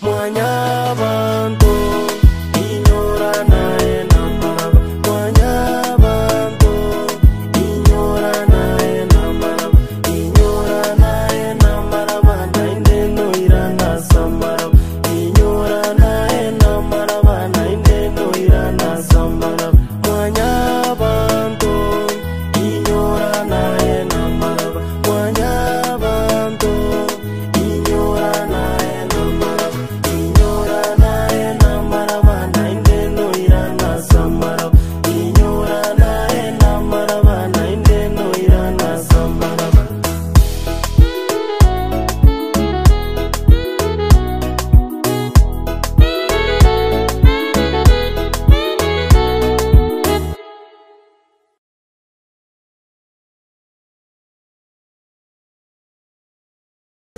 Mwanyabanto inyora nae nambaraba Mwanyabanto inyora nae nambaraba Inyora nae nambaraba nainde noirana samaraba Inyora nae nambaraba nainde noirana samaraba Mwanyabanto inyora nae nambaraba Mwanyabanto inyora nae nambaraba Inyora nae nambaraba nainde noirana samaraba Inyora nae nambaraba nainde noirana samaraba.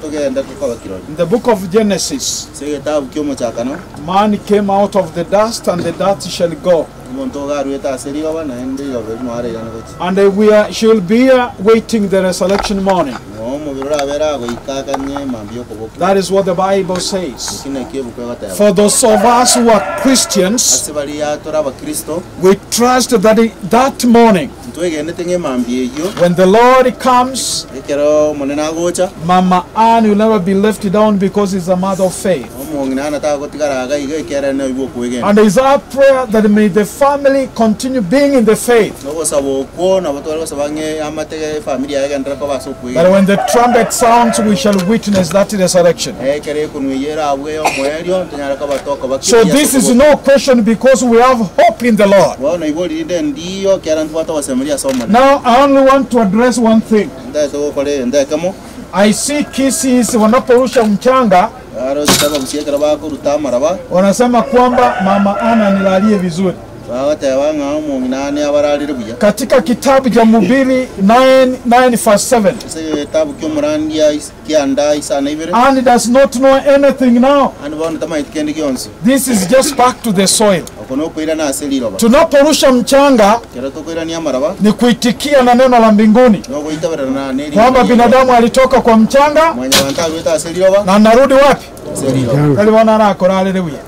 Tugenda tukoba kirori. In the book of Genesis, Se gitabu ky'omuchakano man came out of the dust and the dust shall go. omuntu ogarwete ase riroba naende riroba rimware irana gochi And we are, shall be waiting the resurrection morning. Omobere orabere agoika akanye mambia yokoboka. That is what the Bible says. Eki nakio ebuku egoteba. For those of us who are Christians, Ase baria tore abakristo, we trust that that morning, ntwegenete ng'a emambia eyio, when the Lord comes, ekero omonene agocha, Mama Ann will never be left down because he's a mother of faith. Omong'ina Ann tagotigara iga iga ekiagera naigwe okwegena. And it's our prayer that may the family continue being in the faith. Nogosaba okwo nabo tware gosaba ng'e amatege efamiri yaye egenderere koba ase That okwegena. when the trumpet sounds, we shall witness that resurrection. Ekero ekonwa eyio erabwe ya omoerio, ntonyare koba tokoba So this is no question because we have hope in the Lord. Bono igo rinde ndiyo ekiagera ntobwate ogosemeria ase Omonene. Now I only want to address one thing. Ntaete gokora egento ekemo. I see Kisiis wanaporusha mchanga Aroche abagusia ekero bakoruta amaraba, wanasema kwamba mama Ana nilalie vizuri. Bagoteba ng'a omong'ina ane abararire buya. Katika kitabu cha Mhubiri 9, 9 verse 7. Ase egetabu kia omorandia kianda isana ibere. And does not know anything now. Ande bono tamaeti kende gionsi. This is just back to the soil. Oko nokoirana ase riroba. Tunaporusha mchanga Kero tokoirania amaraba, ni kuitikia na neno la mbinguni nogoitaberana ne kwamba binadamu alitoka kwa mchanga Mwanyabanto arwete ase riroba, na narudi wapi? Ase riroba. Kalibona nakorarire buya.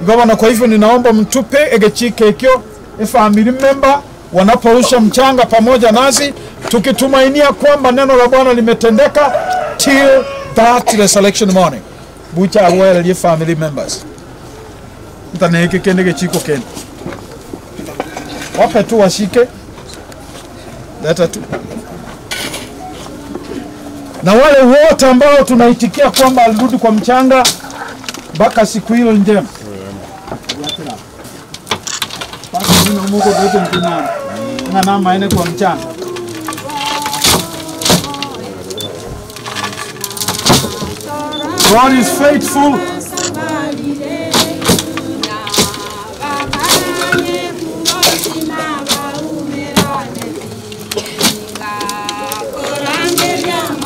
Igobana. Kwa hivyo ninaomba mtupe egechike ekyo family member wanaporusha mchanga pamoja nasi tukitumainia kwamba neno la Bwana limetendeka till that resurrection morning. Bucha awele family members. Ntaneke kende gechiko kende. Wape tu washike. Leta tu. Na wale wote ambao tunaitikia kwamba alirudi kwa mchanga mpaka siku hilo njema. Ng'ana kwa mchanga. God is faithful.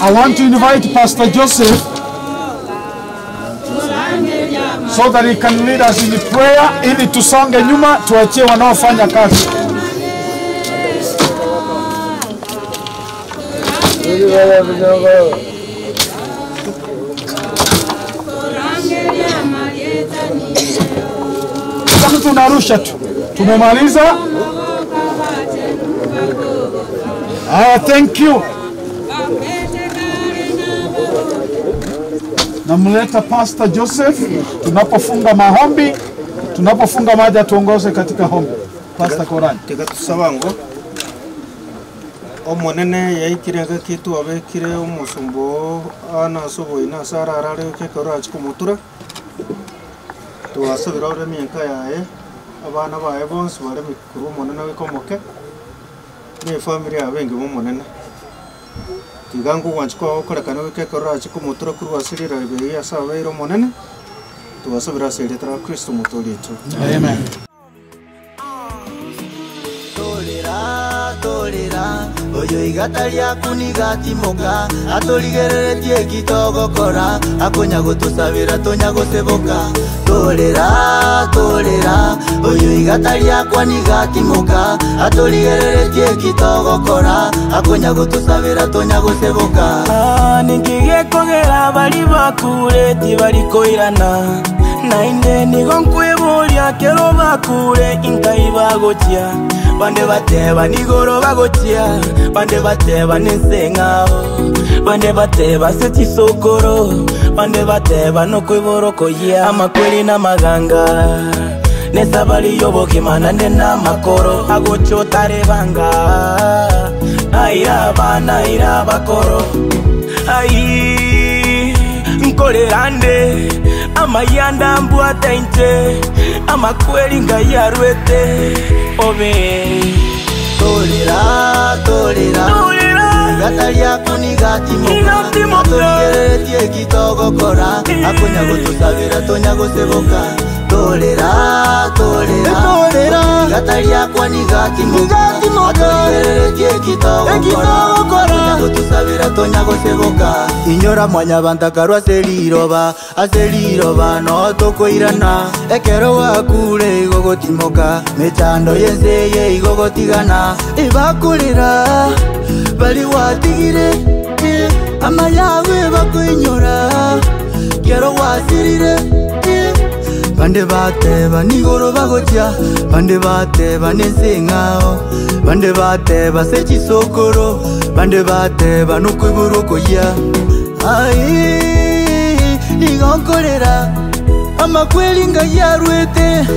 I want to invite Pastor Joseph so that he can lead us in prayer ili tusonge nyuma tuachie wanaofanya kazi. Sasa tunarusha tu, tumemaliza. Haya, thank you. Namleta Pastor Joseph tunapofunga maombi, tunapofunga maji atuongoze katika hombi. Pastor Korani. Tiga tusaba ngo omonene yaikire ngaki twabekire omusumbo ana ase oboina ase ararare ekero achia komotura twasabire ore emiaka yaye abana baye bonsi bare mikuru omonene goika omoke na efamiri yabo engima omonene tiga ngogwancha kwagokorekana goika ekero achia komotura korwa ase rirari eye ase abeire omonene twasabire ase erieta ra Kristo omotori oito. Amen. Torera oyo igata ryaku nigatimoka atũrigereretie ekitogokora akonya gũtũcabĩra tonya gũceboka torera torera oyo igata ryakwa nigatimoka atũrigereretie ekitogokora akonya gũtũcabĩra tonya gũceboka. Ningigekogera bari bakure tibarikoirana nainde nigo nkwibũria kero bakure inkai bagochia bande bateba nigoro bagochia bande bateba nenseng'ao bande bateba se chisokoro bande bateba nokwiborokoyia amakweli n'amaganga nesabari y'obogima nande n'amakoro agocha otarebanga aira abana aira abakoro ai nkorerande amayanda mbwate inche amakweli ngai arwete obe. Torera torera igata ryaku nigatimoka atũrigereretie ekitogokora akonya gũtũcabĩra tonya gũceboka torera torera igata ryakwa nigatimoka atũrigereretie ekitogokora akonya gũtũcabĩra tonya gũceboka inyora mwanya bantakarwa ase riroba ase riroba no tũkũirana ekero wakure igogotimoka mĩchando yenseye igogotigana ibakurira bari watigire. Ama yawe bakoinyora Kero wasirire Bande bateba nigoro bagocha Bande bateba nesengao Bande bateba sechisokoro Bande bateba nukuiburuko ya Ai nigonkorera Amakweli nga yarwete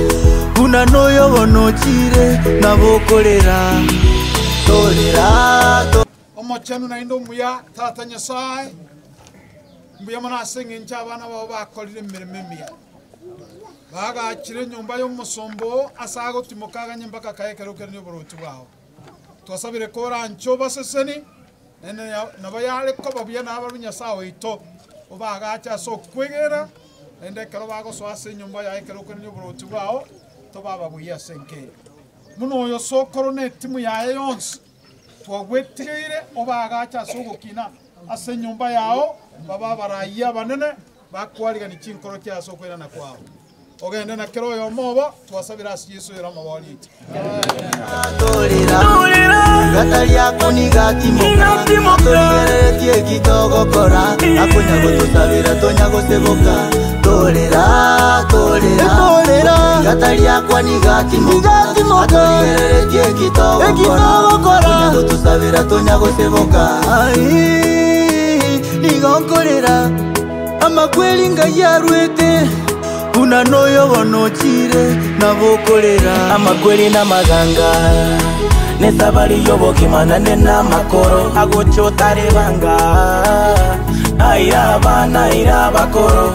Una noyo bonochire nabokorera Torera to Omochenu nainde omuya tata Nyasaye mbuya mono ase eng'encho abana babo bakorire emirimo emiya bagachire enyomba ya omosombo ase agotimoka aganye mpaka kaekerokere na oboroti bwao twasabire korancho obaseseni nene nabo yare koba buya nabaru Nyasaye oito obagacha ase okwegera naende ekero bagosoa ase enyomba yaye ekerokere na oboroti bwao tobaba buya ase enkeri muno oyo sokoro na etimu yaye yonsi twagweteire obagacha ase ogokina ase enyomba yao baba baraiya banene bakwarigani chinkoro chia ase okoirana kwao ogende na kero oyo omobo twasabira ase Yesu era omobori Gata lyako nigatimoka Torigereretie ekitogokora Akonya gotusabira tonya goseboka Torera, torera, torera Gata lyakwa nigatimoka Torigereretie ekitogokora Akonya gotusabira tonya goseboka Ai, nigonkorera Amakweli nga yarwete Una noyo bonochire nabokorera Amakweli n'amaganga Nesabari yobokimana nenamakoro Agochotarebanga Aira abana aira abakoro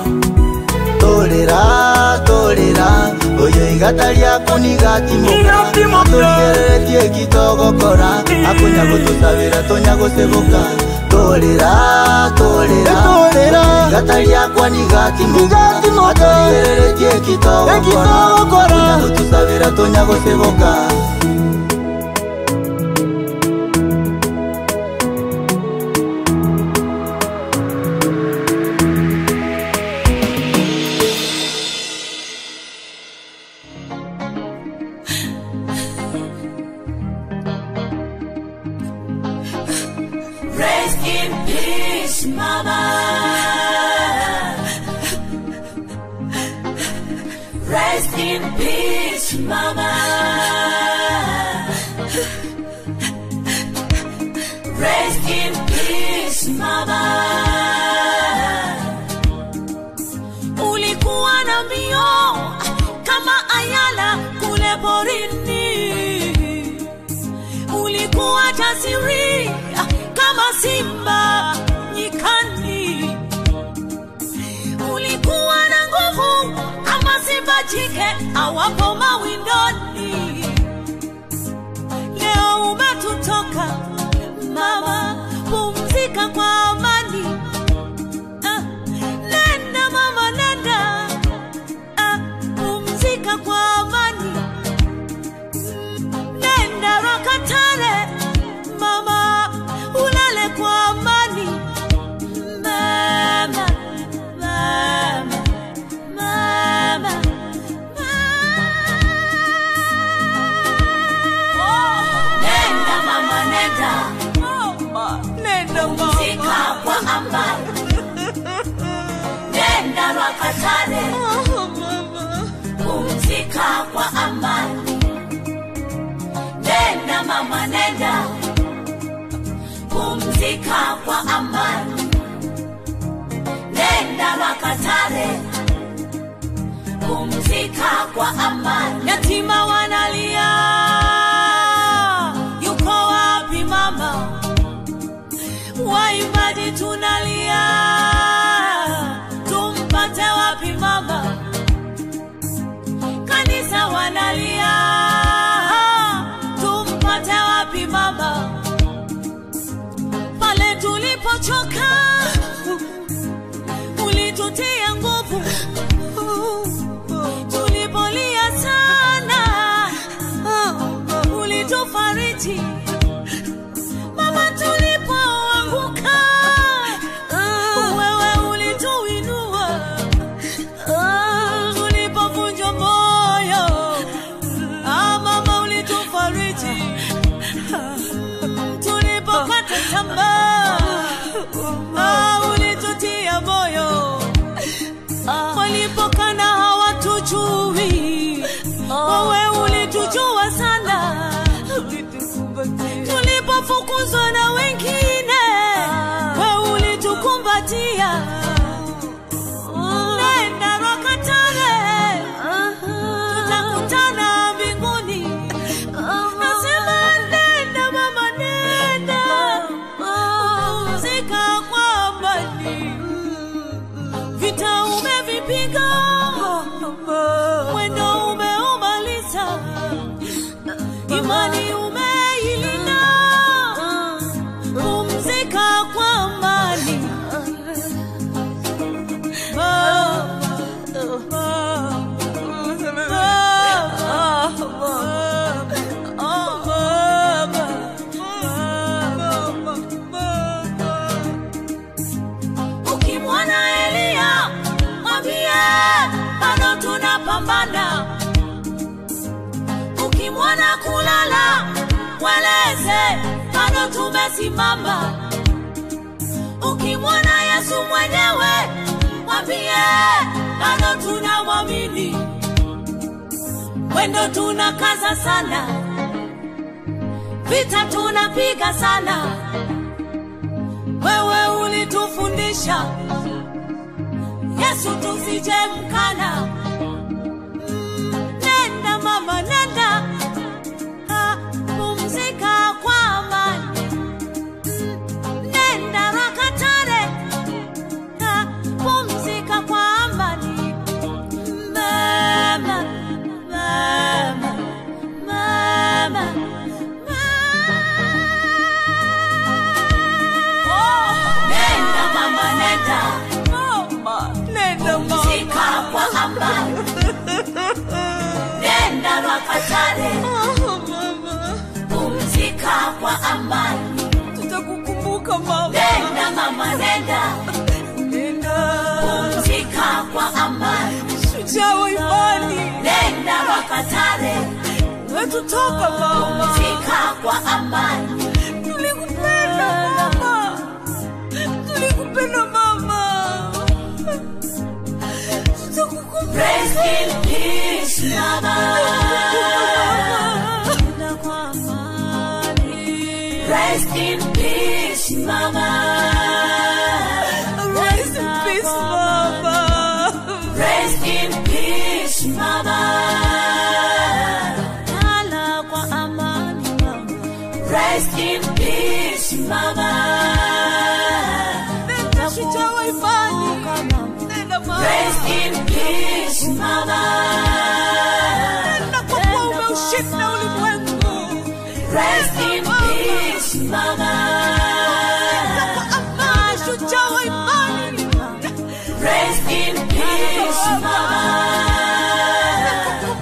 Torera, torera Oyo igata lyako nigatimoka Torigereretie ekitogokora Akonya gotusabira tonya goseboka Torera, torera, torera Igata lyakwa nigatimoka Torigereretie ekitogokora Akonya gotusabira tonya goseboka Rest in peace, Mama. Rest in peace, Mama. Rest in peace, Mama. Ulikuwa na mbio kama ayala kule porini, ulikuwa jasiri kama simba nyikani, ulikuwa na nguvu kama simba jike awapo mawindoni. Leo umetutoka mama, pumzika kwa amani. Nenda mama, nenda, pumzika kwa amani. Nenda Rakatare mama, ulale kwa amani. Mama, mama, mama, mama. Nenda mama, nenda. Nenda mama, pumzika kwa amani. Nenda Rakatare, pumzika kwa amani. Nenda mama, nenda, pumzika kwa amani. Nenda Rakatare, pumzika kwa amani. Yatima wanalia, yuko wapi mama? Waimbaji tunalia, tumpate wapi mama? Kanisa wanalia, tumpate wapi mama? Pale tulipochoka ulitutia nguvu, tulipolia sana ulitufariji mama, tulipoanguka wewe ulituinua, tulipovunjwa moyo mama ulitufariji, tulipokata tamaa Wewe ulitujua sana, tulipofukuzwa na wengine, wewe ulitukumbatia. Nenda Rwakatare, tutakutana mbinguni. Nasema nenda mama, nenda pumzika kwa amani. Vita umevipiga, mwendo umeumaliza, imani umeilinda, pumzika kwa amani. Ukimwona Eliya mwambie bado tunapambana. Ukimwona kulala mweleze bado tumesimama. Ukimwona Yesu mwenyewe mwambie bado tunamwamini. Mwendo tunakaza sana, vita tunapiga sana. Wewe ulitufundisha Yesu tusije mkana. Nenda mama, nenda, ah, pumzika kwa amani. Nenda Rwakatare, ah, pumzika kwa amani. Mama, mama, mama, Nenda mama, nenda. Nenda mama. Pumzika kwa amani. Nenda Rwakatare. Pumzika kwa amani. Tutakukumbuka mama. Nenda mama, nenda. Nenda. Pumzika kwa amani. Shujaa wa imani. Nenda Rwakatare. Wetutoka mama. Pumzika kwa amani. Tulikupenda mama. Tulikupenda mama. Tutakukumbuka. Rest in peace, mama. Rest in peace, mama. Rest in peace, mama. Rest in peace, mama. Lala kwa amani, mama. Rest in peace, mama. Nenda shujaa wa imani. Nenda mama. Rest in peace, mama. Nenda kwa kuwa umeushinda ulimwengu. Rest in peace, mama. Nenda kwa amani, shujaa wa imani. Rest in peace, mama.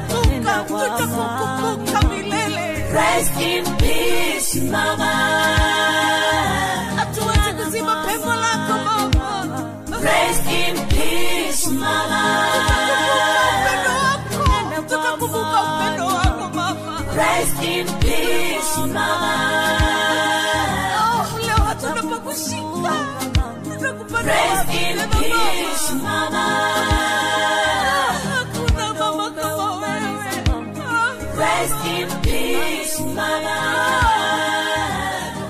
Tutakukumbuka milele. Rest in peace, mama. Hatuwezi kuzima pengo lako mama. Rest in peace, mama. Tutakumbuka upendo wako mama. Rest in peace, mama. Oh, leo hatuna pa kushika. Tutakupata Rest wapi in tena peace, mama? mama. Hakuna mama kama wewe. Rest in peace, mama.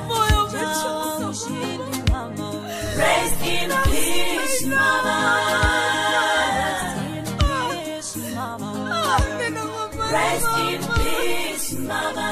Moyo umechoka mama. Rest in peace, mama. Ah, nenda mama. Rest in peace, mama.